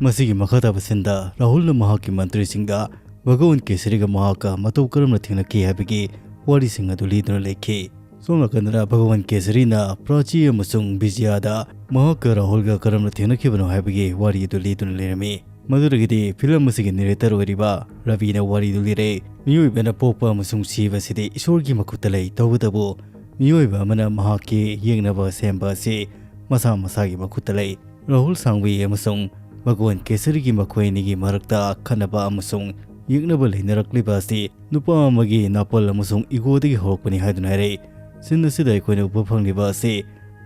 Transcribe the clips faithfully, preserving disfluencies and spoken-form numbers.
ꯃꯁꯤꯒꯤ ꯃꯈꯥ ꯇꯥꯕ ꯁꯤꯟꯗ ꯔꯥꯍꯨꯜꯅ ꯃꯍꯥꯛꯀꯤ ꯃꯟꯇ꯭ꯔꯤꯁꯤꯡꯗ ꯚꯒꯋꯟ ꯀꯦꯁꯔꯤꯒ ꯃꯍꯥꯛꯀ ꯃꯇꯧ ꯀꯔꯝꯅ ꯊꯦꯡꯅꯈꯤ ꯍꯥꯏꯕꯒꯤ ꯋꯥꯔꯤꯁꯤꯡ ꯑꯗꯨ ꯂꯤꯗꯨꯅ ꯂꯩꯈꯤ꯫ ꯁꯣꯝ ꯅꯥꯀꯟꯗꯅ ꯚꯒꯋꯟ ꯀꯦꯁꯔꯤꯅ ꯄ꯭ꯔꯥꯆꯤ ꯑꯃꯁꯨꯡ ꯕꯤꯖꯌꯥꯗ ꯃꯍꯥꯛꯀ ꯔꯥꯍꯨꯜꯒ ꯀꯔꯝꯅ ꯊꯦꯡꯅꯈꯤꯕꯅꯣ ꯍꯥꯏꯕꯒꯤ ꯋꯥꯔꯤ ꯑꯗꯨ ꯂꯤꯗꯨꯅ ꯂꯩꯔꯝꯃꯤ꯫ ꯃꯗꯨꯗꯒꯤꯗꯤ ꯐꯤꯂꯝ ꯑꯁꯤꯒꯤ ꯅꯦꯔꯦꯇꯔ ꯑꯣꯏꯔꯤꯕ ꯔꯕꯤꯅ ꯋꯥꯔꯤꯗꯨ ꯂꯤꯔꯦ꯫ ꯃꯤꯑꯣꯏꯕꯅ ꯄꯣꯛꯄ ꯑꯃꯁꯨꯡ ꯁꯤꯕ ꯑꯁꯤꯗꯤ ꯏꯁꯣꯔꯒꯤ ꯃꯈꯨꯠꯇ ꯂꯩ, ꯇꯧꯕꯇꯕꯨ ꯃꯤꯑꯣꯏꯕ ꯑꯃꯅ ꯃꯍꯥꯛꯀꯤ ꯌꯦꯛꯅꯕ ꯁꯦꯝꯕ ꯑꯁꯤ ꯃꯁꯥ ꯃꯁꯥꯒꯤ ꯃꯈꯨꯠꯇ ꯂꯩ꯫ ꯔꯥꯍꯨꯜ ꯁꯥꯡꯕꯤ ꯑꯃꯁꯨꯡ ꯚꯒꯋꯟ ꯀꯦꯁꯔꯤꯒꯤ ꯃꯈꯣꯏ ꯑꯅꯤꯒꯤ ꯃꯔꯛꯇ ꯈꯠꯅꯕ ꯑꯃꯁꯨꯡ ꯌꯦꯛꯅꯕ ꯂꯩꯅꯔꯛꯂꯤꯕ ꯑꯁꯤ ꯅꯨꯄꯥ ꯑꯃꯒꯤ ꯅꯥꯄꯜ ꯑꯃꯁꯨꯡ ꯏꯒꯣꯗꯒꯤ ꯍꯧꯔꯛꯄꯅꯤ ꯍꯥꯏꯗꯨꯅ ꯍꯥꯏꯔꯛꯏ꯫ ꯁꯤꯟ ꯑꯁꯤꯗ ꯑꯩꯈꯣꯏꯅ ꯎꯕ ꯐꯪꯂꯤꯕ ꯑꯁꯤ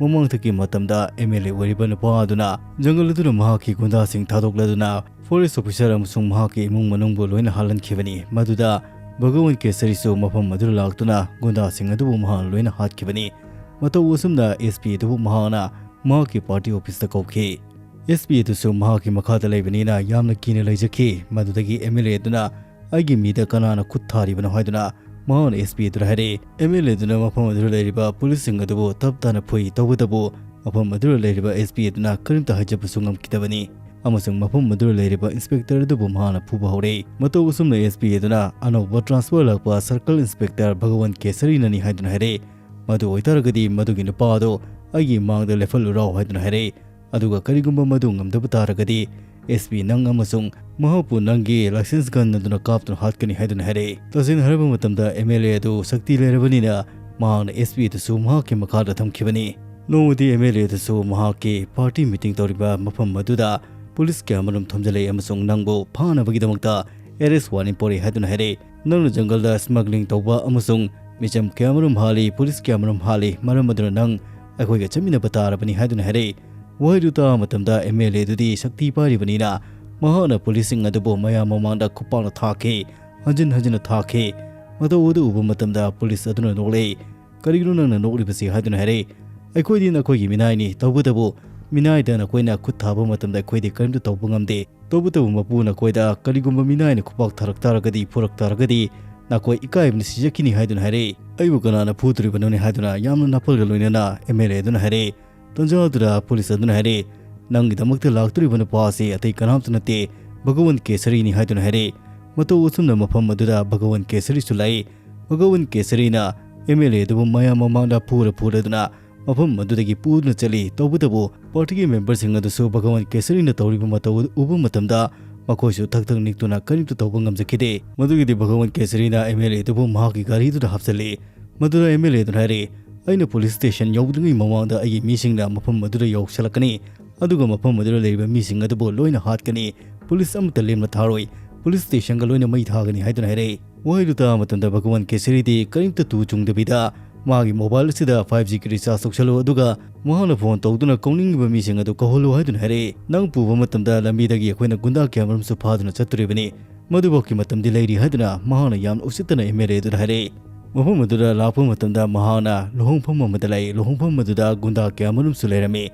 ꯃꯃꯥꯡꯊꯛꯀꯤ ꯃꯇꯝꯗ ꯑꯦꯝ ꯑꯦꯜ ꯑꯦ ꯑꯣꯏꯔꯤꯕ ꯅꯨꯄꯥ ꯑꯗꯨꯅ ꯖꯪꯒꯜ ꯑꯗꯨꯅ ꯃꯍꯥꯛꯀꯤ ꯒꯨꯟꯗꯥꯁꯤꯡ ꯊꯥꯗꯣꯛꯂꯗꯨꯅ ꯐꯣꯔꯦꯁ ꯑꯣꯐꯤꯁꯔ ꯑꯃꯁꯨꯡ ꯃꯍꯥꯛꯀꯤ ꯏꯃꯨꯡ ꯃꯅꯨꯡꯕꯨ ꯂꯣꯏꯅ ꯍꯥꯠꯍꯟꯈꯤꯕꯅꯤ꯫ ꯃꯗꯨꯗ ꯚꯒꯋꯟ ꯀꯦꯁꯔꯤꯁꯨ ꯃꯐꯝ ꯑꯗꯨꯗ ꯂꯥꯛꯇꯨꯅ ꯒꯨꯟꯗꯥꯁꯤꯡ ꯑꯗꯨꯕꯨ ꯃꯍꯥꯛꯅ ꯂꯣꯏꯅ ꯍꯥꯠꯈꯤꯕꯅꯤ꯫ ꯃꯇꯧ ꯑꯁꯨꯝꯅ ꯑꯦꯁ ꯄꯤ ꯑꯗꯨꯕꯨ ꯃꯍꯥꯛꯅ ꯃꯍꯥꯛꯀꯤ ꯄꯥꯔꯇꯤ ꯑꯣꯐꯤꯁꯇ ꯀꯧꯈꯤ꯫ ꯑꯦꯁ ꯄꯤ ꯑꯗꯨꯁꯨ ꯃꯍꯥꯛꯀꯤ ꯃꯈꯥꯗ ꯂꯩꯕꯅꯤꯅ ꯌꯥꯝꯅ ꯀꯤꯅ ꯂꯩꯖꯈꯤ꯫ ꯃꯗꯨꯗꯒꯤ ꯑꯦꯝ ꯑꯦꯜ ꯑꯦ ꯑꯗꯨꯅ ꯑꯩꯒꯤ ꯃꯤꯗ ꯀꯅꯥꯅ ꯈꯨꯠ ꯊꯥꯔꯤꯕꯅꯣ ꯍꯥꯏꯗꯨꯅ ꯃꯍꯥꯛꯅ ꯑꯦꯁ ꯄꯤ ꯑꯗꯨꯗ ꯍꯥꯏꯔꯛꯏ꯫ ꯑꯦꯝ ꯑꯦꯜ ꯑꯦ ꯑꯗꯨꯅ ꯃꯐꯝ ꯑꯗꯨꯗ ꯂꯩꯔꯤꯕ ꯄꯨꯂꯤꯁꯁꯤꯡ ꯑꯗꯨꯕꯨ ꯇꯞ ꯇꯥꯅ ꯐꯨꯏ꯫ ꯇꯧꯕꯇꯕꯨ ꯃꯐꯝ ꯑꯗꯨꯗ ꯂꯩꯔꯤꯕ ꯑꯦꯁ ꯄꯤ ꯑꯗꯨꯅ ꯀꯔꯤꯝꯇ ꯍꯥꯏꯖꯕꯁꯨ ꯉꯝꯈꯤꯗꯕꯅꯤ ꯑꯃꯁꯨꯡ ꯃꯐꯝ ꯑꯗꯨꯗ ꯂꯩꯔꯤꯕ ꯏꯟꯁꯄꯦꯛꯇꯔ ꯑꯗꯨꯕꯨ ꯃꯍꯥꯛꯅ ꯐꯨꯕ ꯍꯧꯔꯛꯏ꯫ ꯃꯇꯧ ꯑꯁꯨꯝꯅ ꯑꯦꯁ ꯄꯤ ꯑꯗꯨꯅ ꯑꯅꯧꯕ ꯇ꯭ꯔꯥꯟꯁꯐꯔ ꯂꯥꯛꯄ ꯁꯔꯀꯜ ꯏꯟꯁꯄꯦꯛꯇꯔ ꯚꯒꯋꯟ ꯀꯦꯁꯔꯤꯅꯅꯤ ꯍꯥꯏꯗꯨꯅ ꯍꯥꯏꯔꯛꯏ꯫ ꯃꯗꯨ ꯑꯣꯏꯇꯥꯔꯒꯗꯤ ꯃꯗꯨꯒꯤ ꯅꯨꯄꯥ ꯑꯗꯨ ꯑꯩꯒꯤ ꯃꯥꯡꯗ ꯂꯦꯞꯍꯜꯂꯨꯔꯥꯎ ꯍꯥꯏꯗꯨꯅ ꯍꯥꯏꯔꯛꯏ꯫ ꯑꯗꯨꯒ ꯀꯔꯤꯒꯨꯝꯕ ꯃꯗꯨ ꯉꯝꯗꯕ ꯇꯥꯔꯒꯗꯤ ꯑꯦꯁ ꯄꯤ ꯅꯪ ꯑꯃꯁꯨꯡ ꯃꯍꯥꯛꯄꯨ ꯅꯪꯒꯤ ꯂꯥꯏꯁꯦꯟꯁ ꯒꯟ ꯑꯗꯨꯅ ꯀꯥꯞꯇꯨꯅ ꯍꯥꯠꯀꯅꯤ ꯍꯥꯏꯗꯨꯅ ꯍꯥꯏꯔꯛꯏ꯫ ꯇꯁꯦꯡꯅ ꯍꯥꯏꯔꯕ ꯃꯇꯝꯗ ꯑꯦꯝ ꯑꯦꯜ ꯑꯦ ꯑꯗꯨ ꯁꯛꯇꯤ ꯂꯩꯔꯕꯅꯤꯅ ꯃꯍꯥꯛꯅ ꯑꯦꯁ ꯄꯤ ꯑꯗꯨꯁꯨ ꯃꯍꯥꯛꯀꯤ ꯃꯈꯥꯗ ꯊꯝꯈꯤꯕꯅꯤ꯫ ꯅꯣꯡꯃꯗꯤ ꯑꯦꯝ ꯑꯦꯜ ꯑꯦ ꯑꯗꯨꯁꯨ ꯃꯍꯥꯛꯀꯤ ꯄꯥꯔꯇꯤ ꯃꯤꯇꯤꯡ ꯇꯧꯔꯤꯕ ꯃꯐꯝ ꯑꯗꯨꯗ ꯄꯨꯂꯤꯁ ꯀꯌꯥꯃꯔꯨꯝ ꯊꯣꯝꯖꯤꯜꯂꯛꯏ ꯑꯃꯁꯨꯡ ꯅꯪꯕꯨ ꯐꯥꯅꯕꯒꯤꯗꯃꯛꯇ ꯑꯦꯔꯦꯁ ꯋꯥꯔꯦꯟ ꯄꯣꯔꯛꯏ ꯍꯥꯏꯗꯨꯅ ꯍꯥꯏꯔꯛꯏ꯫ ꯅꯪꯅ ꯖꯪꯒꯜꯗ ꯁ꯭ꯃꯒ꯭ꯂꯤꯡ ꯇꯧꯕ ꯑꯃꯁꯨꯡ ꯃꯤꯆꯝ ꯀꯌꯥꯃꯔꯨꯝ ꯍꯥꯠꯂꯤ, ꯄꯨꯂꯤꯁ ꯀꯌꯥꯃꯔꯨꯝ ꯍꯥꯠꯂꯤ, ꯃꯔꯝ ꯑꯗꯨꯅ ꯅꯪ ꯑꯩꯈꯣꯏꯒ ꯆꯠꯃꯤꯟꯅꯕ ꯇꯥꯔꯕꯅꯤ ꯍꯥꯏꯗꯨꯅ ꯍꯥꯏꯔꯛꯏ꯫ ꯋꯥꯍꯩꯗꯨ ꯇꯥꯕ ꯃꯇꯝꯗ ꯑꯦꯝ ꯑꯦꯜ ꯑꯦ ꯑꯗꯨꯗꯤ ꯁꯛꯇꯤ ꯄꯥꯏꯔꯤꯕꯅꯤꯅ ꯃꯍꯥꯛꯅ ꯄꯨꯂꯤꯁꯁꯤꯡ ꯑꯗꯨꯕꯨ ꯃꯌꯥꯝ ꯃꯃꯥꯡꯗ ꯈꯨꯄꯥꯛꯅ ꯊꯥꯈꯤ, ꯍꯟꯖꯤꯟ ꯍꯟꯖꯤꯟꯅ ꯊꯥꯈꯤ꯫ ꯃꯇꯧ ꯑꯗꯨ ꯎꯕ ꯃꯇꯝꯗ ꯄꯨꯂꯤꯁ ꯑꯗꯨꯅ ꯅꯣꯛꯂꯛꯏ꯫ "ꯀꯔꯤꯒꯤꯅꯣ ꯅꯪꯅ ꯅꯣꯛꯂꯤꯕꯁꯤ?" ꯍꯥꯏꯗꯨꯅ ꯍꯥꯏꯔꯛꯏ꯫ "ꯑꯩꯈꯣꯏꯗꯤ ꯅꯈꯣꯏꯒꯤ ꯃꯤꯅꯥꯏꯅꯤ, ꯇꯧꯕꯇꯕꯨ ꯃꯤꯅꯥꯏꯗ ꯅꯈꯣꯏꯅ ꯈꯨꯠ ꯊꯥꯕ ꯃꯇꯝꯗ ꯑꯩꯈꯣꯏꯗꯤ ꯀꯔꯤꯝꯇ ꯇꯧꯕ ꯉꯝꯗꯦ꯫ ꯇꯧꯕꯇꯕꯨ ꯃꯄꯨ ꯅꯈꯣꯏꯗ ꯀꯔꯤꯒꯨꯝꯕ ꯃꯤꯅꯥꯏꯅ ꯈꯨꯄꯥꯛ ꯊꯥꯔꯛ ꯇꯥꯔꯒꯗꯤ, ꯐꯨꯔꯛ ꯇꯥꯔꯒꯗꯤ ꯅꯈꯣꯏ ꯏꯀꯥꯏꯕꯅ ꯁꯤꯖꯈꯤꯅꯤ" ꯍꯥꯏꯗꯨꯅ ꯍꯥꯏꯔꯛꯏ꯫ "ꯑꯩꯕꯨ ꯀꯅꯥꯅ ꯐꯨꯗꯣꯔꯤꯕꯅꯣꯅꯦ?" ꯍꯥꯏꯗꯨꯅ ꯌꯥꯝꯅ ꯅꯥꯄꯜꯒ ꯂꯣꯏꯅꯅ ꯑꯦꯝ ꯑꯦꯜ ꯑꯦ ꯑꯗꯨꯅ ꯍꯥꯏꯔꯛꯏ꯫ ꯇꯟꯖꯥ ꯑꯗꯨꯗ ꯄꯨꯂꯤꯁ ꯑꯗꯨꯅ ꯍꯥꯏꯔꯛꯏ, "ꯅꯪꯒꯤꯗꯃꯛꯇ ꯂꯥꯛꯇꯣꯔꯤꯕ ꯅꯨꯄꯥ ꯑꯁꯤ ꯑꯇꯩ ꯀꯅꯥꯝꯇ ꯅꯠꯇꯦ, ꯚꯒꯋꯟ ꯀꯦꯁꯔꯤꯅꯤ" ꯍꯥꯏꯗꯨꯅ ꯍꯥꯏꯔꯛꯏ꯫ ꯃꯇꯧ ꯑꯁꯨꯝꯅ ꯃꯐꯝ ꯑꯗꯨꯗ ꯚꯒꯋꯟ ꯀꯦꯁꯔꯤꯁꯨ ꯂꯥꯛꯏ꯫ ꯚꯒꯋꯟ ꯀꯦꯁꯔꯤꯅ ꯑꯦꯝ ꯑꯦꯜ ꯑꯦ ꯑꯗꯨꯕꯨ ꯃꯌꯥꯝ ꯃꯃꯥꯡꯗ ꯐꯨꯔ ꯐꯨꯔꯗꯨꯅ ꯃꯐꯝ ꯑꯗꯨꯗꯒꯤ ꯄꯨꯗꯨꯅ ꯆꯠꯂꯤ꯫ ꯇꯧꯕꯇꯕꯨ ꯄꯥꯔꯇꯤꯒꯤ ꯃꯦꯝꯕꯔꯁꯤꯡ ꯑꯗꯨꯁꯨ ꯚꯒꯋꯟ ꯀꯦꯁꯔꯤꯅ ꯇꯧꯔꯤꯕ ꯃꯇꯧ ꯑꯗꯨ ꯎꯕ ꯃꯇꯝꯗ ꯃꯈꯣꯏꯁꯨ ꯊꯛ ꯊꯛ ꯅꯤꯛꯇꯨꯅ ꯀꯔꯤꯝꯇ ꯇꯧꯕ ꯉꯝꯖꯈꯤꯗꯦ꯫ ꯃꯗꯨꯒꯤꯗꯤ ꯚꯒꯋꯟ ꯀꯦꯁꯔꯤꯅ ꯑꯦꯝ ꯑꯦꯜ ꯑꯦ ꯑꯗꯨꯕꯨ ꯃꯍꯥꯛꯀꯤ ꯒꯥꯔꯤꯗꯨꯗ ꯍꯥꯞꯆꯤꯜꯂꯤ꯫ ꯃꯗꯨꯗ ꯑꯦꯝ ꯑꯦꯜ ꯑꯦ ꯑꯗꯨꯅ ꯍꯥꯏꯔꯛꯏ, "ꯑꯩꯅ ꯄꯨꯂꯤꯁ ꯁ꯭ꯇꯦꯁꯟ ꯌꯧꯗ꯭ꯔꯤꯉꯩ ꯃꯃꯥꯡꯗ ꯑꯩꯒꯤ ꯃꯤꯁꯤꯡꯅ ꯃꯐꯝ ꯑꯗꯨꯗ ꯌꯧꯁꯤꯜꯂꯛꯀꯅꯤ, ꯑꯗꯨꯒ ꯃꯐꯝ ꯑꯗꯨꯗ ꯂꯩꯔꯤꯕ ꯃꯤꯁꯤꯡ ꯑꯗꯨꯕꯨ ꯂꯣꯏꯅ ꯍꯥꯠꯀꯅꯤ꯫ ꯄꯨꯂꯤꯁ ꯑꯃꯠꯇ ꯂꯦꯝꯅ ꯊꯥꯔꯣꯏ꯫ ꯄꯨꯂꯤꯁ ꯁ꯭ꯇꯦꯁꯟꯒ ꯂꯣꯏꯅ ꯃꯩ ꯊꯥꯒꯅꯤ" ꯍꯥꯏꯗꯨꯅ ꯍꯥꯏꯔꯛꯏ꯫ ꯋꯥꯍꯩꯗꯨ ꯇꯥꯕ ꯃꯇꯝꯗ ꯚꯒꯋꯟ ꯀꯦꯁꯔꯤꯗꯤ ꯀꯔꯤꯝꯇ ꯇꯨ ꯆꯨꯡꯗꯕꯤꯗ ꯃꯥꯒꯤ ꯃꯣꯕꯥꯏꯜ ꯑꯁꯤꯗ ꯐꯥꯏꯚ ꯖꯤꯒꯤ ꯔꯤꯆꯥꯔꯖ ꯇꯧꯁꯜꯂꯨ, ꯑꯗꯨꯒ ꯃꯍꯥꯛꯅ ꯐꯣꯟ ꯇꯧꯗꯨꯅ ꯀꯧꯅꯤꯡꯉꯤꯕ ꯃꯤꯁꯤꯡ ꯑꯗꯨ ꯀꯧꯍꯜꯂꯨ ꯍꯥꯏꯗꯨꯅ ꯍꯥꯏꯔꯛꯏ꯫ "ꯅꯪ ꯄꯨꯕ ꯃꯇꯝꯗ ꯂꯝꯕꯤꯗꯒꯤ ꯑꯩꯈꯣꯏꯅ ꯒꯨꯟꯗꯥ ꯀꯌꯥꯃꯔꯨꯝꯁꯨ ꯐꯥꯗꯨꯅ ꯆꯠꯇꯣꯔꯤꯕꯅꯤ꯫ ꯃꯗꯨꯐꯥꯎꯒꯤ ꯃꯇꯝꯗꯤ ꯂꯩꯔꯤ" ꯍꯥꯏꯗꯨꯅ ꯃꯍꯥꯛꯅ ꯌꯥꯝꯅ ꯎꯁꯤꯠꯇꯅ ꯑꯦꯝ ꯑꯦꯜ ꯑꯦ ꯑꯗꯨꯗ ꯍꯥꯏꯔꯛꯏ꯫ ꯃꯐꯝ ꯑꯗꯨꯗ ꯂꯥꯛꯄ ꯃꯇꯝꯗ ꯃꯍꯥꯛꯅ ꯂꯨꯍꯣꯡꯐꯝ ꯑꯃꯗ ꯂꯥꯛꯏ꯫ ꯂꯨꯍꯣꯡꯐꯝ ꯑꯗꯨꯗ ꯒꯨꯟꯗꯥ ꯀꯌꯥꯃꯔꯨꯝꯁꯨ ꯂꯩꯔꯝꯃꯤ꯫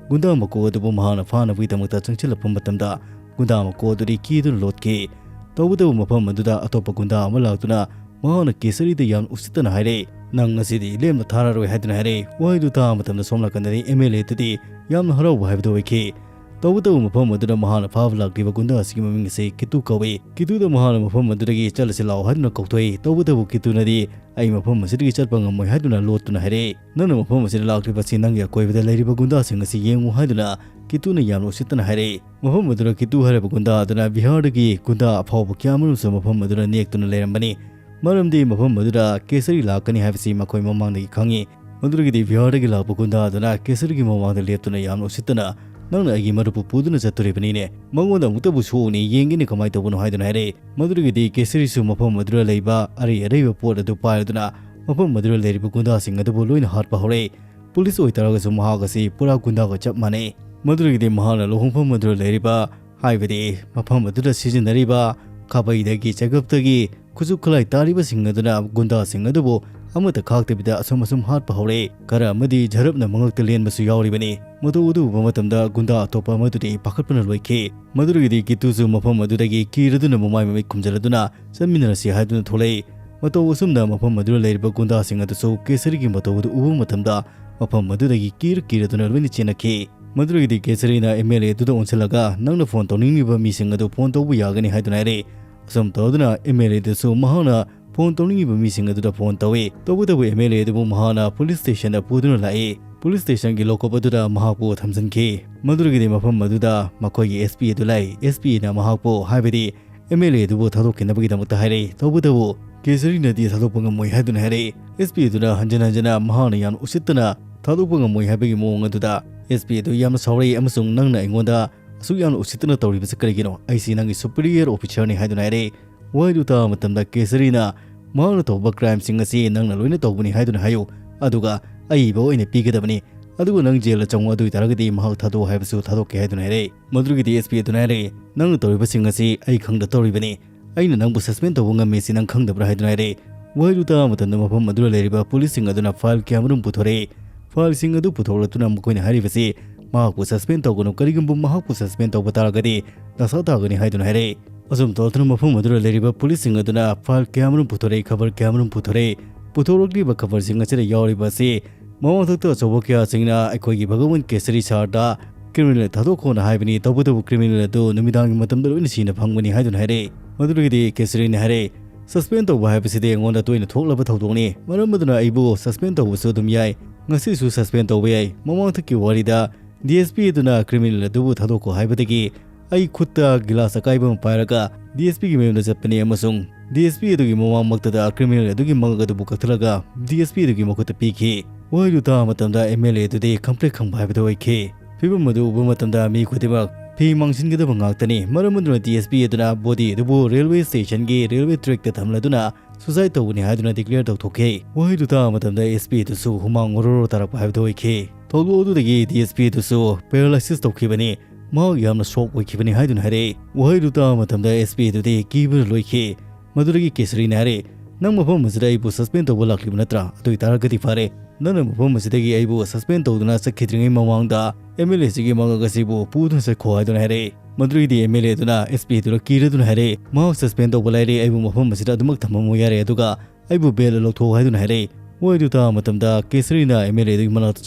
ꯒꯨꯟꯗꯥ ꯃꯀꯣꯛ ꯑꯗꯨꯕꯨ ꯃꯍꯥꯛꯅ ꯐꯥꯅꯕꯒꯤꯗꯃꯛꯇ ꯆꯪꯁꯤꯜꯂꯛꯄ ꯃꯇꯝꯗ ꯒꯨꯟꯗꯥ ꯃꯀꯣꯛ ꯑꯗꯨꯗꯤ ꯀꯤꯗꯨꯅ ꯂꯣꯠꯈꯤ꯫ ꯇꯧꯕꯇꯕꯨ ꯃꯐꯝ ꯑꯗꯨꯗ ꯑꯇꯣꯞꯄ ꯒꯨꯟꯗꯥ ꯑꯃ ꯂꯥꯛꯇꯨꯅ ꯃꯍꯥꯛꯅ ꯀꯦꯁꯔꯤꯗ ꯌꯥꯝꯅ ꯎꯁꯤꯠꯇꯅ ꯍꯥꯏꯔꯛꯏ, "ꯅꯪ ꯉꯁꯤꯗꯤ ꯂꯦꯝꯅ ꯊꯥꯔꯔꯣꯏ" ꯍꯥꯏꯗꯨꯅ ꯍꯥꯏꯔꯛꯏ꯫ ꯋꯥꯍꯩꯗꯨ ꯇꯥꯕ ꯃꯇꯝꯗ ꯁꯣꯝ ꯅꯥꯀꯟꯗꯗꯤ ꯑꯦꯝ ꯑꯦꯜ ꯑꯦ ꯑꯗꯨꯗꯤ ꯌꯥꯝꯅ ꯍꯔꯥꯎꯕ ꯍꯥꯏꯕꯗꯨ ꯑꯣꯏꯈꯤ꯫ ꯇꯧꯕꯇꯕꯨ ꯃꯐꯝ ꯑꯗꯨꯗ ꯃꯍꯥꯛꯅ ꯐꯥꯕ ꯂꯥꯛꯂꯤꯕ ꯒꯨꯟꯗꯥ ꯑꯁꯤꯒꯤ ꯃꯃꯤꯡ ꯑꯁꯤ ꯀꯤꯇꯨ ꯀꯧꯏ꯫ ꯀꯤꯇꯨꯗ ꯃꯍꯥꯛꯅ ꯃꯐꯝ ꯑꯗꯨꯗꯒꯤ "ꯆꯠꯂꯁꯤ ꯂꯥꯛꯑꯣ" ꯍꯥꯏꯗꯨꯅ ꯀꯧꯊꯣꯛꯏ꯫ ꯇꯧꯕꯇꯕꯨ ꯀꯤꯇꯨꯅꯗꯤ "ꯑꯩ ꯃꯐꯝ ꯑꯁꯤꯗꯒꯤ ꯆꯠꯄ ꯉꯝꯃꯣꯏ" ꯍꯥꯏꯗꯨꯅ ꯂꯣꯠꯇꯨꯅ ꯍꯥꯏꯔꯛꯏ꯫ "ꯅꯪꯅ ꯃꯐꯝ ꯑꯁꯤꯗ ꯂꯥꯛꯂꯤꯕꯁꯤ ꯅꯪꯒꯤ ꯑꯀꯣꯏꯕꯗ ꯂꯩꯔꯤꯕ ꯒꯨꯟꯗꯥꯁꯤꯡ ꯑꯁꯤ ꯌꯦꯡꯉꯨ" ꯍꯥꯏꯗꯨꯅ ꯀꯤꯇꯨꯅ ꯌꯥꯝꯅ ꯎꯁꯤꯠꯇꯅ ꯍꯥꯏꯔꯛꯏ꯫ ꯃꯐꯝ ꯑꯗꯨꯗ ꯀꯤꯇꯨ ꯍꯥꯏꯔꯤꯕ ꯒꯨꯟꯗꯥ ꯑꯗꯨꯅ ꯕꯤꯍꯥꯔꯗꯒꯤ ꯒꯨꯟꯗꯥ ꯑꯐꯥꯎꯕ ꯀꯌꯥꯃꯔꯨꯝꯁꯨ ꯃꯐꯝ ꯑꯗꯨꯗ ꯅꯦꯛꯇꯨꯅ ꯂꯩꯔꯝꯕꯅꯤ꯫ ꯃꯔꯝꯗꯤ ꯃꯐꯝ ꯑꯗꯨꯗ ꯀꯦꯁꯔꯤ ꯂꯥꯛꯀꯅꯤ ꯍꯥꯏꯕꯁꯤ ꯃꯈꯣꯏ ꯃꯃꯥꯡꯗꯒꯤ ꯈꯪꯉꯤ꯫ ꯃꯗꯨꯗꯒꯤꯗꯤ ꯕꯤꯍꯥꯔꯗꯒꯤ ꯂꯥꯛꯄ ꯒꯨꯟꯗꯥ ꯑꯗꯨꯅ ꯀꯦꯁꯔꯤꯒꯤ ꯃꯃꯥꯡꯗ ꯂꯦꯞꯇꯨꯅ ꯌꯥꯝꯅ ꯎꯁꯤꯠꯇꯅ, "ꯅꯪꯅ ꯑꯩꯒꯤ ꯃꯔꯨꯞꯄꯨ ꯄꯨꯗꯨꯅ ꯆꯠꯇꯣꯔꯤꯕꯅꯤꯅꯦ, ꯃꯉꯣꯟꯗ ꯑꯃꯨꯛꯇꯕꯨ ꯁꯣꯛꯎꯅꯦ, ꯌꯦꯡꯒꯦꯅꯦ ꯀꯃꯥꯏꯅ ꯇꯧꯕꯅꯣ" ꯍꯥꯏꯗꯨꯅ ꯍꯥꯏꯔꯛꯏ꯫ ꯃꯗꯨꯗꯒꯤꯗꯤ ꯀꯦꯁꯔꯤꯁꯨ ꯃꯐꯝ ꯑꯗꯨꯗ ꯂꯩꯕ ꯑꯔꯩ ꯑꯔꯩꯕ ꯄꯣꯠ ꯑꯗꯨ ꯄꯥꯏꯔꯗꯨꯅ ꯃꯐꯝ ꯑꯗꯨꯗ ꯂꯩꯔꯤꯕ ꯒꯨꯟꯗꯥꯁꯤꯡ ꯑꯗꯨꯕꯨ ꯂꯣꯏꯅ ꯍꯥꯠꯄ ꯍꯧꯔꯛꯏ꯫ ꯄꯨꯂꯤꯁ ꯑꯣꯏꯇꯥꯔꯒꯁꯨ ꯃꯍꯥꯛ ꯑꯁꯤ ꯄꯨꯔꯥ ꯒꯨꯟꯗꯥꯒ ꯆꯞ ꯃꯥꯟꯅꯩ꯫ ꯃꯗꯨꯗꯒꯤꯗꯤ ꯃꯍꯥꯛꯅ ꯂꯨꯍꯣꯡꯐꯝ ꯑꯗꯨꯗ ꯂꯩꯔꯤꯕ, ꯍꯥꯏꯕꯗꯤ ꯃꯐꯝ ꯑꯗꯨꯗ ꯁꯤꯖꯤꯟꯅꯔꯤꯕ ꯈꯥꯕꯩꯗꯒꯤ, ꯆꯦꯒꯞꯇꯒꯤ, ꯈꯨꯠꯁꯨ ꯈꯨꯠꯂꯥꯏ ꯇꯥꯔꯤꯕꯁꯤꯡ ꯑꯗꯨꯅ ꯒꯨꯟꯗꯥꯁꯤꯡ ꯑꯗꯨꯕꯨ ꯑꯃꯠꯇ ꯈꯥꯛꯇꯕꯤꯗ ꯑꯁꯨꯝ ꯑꯁꯨꯝ ꯍꯥꯠꯄ ꯍꯧꯔꯛꯏ꯫ ꯈꯔ ꯑꯃꯗꯤ ꯖꯔꯞꯅ ꯃꯉꯛꯇ ꯂꯦꯟꯕꯁꯨ ꯌꯥꯎꯔꯤꯕꯅꯤ꯫ ꯃꯗꯨ ꯑꯗꯨ ꯎꯕ ꯃꯇꯝꯗ ꯒꯨꯟꯗꯥ ꯑꯇꯣꯞꯄ ꯑꯃꯗꯨꯗꯤ ꯄꯥꯈꯠꯄꯅ ꯂꯣꯏꯈꯤ꯫ ꯃꯗꯨꯗꯒꯤꯗꯤ ꯀꯤꯇꯨꯁꯨ ꯃꯐꯝ ꯑꯗꯨꯗꯒꯤ ꯀꯤꯔꯗꯨꯅ ꯃꯃꯥꯏ ꯃꯃꯤꯠ ꯈꯨꯝꯖꯤꯜꯂꯗꯨꯅ ꯆꯠꯃꯤꯟꯅꯔꯁꯤ ꯍꯥꯏꯗꯨꯅ ꯊꯣꯛꯂꯛꯏ꯫ ꯃꯇꯧ ꯑꯁꯨꯝꯅ ꯃꯐꯝ ꯑꯗꯨꯗ ꯂꯩꯔꯤꯕ ꯒꯨꯟꯗꯥꯁꯤꯡ ꯑꯗꯨꯁꯨ ꯀꯦꯁꯔꯤꯒꯤ ꯃꯇꯧ ꯑꯗꯨ ꯎꯕ ꯃꯇꯝꯗ ꯃꯐꯝ ꯑꯗꯨꯗꯒꯤ ꯀꯤꯔ ꯀꯤꯔꯗꯨꯅ ꯂꯣꯏꯅ ꯆꯦꯟꯅꯈꯤ꯫ ꯃꯗꯨꯗꯒꯤꯗꯤ ꯀꯦꯁꯔꯤꯅ ꯑꯦꯝ ꯑꯦꯜ ꯑꯦ ꯑꯗꯨꯗ ꯑꯣꯟꯁꯤꯜꯂꯒ, "ꯅꯪꯅ ꯐꯣꯟ ꯇꯧꯅꯤꯡꯂꯤꯕ ꯃꯤꯁꯤꯡ ꯑꯗꯨ ꯐꯣꯟ ꯇꯧꯕ ꯌꯥꯒꯅꯤ" ꯍꯥꯏꯗꯨꯅ ꯍꯥꯏꯔꯛꯏ꯫ ꯑꯁꯨꯝ ꯇꯧꯗꯨꯅ ꯑꯦꯝ ꯑꯦꯜ ꯑꯦ ꯑꯗꯨꯁꯨ ꯃꯍꯥꯛꯅ ꯐꯣꯟ ꯇꯧꯅꯤꯡꯂꯤꯕ ꯃꯤꯁꯤꯡ ꯑꯗꯨꯗ ꯐꯣꯟ ꯇꯧꯏ꯫ ꯇꯧꯕꯇꯕꯨ ꯑꯦꯝ ꯑꯦꯜ ꯑꯦ ꯑꯗꯨꯕꯨ ꯃꯍꯥꯛꯅ ꯄꯨꯂꯤꯁ ꯁ꯭ꯇꯦꯁꯟꯗ ꯄꯨꯗꯨꯅ ꯂꯥꯛꯏ꯫ ꯄꯨꯂꯤꯁ ꯁ꯭ꯇꯦꯁꯟꯒꯤ ꯂꯣꯀꯞ ꯑꯗꯨꯗ ꯃꯍꯥꯛꯄꯨ ꯊꯝꯖꯤꯟꯈꯤ꯫ ꯃꯗꯨꯗꯒꯤꯗꯤ ꯃꯐꯝ ꯑꯗꯨꯗ ꯃꯈꯣꯏꯒꯤ ꯑꯦꯁ ꯄꯤ ꯑꯗꯨ ꯂꯥꯛꯏ꯫ ꯑꯦꯁ ꯄꯤ ꯑꯗꯨꯅ ꯃꯍꯥꯛꯄꯨ, ꯍꯥꯏꯕꯗꯤ ꯑꯦꯝ ꯑꯦꯜ ꯑꯦ ꯑꯗꯨꯕꯨ ꯊꯥꯗꯣꯛꯈꯤꯅꯕꯒꯤꯗꯃꯛꯇ ꯍꯥꯏꯔꯛꯏ꯫ ꯇꯧꯕꯇꯕꯨ ꯀꯦꯁꯔꯤꯅꯗꯤ ꯊꯥꯗꯣꯛꯄ ꯉꯝꯃꯣꯏ ꯍꯥꯏꯗꯨꯅ ꯍꯥꯏꯔꯛꯏ꯫ ꯑꯦꯁ ꯄꯤ ꯑꯗꯨꯅ ꯍꯟꯖꯤꯟ ꯍꯟꯖꯤꯟꯅ ꯃꯍꯥꯛꯅ ꯌꯥꯝꯅ ꯎꯁꯤꯠꯇꯅ ꯊꯥꯗꯣꯛꯄ ꯉꯝꯃꯣꯏ ꯍꯥꯏꯕꯒꯤ ꯃꯑꯣꯡ ꯑꯗꯨꯗ, "ꯑꯦꯁ ꯄꯤ ꯑꯗꯨ ꯌꯥꯝꯅ ꯁꯥꯎꯔꯛꯏ ꯑꯃꯁꯨꯡ ꯅꯪꯅ ꯑꯩꯉꯣꯟꯗ ꯑꯁꯨꯛ ꯌꯥꯝꯅ ꯎꯁꯤꯠꯇꯅ ꯇꯧꯔꯤꯕꯁꯤ ꯀꯔꯤꯒꯤꯅꯣ? ꯑꯩꯁꯤ ꯅꯪꯒꯤ superior officer ꯅꯤ" ꯍꯥꯏꯗꯨꯅ ꯍꯥꯏꯔꯛꯏ꯫ ꯋꯥꯍꯩꯗꯨ ꯇꯥꯕ ꯃꯇꯝꯗ ꯀꯦꯁꯔꯤꯅ, "ꯃꯍꯥꯛꯅ ꯇꯧꯕ crimeꯁꯤꯡ ꯑꯁꯤ ꯅꯪꯅ ꯂꯣꯏꯅ ꯇꯧꯕꯅꯤ ꯍꯥꯏꯗꯨꯅ ꯍꯥꯏꯌꯨ, ꯑꯗꯨꯒ ꯑꯏꯕ ꯑꯣꯏꯅ ꯄꯤꯒꯗꯕꯅꯤ꯫ ꯑꯗꯨꯒ ꯅꯪ ꯖꯦꯜꯗ ꯆꯪꯉꯨ, ꯑꯗꯨ ꯑꯣꯏ ꯇꯥꯔꯒꯗꯤ ꯃꯍꯥꯛ ꯊꯥꯗꯣꯛꯑꯣ ꯍꯥꯏꯕꯁꯨ ꯊꯥꯗꯣꯛꯀꯦ" ꯍꯥꯏꯗꯨꯅ ꯍꯥꯏꯔꯛꯏ꯫ ꯃꯗꯨꯗꯒꯤꯗꯤ ꯑꯦꯁ ꯄꯤ ꯑꯗꯨꯅ ꯍꯥꯏꯔꯛꯏ, "ꯅꯪꯅ ꯇꯧꯔꯤꯕꯁꯤꯡ ꯑꯁꯤ ꯑꯩ ꯈꯪꯗ ꯇꯧꯔꯤꯕꯅꯤ꯫ ꯑꯩꯅ ꯅꯪꯕꯨ suspend ꯇꯧꯕ ꯉꯝꯃꯤ ꯁꯤ ꯅꯪ ꯈꯪꯗꯕ꯭ꯔꯥ?" ꯍꯥꯏꯗꯨꯅ ꯍꯥꯏꯔꯛꯏ꯫ ꯋꯥꯍꯩꯗꯨ ꯇꯥꯕ ꯃꯇꯝꯗ ꯃꯐꯝ ꯑꯗꯨꯗ ꯂꯩꯔꯤꯕ ꯄꯨꯂꯤꯁꯁꯤꯡ ꯑꯗꯨꯅ file ꯀꯌꯥꯃꯔꯨꯝ ꯄꯨꯊꯣꯔꯛꯏ꯫ Fileꯁꯤꯡ ꯑꯗꯨ ꯄꯨꯊꯣꯛꯂꯛꯇꯨꯅ ꯃꯈꯣꯏꯅ ꯍꯥꯏꯔꯤꯕꯁꯤ, "ꯃꯍꯥꯛꯄꯨ suspend ꯇꯧꯒꯅꯨ, ꯀꯔꯤꯒꯨꯝꯕ ꯃꯍꯥꯛꯄꯨ suspend ꯇꯧꯕ ꯇꯥꯔꯒꯗꯤ ꯗꯁꯥ ꯇꯥꯒꯅꯤ" ꯍꯥꯏꯗꯨꯅ ꯍꯥꯏꯔꯛꯏ꯫ ꯑꯁꯨꯝ ꯇꯧꯗꯨꯅ ꯃꯐꯝ ꯑꯗꯨꯗ ꯂꯩꯔꯤꯕ ꯄꯨꯂꯤꯁꯁꯤꯡ ꯑꯗꯨꯅ file ꯀꯌꯥꯃꯔꯨꯝ ꯄꯨꯊꯣꯔꯛꯏ, ꯈꯕꯔ ꯀꯌꯥꯃꯔꯨꯝ ꯄꯨꯊꯣꯔꯛꯏ꯫ ꯄꯨꯊꯣꯔꯛꯂꯤꯕ ꯈꯕꯔꯁꯤꯡ ꯑꯁꯤꯗ ꯌꯥꯎꯔꯤꯕ ꯑꯁꯤ ꯃꯃꯥꯡꯊꯛꯇ ꯑꯆꯧꯕ ꯀꯌꯥꯁꯤꯡꯅ ꯑꯩꯈꯣꯏꯒꯤ ꯚꯒꯋꯟ ꯀꯦꯁꯔꯤ ꯁꯥꯔꯗ criminal ꯊꯥꯗꯣꯛꯈꯣꯅ ꯍꯥꯏꯕꯅꯤ, ꯇꯧꯕꯇꯕꯨ criminal ꯑꯗꯨ ꯅꯨꯃꯤꯗꯥꯡꯒꯤ ꯃꯇꯝꯗ ꯂꯣꯏꯅ ꯁꯤꯅ ꯐꯪꯕꯅꯤ ꯍꯥꯏꯗꯨꯅ ꯍꯥꯏꯔꯛꯏ꯫ ꯃꯗꯨꯗꯒꯤꯗꯤ ꯀꯦꯁꯔꯤꯅ ꯍꯥꯏꯔꯛꯏ, "Suspend ꯇꯧꯕ ꯍꯥꯏꯕꯁꯤꯗꯤ ꯑꯩꯉꯣꯟꯗ ꯇꯣꯏꯅ ꯊꯣꯛꯂꯕ ꯊꯧꯗꯣꯛꯅꯤ, ꯃꯔꯝ ꯑꯗꯨꯅ ꯑꯩꯕꯨ suspend ꯇꯧꯕꯁꯨ ꯑꯗꯨꯝ ꯌꯥꯏ, ꯉꯁꯤꯁꯨ suspend ꯇꯧꯕ ꯌꯥꯏ꯫ ꯃꯃꯥꯡꯊꯛꯀꯤ ꯋꯥꯔꯤꯗ ꯗꯤ ꯑꯦꯁ ꯄꯤ ꯑꯗꯨꯅ criminal ꯑꯗꯨꯕꯨ ꯊꯥꯗꯣꯛꯈꯣ ꯍꯥꯏꯕꯗꯒꯤ ꯑꯩ ꯈꯨꯠꯇ ꯒꯤꯂꯥꯁ ꯑꯀꯥꯏꯕ ꯑꯃ ꯄꯥꯏꯔꯒ ꯗꯤ ꯑꯦꯁ ꯄꯤꯒꯤ ꯃꯌꯨꯝꯗ ꯆꯠꯄꯅꯤ ꯑꯃꯁꯨꯡ ꯗꯤ ꯑꯦꯁ ꯄꯤ ꯑꯗꯨꯒꯤ ꯃꯃꯥꯡꯃꯛꯇꯗ criminal ꯑꯗꯨꯒꯤ ꯃꯉꯛ ꯑꯗꯨꯕꯨ ꯀꯛꯊꯠꯂꯒ ꯗꯤ ꯑꯦꯁ ꯄꯤ ꯑꯗꯨꯒꯤ ꯃꯈꯨꯠꯇ ꯄꯤꯈꯤ"꯫ ꯋꯥꯍꯩꯗꯨ ꯇꯥꯕ ꯃꯇꯝꯗ ꯑꯦꯝ ꯑꯦꯜ ꯑꯦ ꯑꯗꯨꯗꯤ ꯈꯪꯄ꯭ꯔꯦꯛ ꯈꯪꯕ ꯍꯥꯏꯕꯗꯨ ꯑꯣꯏꯈꯤ꯫ ꯐꯤꯚꯝ ꯑꯗꯨ ꯎꯕ ꯃꯇꯝꯗ ꯃꯤ ꯈꯨꯗꯤꯡꯃꯛ ꯐꯤ ꯃꯥꯡꯁꯤꯟꯒꯗꯕ ꯉꯥꯛꯇꯅꯤ, ꯃꯔꯝ ꯑꯗꯨꯅ ꯗꯤ ꯑꯦꯁ ꯄꯤ ꯑꯗꯨꯅ body ꯑꯗꯨꯕꯨ railway stationꯒꯤ railway trackꯇ ꯊꯝꯂꯗꯨꯅ suicide ꯇꯧꯕꯅꯤ ꯍꯥꯏꯗꯨꯅ declare ꯇꯧꯊꯣꯛꯈꯤ꯫ ꯋꯥꯍꯩꯗꯨ ꯇꯥꯕ ꯃꯇꯝꯗ ꯑꯦꯁ ꯄꯤ ꯑꯗꯨꯁꯨ ꯍꯨꯃꯥꯡ ꯑꯣꯔꯣ ꯑꯣꯔꯣ ꯇꯥꯔꯛꯄ ꯍꯥꯏꯕꯗꯨ ꯑꯣꯏꯈꯤ꯫ ꯊꯧꯗꯣꯛ ꯑꯗꯨꯗꯒꯤ ꯗꯤ ꯑꯦꯁ ꯄꯤ ꯑꯗꯨꯁꯨ paralysis ꯇꯧꯈꯤꯕꯅꯤ꯫ ꯃꯍꯥꯛ ꯌꯥꯝꯅ shock ꯑꯣꯏꯈꯤꯕꯅꯤ ꯍꯥꯏꯗꯨꯅ ꯍꯥꯏꯔꯛꯏ꯫ ꯋꯥꯍꯩꯗꯨ ꯇꯥꯕ ꯃꯇꯝꯗ ꯑꯦꯁ ꯄꯤ ꯑꯗꯨꯗꯤ ꯀꯤꯕꯅ ꯂꯣꯏꯈꯤ꯫ ꯃꯗꯨꯗꯒꯤ ꯀꯦꯁꯔꯤꯅ ꯍꯥꯏꯔꯛꯏ, "ꯅꯪ ꯃꯐꯝ ꯑꯁꯤꯗ ꯑꯩꯕꯨ suspend ꯇꯧꯕ ꯂꯥꯛꯂꯤꯕ ꯅꯠꯇ꯭ꯔꯥ? ꯑꯗꯨ ꯑꯣꯏꯇꯥꯔꯒꯗꯤ ꯐꯔꯦ꯫ ꯅꯪꯅ ꯃꯐꯝ ꯑꯁꯤꯗꯒꯤ ꯑꯩꯕꯨ suspend ꯇꯧꯗꯨꯅ ꯆꯠꯈꯤꯗ꯭ꯔꯤꯉꯩ ꯃꯃꯥꯡꯗ ꯑꯦꯝ ꯑꯦꯜ ꯑꯦꯁꯤꯒꯤ ꯃꯉꯛ ꯑꯁꯤꯕꯨ ꯄꯨꯗꯨꯅ ꯆꯠꯈꯣ" ꯍꯥꯏꯗꯨꯅ ꯍꯥꯏꯔꯛꯏ꯫ ꯃꯗꯨꯗꯒꯤꯗꯤ ꯑꯦꯝ ꯑꯦꯜ ꯑꯦ ꯑꯗꯨꯅ ꯑꯦꯁ ꯄꯤ ꯑꯗꯨꯗ ꯀꯤꯔꯗꯨꯅ ꯍꯥꯏꯔꯛꯏ, "ꯃꯍꯥꯛ suspend ꯇꯧꯕ ꯂꯥꯏꯔꯤ, ꯑꯩꯕꯨ ꯃꯐꯝ ꯑꯁꯤꯗ ꯑꯗꯨꯃꯛ ꯊꯝꯃꯝꯃꯨ ꯌꯥꯔꯦ, ꯑꯗꯨꯒ ꯑꯩꯕꯨ bail ꯂꯧꯊꯣꯛꯎ" ꯍꯥꯏꯗꯨꯅ ꯍꯥꯏꯔꯛꯏ꯫ ꯋꯥꯍꯩꯗꯨ ꯇꯥꯕ ꯃꯇꯝꯗ ꯀꯦꯁꯔꯤꯅ ꯑꯦꯝ ꯑꯦꯜ ꯑꯦ ꯑꯗꯨꯒꯤ ꯃꯅꯥꯛꯇ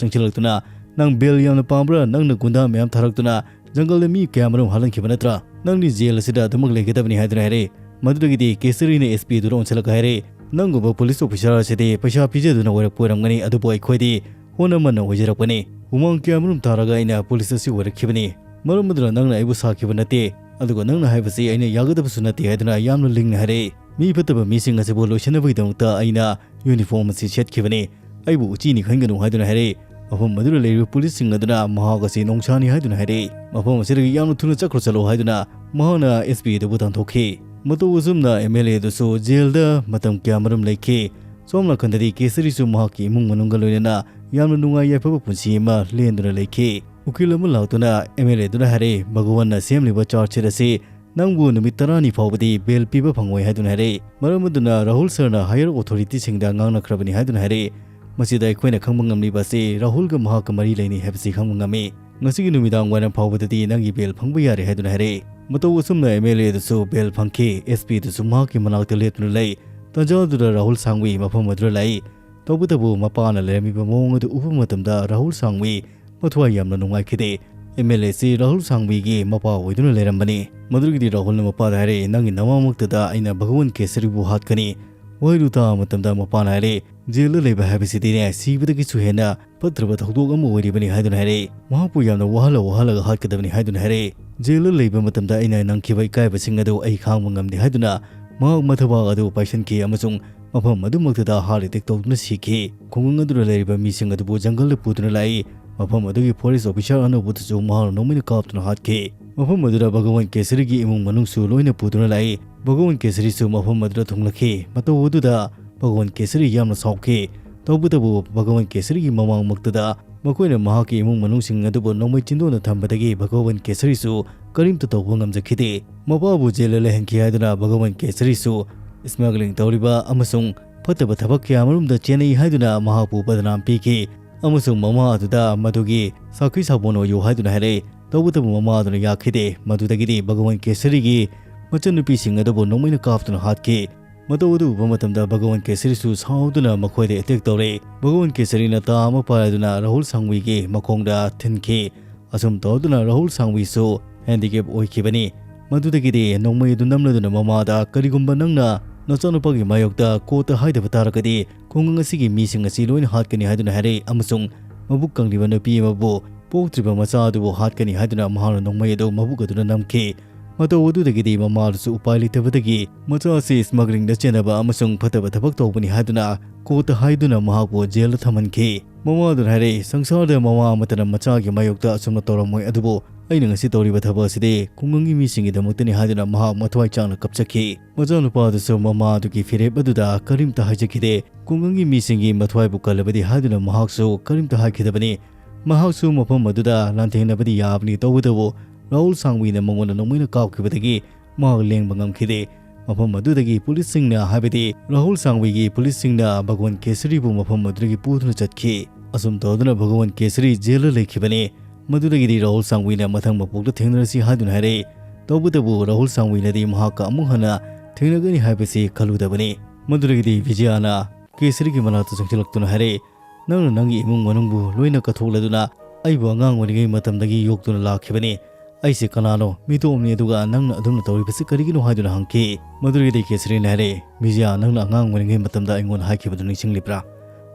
ꯆꯪꯁꯤꯜꯂꯛꯇꯨꯅ "ꯅꯪ ꯕꯦꯜ ꯌꯥꯝꯅ ꯄꯥꯝꯕ꯭ꯔꯥ? ꯅꯪꯅ ꯒꯨꯟꯗꯥ ꯃꯌꯥꯝ ꯊꯥꯔꯛꯇꯨꯅ ꯖꯪꯒꯜꯗ ꯃꯤ ꯀꯌꯥꯃꯔꯨꯝ ꯍꯥꯠꯍꯟꯈꯤꯕ ꯅꯠꯇ꯭ꯔꯥ? ꯅꯪꯗꯤ ꯖꯦꯜ ꯑꯁꯤꯗ ꯑꯗꯨꯃꯛ ꯂꯩꯒꯗꯕꯅꯤ" ꯍꯥꯏꯗꯨꯅ ꯍꯥꯏꯔꯛꯏ꯫ ꯃꯗꯨꯗꯒꯤꯗꯤ ꯀꯦꯁꯔꯤꯅ ꯑꯦꯁ ꯄꯤ ꯑꯗꯨꯗ ꯑꯣꯟꯁꯤꯜꯂꯒ ꯍꯥꯏꯔꯛꯏ, "ꯅꯪꯒꯨꯝꯕ ꯄꯨꯂꯤꯁ ꯑꯣꯐꯤꯁꯥꯔ ꯑꯁꯤꯗꯤ ꯄꯩꯁꯥ ꯄꯤꯖꯗꯨꯅ ꯑꯣꯏꯔꯛꯄ ꯑꯣꯏꯔꯝꯒꯅꯤ, ꯑꯗꯨꯕꯨ ꯑꯩꯈꯣꯏꯗꯤ ꯍꯣꯠꯅꯃꯟꯅ ꯑꯣꯏꯖꯔꯛꯄꯅꯤ꯫ ꯍꯨꯃꯥꯡ ꯀꯌꯥꯃꯔꯨꯝ ꯇꯥꯔꯒ ꯑꯩꯅ ꯄꯨꯂꯤꯁ ꯑꯁꯤ ꯑꯣꯏꯔꯛꯈꯤꯕꯅꯤ꯫ ꯃꯔꯝ ꯑꯗꯨꯅ ꯅꯪꯅ ꯑꯩꯕꯨ ꯁꯥꯈꯤꯕ ꯅꯠꯇꯦ, ꯑꯗꯨꯒ ꯅꯪꯅ ꯍꯥꯏꯕꯁꯤ ꯑꯩꯅ ꯌꯥꯒꯗꯕꯁꯨ ꯅꯠꯇꯦ" ꯍꯥꯏꯗꯨꯅ ꯌꯥꯝꯅ ꯂꯤꯡꯅ ꯍꯥꯏꯔꯛꯏ꯫ "ꯃꯤ ꯐꯠꯇꯕ ꯃꯤꯁꯤꯡ ꯑꯁꯤꯕꯨ ꯂꯣꯏꯁꯤꯟꯅꯕꯒꯤꯗꯃꯛꯇ ꯑꯩꯅ ꯌꯨꯅꯤꯐꯣꯔꯝ ꯑꯁꯤ ꯁꯦꯠꯈꯤꯕꯅꯤ꯫ ꯑꯩꯕꯨ ꯎꯆꯤꯅꯤ ꯈꯟꯒꯅꯨ" ꯍꯥꯏꯗꯨꯅ ꯍꯥꯏꯔꯛꯏ꯫ ꯃꯐꯝ ꯑꯗꯨꯗ ꯂꯩꯔꯤꯕ ꯄꯨꯂꯤꯁꯁꯤꯡ ꯑꯗꯨꯅ ꯃꯍꯥꯛ ꯑꯁꯤ ꯅꯣꯡꯁꯥꯅꯤ ꯍꯥꯏꯗꯨꯅ ꯍꯥꯏꯔꯛꯏ꯫ ꯃꯐꯝ ꯑꯁꯤꯗꯒꯤ ꯌꯥꯝꯅ ꯊꯨꯅ ꯆꯠꯈ꯭ꯔꯣ ꯆꯠꯂꯣ ꯍꯥꯏꯗꯨꯅ ꯃꯍꯥꯛꯅ ꯑꯦꯁ ꯄꯤ ꯑꯗꯨꯕꯨ ꯇꯥꯟꯊꯣꯛꯈꯤ꯫ ꯃꯇꯧ ꯑꯁꯨꯝꯅ ꯑꯦꯝ ꯑꯦꯜ ꯑꯦ ꯑꯗꯨꯁꯨ ꯖꯦꯜꯗ ꯃꯇꯝ ꯀꯌꯥꯃꯔꯨꯝ ꯂꯩꯈꯤ꯫ ꯁꯣꯝ ꯅꯥꯀꯟꯗꯗꯤ ꯀꯦꯁꯔꯤꯁꯨ ꯃꯍꯥꯛꯀꯤ ꯏꯃꯨꯡ ꯃꯅꯨꯡꯒ ꯂꯣꯏꯅꯅ ꯌꯥꯝꯅ ꯅꯨꯡꯉꯥꯏ ꯌꯥꯏꯐꯕ ꯄꯨꯟꯁꯤ ꯑꯃ ꯂꯦꯟꯗꯨꯅ ꯂꯩꯈꯤ꯫ ꯎꯀꯤꯜ ꯑꯃ ꯂꯥꯛꯇꯨꯅ ꯑꯦꯝ ꯑꯦꯜ ꯑꯦ ꯑꯗꯨꯅ ꯍꯥꯏꯔꯛꯏ, "ꯚꯒꯋꯟꯅ ꯁꯦꯝꯂꯤꯕ ꯆꯥꯔꯖ ꯁꯤꯠ ꯑꯁꯤ ꯅꯪꯕꯨ ꯅꯨꯃꯤꯠ ꯇꯔꯥꯅꯤ ꯐꯥꯎꯕꯗꯤ ꯕꯦꯜ ꯄꯤꯕ ꯐꯪꯉꯣꯏ" ꯍꯥꯏꯗꯨꯅ ꯍꯥꯏꯔꯛꯏ꯫ ꯃꯔꯝ ꯑꯗꯨꯅ ꯔꯥꯍꯨꯜ ꯁꯔꯅ ꯍꯥꯌꯔ ꯑꯣꯊꯣꯔꯤꯇꯤꯁꯤꯡꯗ ꯉꯥꯡꯅꯈ꯭ꯔꯕꯅꯤ ꯍꯥꯏꯗꯨꯅ ꯍꯥꯏꯔꯛꯏ꯫ ꯃꯁꯤꯗ ꯑꯩꯈꯣꯏꯅ ꯈꯪꯕ ꯉꯝꯂꯤꯕ ꯑꯁꯤ ꯔꯥꯍꯨꯜꯒ ꯃꯍꯥꯛꯀ ꯃꯔꯤ ꯂꯩꯅꯩ ꯍꯥꯏꯕꯁꯤ ꯈꯪꯕ ꯉꯝꯃꯤ꯫ "ꯉꯁꯤꯒꯤ ꯅꯨꯃꯤꯗꯥꯡ ꯋꯥꯏꯔꯝ ꯐꯥꯎꯕꯗꯗꯤ ꯅꯪꯒꯤ ꯕꯦꯜ ꯐꯪꯕ ꯌꯥꯔꯦ" ꯍꯥꯏꯗꯨꯅ ꯍꯥꯏꯔꯛꯏ꯫ ꯃꯇꯧ ꯑꯁꯨꯝꯅ ꯑꯦꯝ ꯑꯦꯜ ꯑꯦ ꯑꯗꯨꯁꯨ ꯕꯦꯜ ꯐꯪꯈꯤ꯫ ꯑꯦꯁ ꯄꯤ ꯑꯗꯨꯁꯨ ꯃꯍꯥꯛꯀꯤ ꯃꯅꯥꯛꯇ ꯂꯦꯞꯇꯨꯅ ꯂꯩ꯫ ꯇꯥꯟꯖꯥ ꯑꯗꯨꯗ ꯔꯥꯍꯨꯜ ꯁꯥꯡꯋꯤ ꯃꯐꯝ ꯑꯗꯨꯗ ꯂꯥꯛꯏ꯫ ꯇꯧꯕꯇꯕꯨ ꯃꯄꯥꯅ ꯂꯩꯔꯝꯃꯤꯕ ꯃꯑꯣꯡ ꯑꯗꯨ ꯎꯕ ꯃꯇꯝꯗ ꯔꯥꯍꯨꯜ ꯁꯥꯡꯋꯤ ꯃꯊ꯭ꯋꯥꯏ ꯌꯥꯝꯅ ꯅꯨꯡꯉꯥꯏꯈꯤꯗꯦ꯫ ꯑꯦꯝ ꯑꯦꯜ ꯑꯦ ꯑꯁꯤ ꯔꯥꯍꯨꯜ ꯁꯥꯡꯋꯤꯒꯤ ꯃꯄꯥ ꯑꯣꯏꯗꯨꯅ ꯂꯩꯔꯝꯕꯅꯤ꯫ ꯃꯗꯨꯗꯒꯤꯗꯤ ꯔꯥꯍꯨꯜꯅ ꯃꯄꯥꯗ ꯍꯥꯏꯔꯛꯏ, "ꯅꯪꯒꯤ ꯅꯃꯥꯃꯛꯇꯗ ꯑꯩꯅ ꯚꯒꯋꯟ ꯀꯦꯁꯔꯤꯕꯨ ꯍꯥꯠꯀꯅꯤ"꯫ ꯋꯥꯍꯩꯗꯨ ꯇꯥꯕ ꯃꯇꯝꯗ ꯃꯄꯥꯅ ꯍꯥꯏꯔꯛꯏ, "ꯖꯦꯜꯗ ꯂꯩꯕ ꯍꯥꯏꯕꯁꯤꯗꯤꯅꯦ, ꯁꯤꯕꯗꯒꯤꯁꯨ ꯍꯦꯟꯅ ꯐꯠꯇ꯭ꯔꯕ ꯊꯧꯗꯣꯛ ꯑꯃ ꯑꯣꯏꯔꯤꯕꯅꯤ" ꯍꯥꯏꯗꯨꯅ ꯍꯥꯏꯔꯛꯏ꯫ "ꯃꯍꯥꯛꯄꯨ ꯌꯥꯝꯅ ꯋꯥꯍꯜꯂ ꯋꯥꯍꯜꯂꯒ ꯍꯥꯠꯀꯗꯕꯅꯤ" ꯍꯥꯏꯗꯨꯅ ꯍꯥꯏꯔꯛꯏ꯫ "ꯖꯦꯜꯗ ꯂꯩꯕ ꯃꯇꯝꯗ ꯑꯩꯅ ꯅꯪꯈꯤꯕ ꯏꯀꯥꯏꯕꯁꯤꯡ ꯑꯗꯨ ꯑꯩ ꯈꯥꯡꯕ ꯉꯝꯗꯦ" ꯍꯥꯏꯗꯨꯅ ꯃꯍꯥꯛ ꯃꯊꯕꯥꯛ ꯑꯗꯨ ꯄꯥꯏꯁꯟꯈꯤ ꯑꯃꯁꯨꯡ ꯃꯐꯝ ꯑꯗꯨꯃꯛꯇꯗ ꯍꯥꯔꯠ ꯑꯦꯇꯦꯛ ꯇꯧꯗꯨꯅ ꯁꯤꯈꯤ꯫ ꯈꯨꯡꯒꯪ ꯑꯗꯨꯗ ꯂꯩꯔꯤꯕ ꯃꯤꯁꯤꯡ ꯑꯗꯨꯕꯨ ꯖꯪꯒꯜꯗ ꯄꯨꯗꯨꯅ ꯂꯥꯛꯏ꯫ ꯃꯐꯝ ꯑꯗꯨꯒꯤ ꯐꯣꯔꯦꯁ ꯑꯣꯐꯤꯁꯥꯔ ꯑꯅꯧꯕꯗꯨꯁꯨ ꯃꯍꯥꯛꯅ ꯅꯣꯡꯃꯩꯅ ꯀꯥꯞꯇꯨꯅ ꯍꯥꯠꯈꯤ꯫ ꯃꯐꯝ ꯑꯗꯨꯗ ꯚꯒꯋꯟ ꯀꯦꯁꯔꯤꯒꯤ ꯏꯃꯨꯡ ꯃꯅꯨꯡꯁꯨ ꯂꯣꯏꯅ ꯄꯨꯗꯨꯅ ꯂꯥꯛꯏ꯫ ꯚꯒꯋꯟ ꯀꯦꯁꯔꯤꯁꯨ ꯃꯐꯝ ꯑꯗꯨꯗ ꯊꯨꯡꯂꯛꯈꯤ꯫ ꯃꯇꯧ ꯑꯗꯨꯗ ꯚꯒꯋꯟ ꯀꯦꯁꯔꯤ ꯌꯥꯝꯅ ꯁꯥꯎꯈꯤ꯫ ꯇꯧꯕꯇꯕꯨ ꯚꯒꯋꯟ ꯀꯦꯁꯔꯤꯒꯤ ꯃꯃꯥꯡꯃꯛꯇꯗ ꯃꯈꯣꯏꯅ ꯃꯍꯥꯛꯀꯤ ꯏꯃꯨꯡ ꯃꯅꯨꯡꯁꯤꯡ ꯑꯗꯨꯕꯨ ꯅꯣꯡꯃꯩ ꯆꯤꯟꯗꯣꯟꯅ ꯊꯝꯕꯗꯒꯤ ꯚꯒꯋꯟ ꯀꯦꯁꯔꯤꯁꯨ ꯀꯔꯤꯝꯇ ꯇꯧꯕ ꯉꯝꯖꯈꯤꯗꯦ꯫ ꯃꯄꯥꯕꯨ ꯖꯦꯜꯗ ꯂꯩꯍꯟꯈꯤ ꯍꯥꯏꯗꯨꯅ ꯚꯒꯋꯟ ꯀꯦꯁꯔꯤꯁꯨ ꯁ꯭ꯃꯒ꯭ꯂꯤꯡ ꯇꯧꯔꯤꯕ ꯑꯃꯁꯨꯡ ꯐꯠꯇꯕ ꯊꯕꯛ ꯀꯌꯥꯃꯔꯨꯝꯗ ꯆꯦꯟꯅꯩ ꯍꯥꯏꯗꯨꯅ ꯃꯍꯥꯛꯄꯨ ꯕꯗꯅꯥꯝ ꯄꯤꯈꯤ ꯑꯃꯁꯨꯡ ꯃꯃꯥ ꯑꯗꯨꯗ ꯃꯗꯨꯒꯤ ꯁꯥꯈꯤ ꯁꯥꯕꯣꯟ ꯑꯣꯏꯌꯨ ꯍꯥꯏꯗꯨꯅ ꯍꯥꯏꯔꯛꯏ꯫ ꯇꯧꯕꯇꯕꯨ ꯃꯃꯥ ꯑꯗꯨꯅ ꯌꯥꯈꯤꯗꯦ꯫ ꯃꯗꯨꯗꯒꯤꯗꯤ ꯚꯒꯋꯟ ꯀꯦꯁꯔꯤꯒꯤ ꯃꯆꯟꯅꯨꯄꯤꯁꯤꯡ ꯑꯗꯨꯕꯨ ꯅꯣꯡꯃꯩꯅ ꯀꯥꯞꯇꯨꯅ ꯍꯥꯠꯈꯤ꯫ ꯃꯇꯧ ꯑꯗꯨ ꯎꯕ ꯃꯇꯝꯗ ꯚꯒꯋꯟ ꯀꯦꯁꯔꯤꯁꯨ ꯁꯥꯎꯗꯨꯅ ꯃꯈꯣꯏꯗ ꯑꯦꯇꯦꯛ ꯇꯧꯔꯦ꯫ ꯚꯒꯋꯟ ꯀꯦꯁꯔꯤꯅ ꯇꯥ ꯑꯃ ꯄꯥꯏꯗꯨꯅ ꯔꯥꯍꯨꯜ ꯁꯥꯡꯋꯤꯒꯤ ꯃꯈꯣꯡꯗ ꯊꯤꯟꯈꯤ꯫ ꯑꯁꯨꯝ ꯇꯧꯗꯨꯅ ꯔꯥꯍꯨꯜ ꯁꯥꯡꯋꯤꯁꯨ ꯍꯦꯟꯗꯤꯀꯦꯞ ꯑꯣꯏꯈꯤꯕꯅꯤ꯫ ꯃꯗꯨꯗꯒꯤꯗꯤ ꯅꯣꯡꯃꯩ ꯑꯗꯨ ꯅꯝꯂꯗꯨꯅ ꯃꯃꯥꯗ, "ꯀꯔꯤꯒꯨꯝꯕ ꯅꯪꯅ ꯅꯆꯥꯅꯨꯄꯥꯒꯤ ꯃꯥꯌꯣꯛꯇ ꯀꯣꯔꯠꯇ ꯍꯥꯏꯗꯕ ꯇꯥꯔꯒꯗꯤ ꯈꯨꯡꯒꯪ ꯑꯁꯤꯒꯤ ꯃꯤꯁꯤꯡ ꯑꯁꯤ ꯂꯣꯏꯅ ꯍꯥꯠꯀꯅꯤ" ꯍꯥꯏꯗꯨꯅ ꯍꯥꯏꯔꯛꯏ ꯑꯃꯁꯨꯡ ꯃꯕꯨꯛ ꯀꯪꯂꯤꯕ ꯅꯨꯄꯤ ꯑꯃꯕꯨ, ꯄꯣꯛꯇ꯭ꯔꯤꯕ ꯃꯆꯥ ꯑꯗꯨꯕꯨ ꯍꯥꯠꯀꯅꯤ ꯍꯥꯏꯗꯨꯅ ꯃꯍꯥꯛꯅ ꯅꯣꯡꯃꯩ ꯑꯗꯨ ꯃꯕꯨꯛ ꯑꯗꯨꯅ ꯅꯝꯈꯤ꯫ ꯃꯇꯧ ꯑꯗꯨꯗꯒꯤꯗꯤ ꯃꯃꯥꯗꯨꯁꯨ ꯎꯄꯥꯏ ꯂꯩꯇꯕꯗꯒꯤ ꯃꯆꯥ ꯑꯁꯤ ꯁ꯭ꯃꯒ꯭ꯂꯤꯡꯗ ꯆꯦꯟꯅꯕ ꯑꯃꯁꯨꯡ ꯐꯠꯇꯕ ꯊꯕꯛ ꯇꯧꯕꯅꯤ ꯍꯥꯏꯗꯨꯅ ꯀꯣꯔꯠꯇ ꯍꯥꯏꯗꯨꯅ ꯃꯍꯥꯛꯄꯨ ꯖꯦꯜꯗ ꯊꯝꯍꯟꯈꯤ꯫ ꯃꯃꯥꯗꯨꯅ ꯍꯥꯏꯔꯛꯏ, "ꯁꯪꯁꯥꯔꯗ ꯃꯃꯥ ꯑꯃꯠꯇꯅ ꯃꯆꯥꯒꯤ ꯃꯥꯌꯣꯛꯇ ꯑꯁꯨꯝꯅ ꯇꯧꯔꯝꯃꯣꯏ, ꯑꯗꯨꯕꯨ ꯑꯩꯅ ꯉꯁꯤ ꯇꯧꯔꯤꯕ ꯊꯕꯛ ꯑꯁꯤꯗꯤ ꯈꯨꯡꯒꯪꯒꯤ ꯃꯤꯁꯤꯡꯒꯤꯗꯃꯛꯇꯅꯤ" ꯍꯥꯏꯗꯨꯅ ꯃꯍꯥꯛ ꯃꯊ꯭ꯋꯥꯏ ꯆꯥꯛꯅ ꯀꯞꯆꯈꯤ꯫ ꯃꯆꯥꯅꯨꯄꯥꯗꯨꯁꯨ ꯃꯃꯥ ꯑꯗꯨꯒꯤ ꯐꯤꯔꯦꯞ ꯑꯗꯨꯗ ꯀꯔꯤꯝꯇ ꯍꯥꯏꯖꯈꯤꯗꯦ꯫ "ꯈꯨꯡꯒꯪꯒꯤ ꯃꯤꯁꯤꯡꯒꯤ ꯃꯊ꯭ꯋꯥꯏꯕꯨ ꯀꯜꯂꯕꯗꯤ" ꯍꯥꯏꯗꯨꯅ ꯃꯍꯥꯛꯁꯨ ꯀꯔꯤꯝꯇ ꯍꯥꯏꯈꯤꯗꯕꯅꯤ꯫ ꯃꯍꯥꯛꯁꯨ ꯃꯐꯝ ꯑꯗꯨꯗ ꯂꯥꯟꯊꯦꯡꯅꯕꯗꯤ ꯌꯥꯕꯅꯤ, ꯇꯧꯕꯇꯕꯨ ꯔꯥꯍꯨꯜ ꯁꯥꯡꯋꯤꯅ ꯃꯉꯣꯟꯗ ꯅꯣꯡꯃꯩꯅ ꯀꯥꯞꯈꯤꯕꯗꯒꯤ ꯃꯍꯥꯛ ꯂꯦꯡꯕ ꯉꯝꯈꯤꯗꯦ꯫ ꯃꯐꯝ ꯑꯗꯨꯗꯒꯤ ꯄꯨꯂꯤꯁꯁꯤꯡꯅ, ꯍꯥꯏꯕꯗꯤ ꯔꯥꯍꯨꯜ ꯁꯥꯡꯋꯤꯒꯤ ꯄꯨꯂꯤꯁꯁꯤꯡꯅ ꯚꯒꯋꯟ ꯀꯦꯁꯔꯤꯕꯨ ꯃꯐꯝ ꯑꯗꯨꯗꯒꯤ ꯄꯨꯗꯨꯅ ꯆꯠꯈꯤ꯫ ꯑꯁꯨꯝ ꯇꯧꯗꯨꯅ ꯚꯒꯋꯟ ꯀꯦꯁꯔꯤ ꯖꯦꯜꯗ ꯂꯩꯈꯤꯕꯅꯤ꯫ ꯃꯗꯨꯗꯒꯤꯗꯤ ꯔꯥꯍꯨꯜ ꯁꯥꯡꯋꯤꯅ ꯃꯊꯪ ꯃꯄꯣꯛꯇ ꯊꯦꯡꯅꯔꯁꯤ ꯍꯥꯏꯗꯨꯅ ꯍꯥꯏꯔꯛꯏ꯫ ꯇꯧꯕꯇꯕꯨ ꯔꯥꯍꯨꯜ ꯁꯥꯡꯋꯤꯅꯗꯤ ꯃꯍꯥꯛꯀ ꯑꯃꯨꯛ ꯍꯟꯅ ꯊꯦꯡꯅꯒꯅꯤ ꯍꯥꯏꯕꯁꯤ ꯈꯜꯂꯨꯗꯕꯅꯤ꯫ ꯃꯗꯨꯗꯒꯤꯗꯤ ꯕꯤꯖꯌꯥꯅ ꯀꯦꯁꯔꯤꯒꯤ ꯃꯅꯥꯛꯇ ꯆꯪꯁꯤꯜꯂꯛꯇꯨꯅ ꯍꯥꯏꯔꯛꯏ, "ꯅꯪꯅ ꯅꯪꯒꯤ ꯏꯃꯨꯡ ꯃꯅꯨꯡꯕꯨ ꯂꯣꯏꯅ ꯀꯠꯊꯣꯛꯂꯗꯨꯅ ꯑꯩꯕꯨ ꯑꯉꯥꯡ ꯑꯣꯏꯔꯤꯉꯩ ꯃꯇꯝꯗꯒꯤ ꯌꯣꯛꯇꯨꯅ ꯂꯥꯛꯈꯤꯕꯅꯤ꯫ ꯑꯩꯁꯦ ꯀꯅꯥꯅꯣ? ꯃꯤꯇꯣꯞꯅꯤ, ꯑꯗꯨꯒ ꯅꯪꯅ ꯑꯗꯨꯝꯅ ꯇꯧꯔꯤꯕꯁꯤ ꯀꯔꯤꯒꯤꯅꯣ?" ꯍꯥꯏꯗꯨꯅ ꯍꯪꯈꯤ꯫ ꯃꯗꯨꯗꯒꯤꯗꯤ ꯀꯦꯁꯔꯤꯅ ꯍꯥꯏꯔꯛꯏ, "ꯕꯤꯖꯌꯥ, ꯅꯪꯅ ꯑꯉꯥꯡ ꯑꯣꯏꯔꯤꯉꯩ ꯃꯇꯝꯗ ꯑꯩꯉꯣꯟꯗ ꯍꯥꯏꯈꯤꯕꯗꯨ ꯅꯤꯡꯁꯤꯡꯂꯤꯕ꯭ꯔꯥ?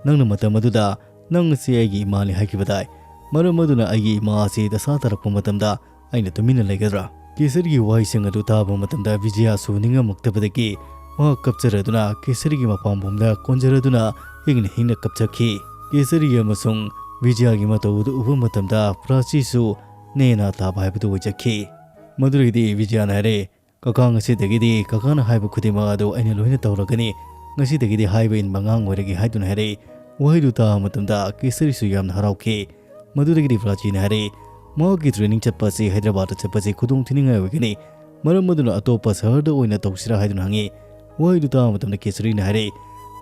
ꯅꯪꯅ ꯃꯇꯝ ꯑꯗꯨꯗ ꯅꯪ ꯑꯁꯤ ꯑꯩꯒꯤ ꯏꯃꯥꯅꯤ ꯍꯥꯏꯈꯤꯕꯗꯥꯏ? ꯃꯔꯝ ꯑꯗꯨꯅ ꯑꯩꯒꯤ ꯏꯃꯥ ꯑꯁꯤ ꯗꯁꯥ ꯇꯥꯔꯛꯄ ꯃꯇꯝꯗ ꯑꯩꯅ ꯇꯨꯃꯤꯟꯅ ꯂꯩꯒꯗ꯭ꯔꯥ?" ꯀꯦꯁꯔꯤꯒꯤ ꯋꯥꯍꯩꯁꯤꯡ ꯑꯗꯨ ꯇꯥꯕ ꯃꯇꯝꯗ ꯕꯤꯖꯌꯥꯁꯨ ꯅꯤꯡꯉꯝꯃꯛꯇꯕꯗꯒꯤ ꯃꯍꯥꯛ ꯀꯞꯆꯔꯗꯨꯅ ꯀꯦꯁꯔꯤꯒꯤ ꯃꯄꯥꯝꯕꯣꯝꯗ ꯀꯣꯟꯖꯔꯗꯨꯅ ꯍꯤꯡꯅ ꯍꯤꯡꯅ ꯀꯞꯆꯈꯤ꯫ ꯀꯦꯁꯔꯤ ꯑꯃꯁꯨꯡ ꯕꯤꯖꯌꯥꯒꯤ ꯃꯇꯧ ꯑꯗꯨ ꯎꯕ ꯃꯇꯝꯗ ꯄ꯭ꯔꯥꯆꯤꯁꯨ ꯅꯦꯅꯥ ꯇꯥꯕ ꯍꯥꯏꯕꯗꯨ ꯑꯣꯏꯖꯈꯤ꯫ ꯃꯗꯨꯗꯒꯤꯗꯤ ꯕꯤꯖꯌꯥꯅ ꯍꯥꯏꯔꯦ, "ꯀꯀꯥ, ꯉꯁꯤꯗꯒꯤꯗꯤ ꯀꯀꯥꯅ ꯍꯥꯏꯕ ꯈꯨꯗꯤꯡꯃꯛ ꯑꯗꯨ ꯑꯩꯅ ꯂꯣꯏꯅ ꯇꯧꯔꯒꯅꯤ꯫ ꯉꯁꯤꯗꯒꯤꯗꯤ ꯍꯥꯏꯕ ꯏꯟꯕ ꯑꯉꯥꯡ ꯑꯣꯏꯔꯒꯦ" ꯍꯥꯏꯗꯨꯅ ꯍꯥꯏꯔꯛꯏ꯫ ꯋꯥꯍꯩꯗꯨ ꯇꯥꯕ ꯃꯇꯝꯗ ꯀꯦꯁꯔꯤꯁꯨ ꯌꯥꯝꯅ ꯍꯔꯥꯎꯈꯤ꯫ ꯃꯗꯨꯗꯒꯤꯗꯤ ꯄ꯭ꯔꯥꯆꯤꯅ ꯍꯥꯏꯔꯛꯏ, ꯃꯍꯥꯛꯀꯤ ꯇ꯭ꯔꯦꯅꯤꯡ ꯆꯠꯄ ꯑꯁꯤ ꯍꯥꯏꯗ꯭ꯔꯕꯥꯗꯇ ꯆꯠꯄꯁꯤ ꯈꯨꯗꯣꯡ ꯊꯤꯅꯤꯡꯉꯥꯏ ꯑꯣꯏꯒꯅꯤ꯫ ꯃꯔꯝ ꯑꯗꯨꯅ ꯑꯇꯣꯞꯄ ꯁꯍꯔꯗ ꯑꯣꯏꯅ ꯇꯧꯁꯤꯔꯥ ꯍꯥꯏꯗꯨꯅ ꯍꯪꯉꯤ꯫ ꯋꯥꯍꯩꯗꯨ ꯇꯥꯕ ꯃꯇꯝꯗ ꯀꯦꯁꯔꯤꯅ ꯍꯥꯏꯔꯛꯏ,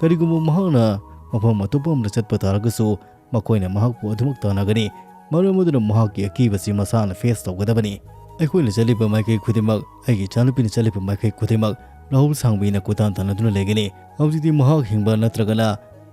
ꯀꯔꯤꯒꯨꯝꯕ ꯃꯍꯥꯛꯅ ꯃꯐꯝ ꯑꯇꯣꯞꯄ ꯑꯃꯗ ꯆꯠꯄ ꯇꯥꯔꯒꯁꯨ ꯃꯈꯣꯏꯅ ꯃꯍꯥꯛꯄꯨ ꯑꯗꯨꯃꯛ ꯇꯥꯟꯅꯒꯅꯤ꯫ ꯃꯔꯝ ꯑꯗꯨꯅ ꯃꯍꯥꯛꯀꯤ ꯑꯀꯤꯕꯁꯤ ꯃꯁꯥꯅ ꯐꯦꯁ ꯇꯧꯒꯗꯕꯅꯤ꯫ ꯑꯩꯈꯣꯏꯅ ꯆꯠꯂꯤꯕ ꯃꯥꯏꯀꯩ ꯈꯨꯗꯤꯡꯃꯛ, ꯑꯩꯒꯤ ꯏꯆꯥꯅꯨꯄꯤꯅ ꯆꯠꯂꯤꯕ ꯃꯥꯏꯀꯩ ꯈꯨꯗꯤꯡꯃꯛ ꯔꯥꯍꯨꯜ ꯁꯥꯡꯕꯤꯅ ꯀꯣꯏꯇꯥꯟ ꯇꯥꯟꯅꯗꯨꯅ ꯂꯩꯒꯅꯤ꯫ ꯍꯧꯖꯤꯛꯇꯤ ꯃꯍꯥꯛ ꯍꯤꯡꯕ ꯅꯠꯇ꯭ꯔꯒꯅ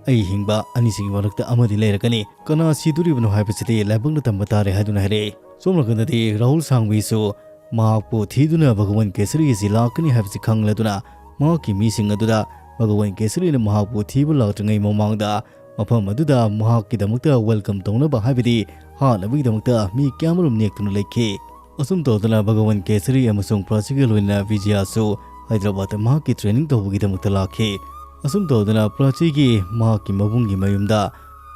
ꯑꯩ ꯍꯤꯡꯕ ꯑꯅꯤꯁꯤꯒꯤ ꯃꯔꯛꯇ ꯑꯃꯗꯤ ꯂꯩꯔꯒꯅꯤ꯫ ꯀꯅꯥ ꯁꯤꯗꯣꯔꯤꯕꯅꯣ ꯍꯥꯏꯕꯁꯤꯗꯤ ꯂꯥꯏꯕꯛꯅ ꯇꯝꯕ ꯇꯥꯔꯦ ꯍꯥꯏꯗꯨꯅ ꯍꯥꯏꯔꯛꯏ꯫ ꯁꯣꯝ ꯅꯥꯀꯟꯗꯗꯤ ꯔꯥꯍꯨꯜ ꯁꯥꯡꯕꯤꯁꯨ ꯃꯍꯥꯛꯄꯨ ꯊꯤꯗꯨꯅ ꯚꯒꯋꯟ ꯀꯦꯁꯔꯤ ꯑꯁꯤ ꯂꯥꯛꯀꯅꯤ ꯍꯥꯏꯕꯁꯤ ꯈꯪꯂꯗꯨꯅ ꯃꯍꯥꯛꯀꯤ ꯃꯤꯁꯤꯡ ꯑꯗꯨꯗ ꯚꯒꯋꯟ ꯀꯦꯁꯔꯤꯅ ꯃꯍꯥꯛꯄꯨ ꯊꯤꯕ ꯂꯥꯛꯇ꯭ꯔꯤꯉꯩ ꯃꯃꯥꯡꯗ ꯃꯐꯝ ꯑꯗꯨꯗ ꯃꯍꯥꯛꯀꯤꯗꯃꯛꯇ welcome ꯇꯧꯅꯕ ꯍꯥꯏꯕꯗꯤ ꯍꯥꯠꯅꯕꯒꯤꯗꯃꯛꯇ ꯃꯤ ꯀꯌꯥꯃꯔꯨꯝ ꯅꯦꯛꯇꯨꯅ ꯂꯩꯈꯤ꯫ ꯑꯁꯨꯝ ꯇꯧꯗꯅ ꯚꯒꯋꯟ ꯀꯦꯁꯔꯤ ꯑꯃꯁꯨꯡ ꯄ꯭ꯔꯥꯆꯤꯒ ꯂꯣꯏꯅꯅ ꯕꯤꯖꯌꯥꯁꯨ ꯍꯥꯏꯗ꯭ꯔꯕꯥꯗꯇ ꯃꯍꯥꯛꯀꯤ training ꯇꯧꯕꯒꯤꯗꯃꯛꯇ ꯂꯥꯛꯈꯤ꯫ ꯑꯁꯨꯝ ꯇꯧꯗꯅ ꯄ꯭ꯔꯥꯆꯤꯒꯤ ꯃꯍꯥꯛꯀꯤ ꯃꯕꯨꯡꯒꯤ ꯃꯌꯨꯝꯗ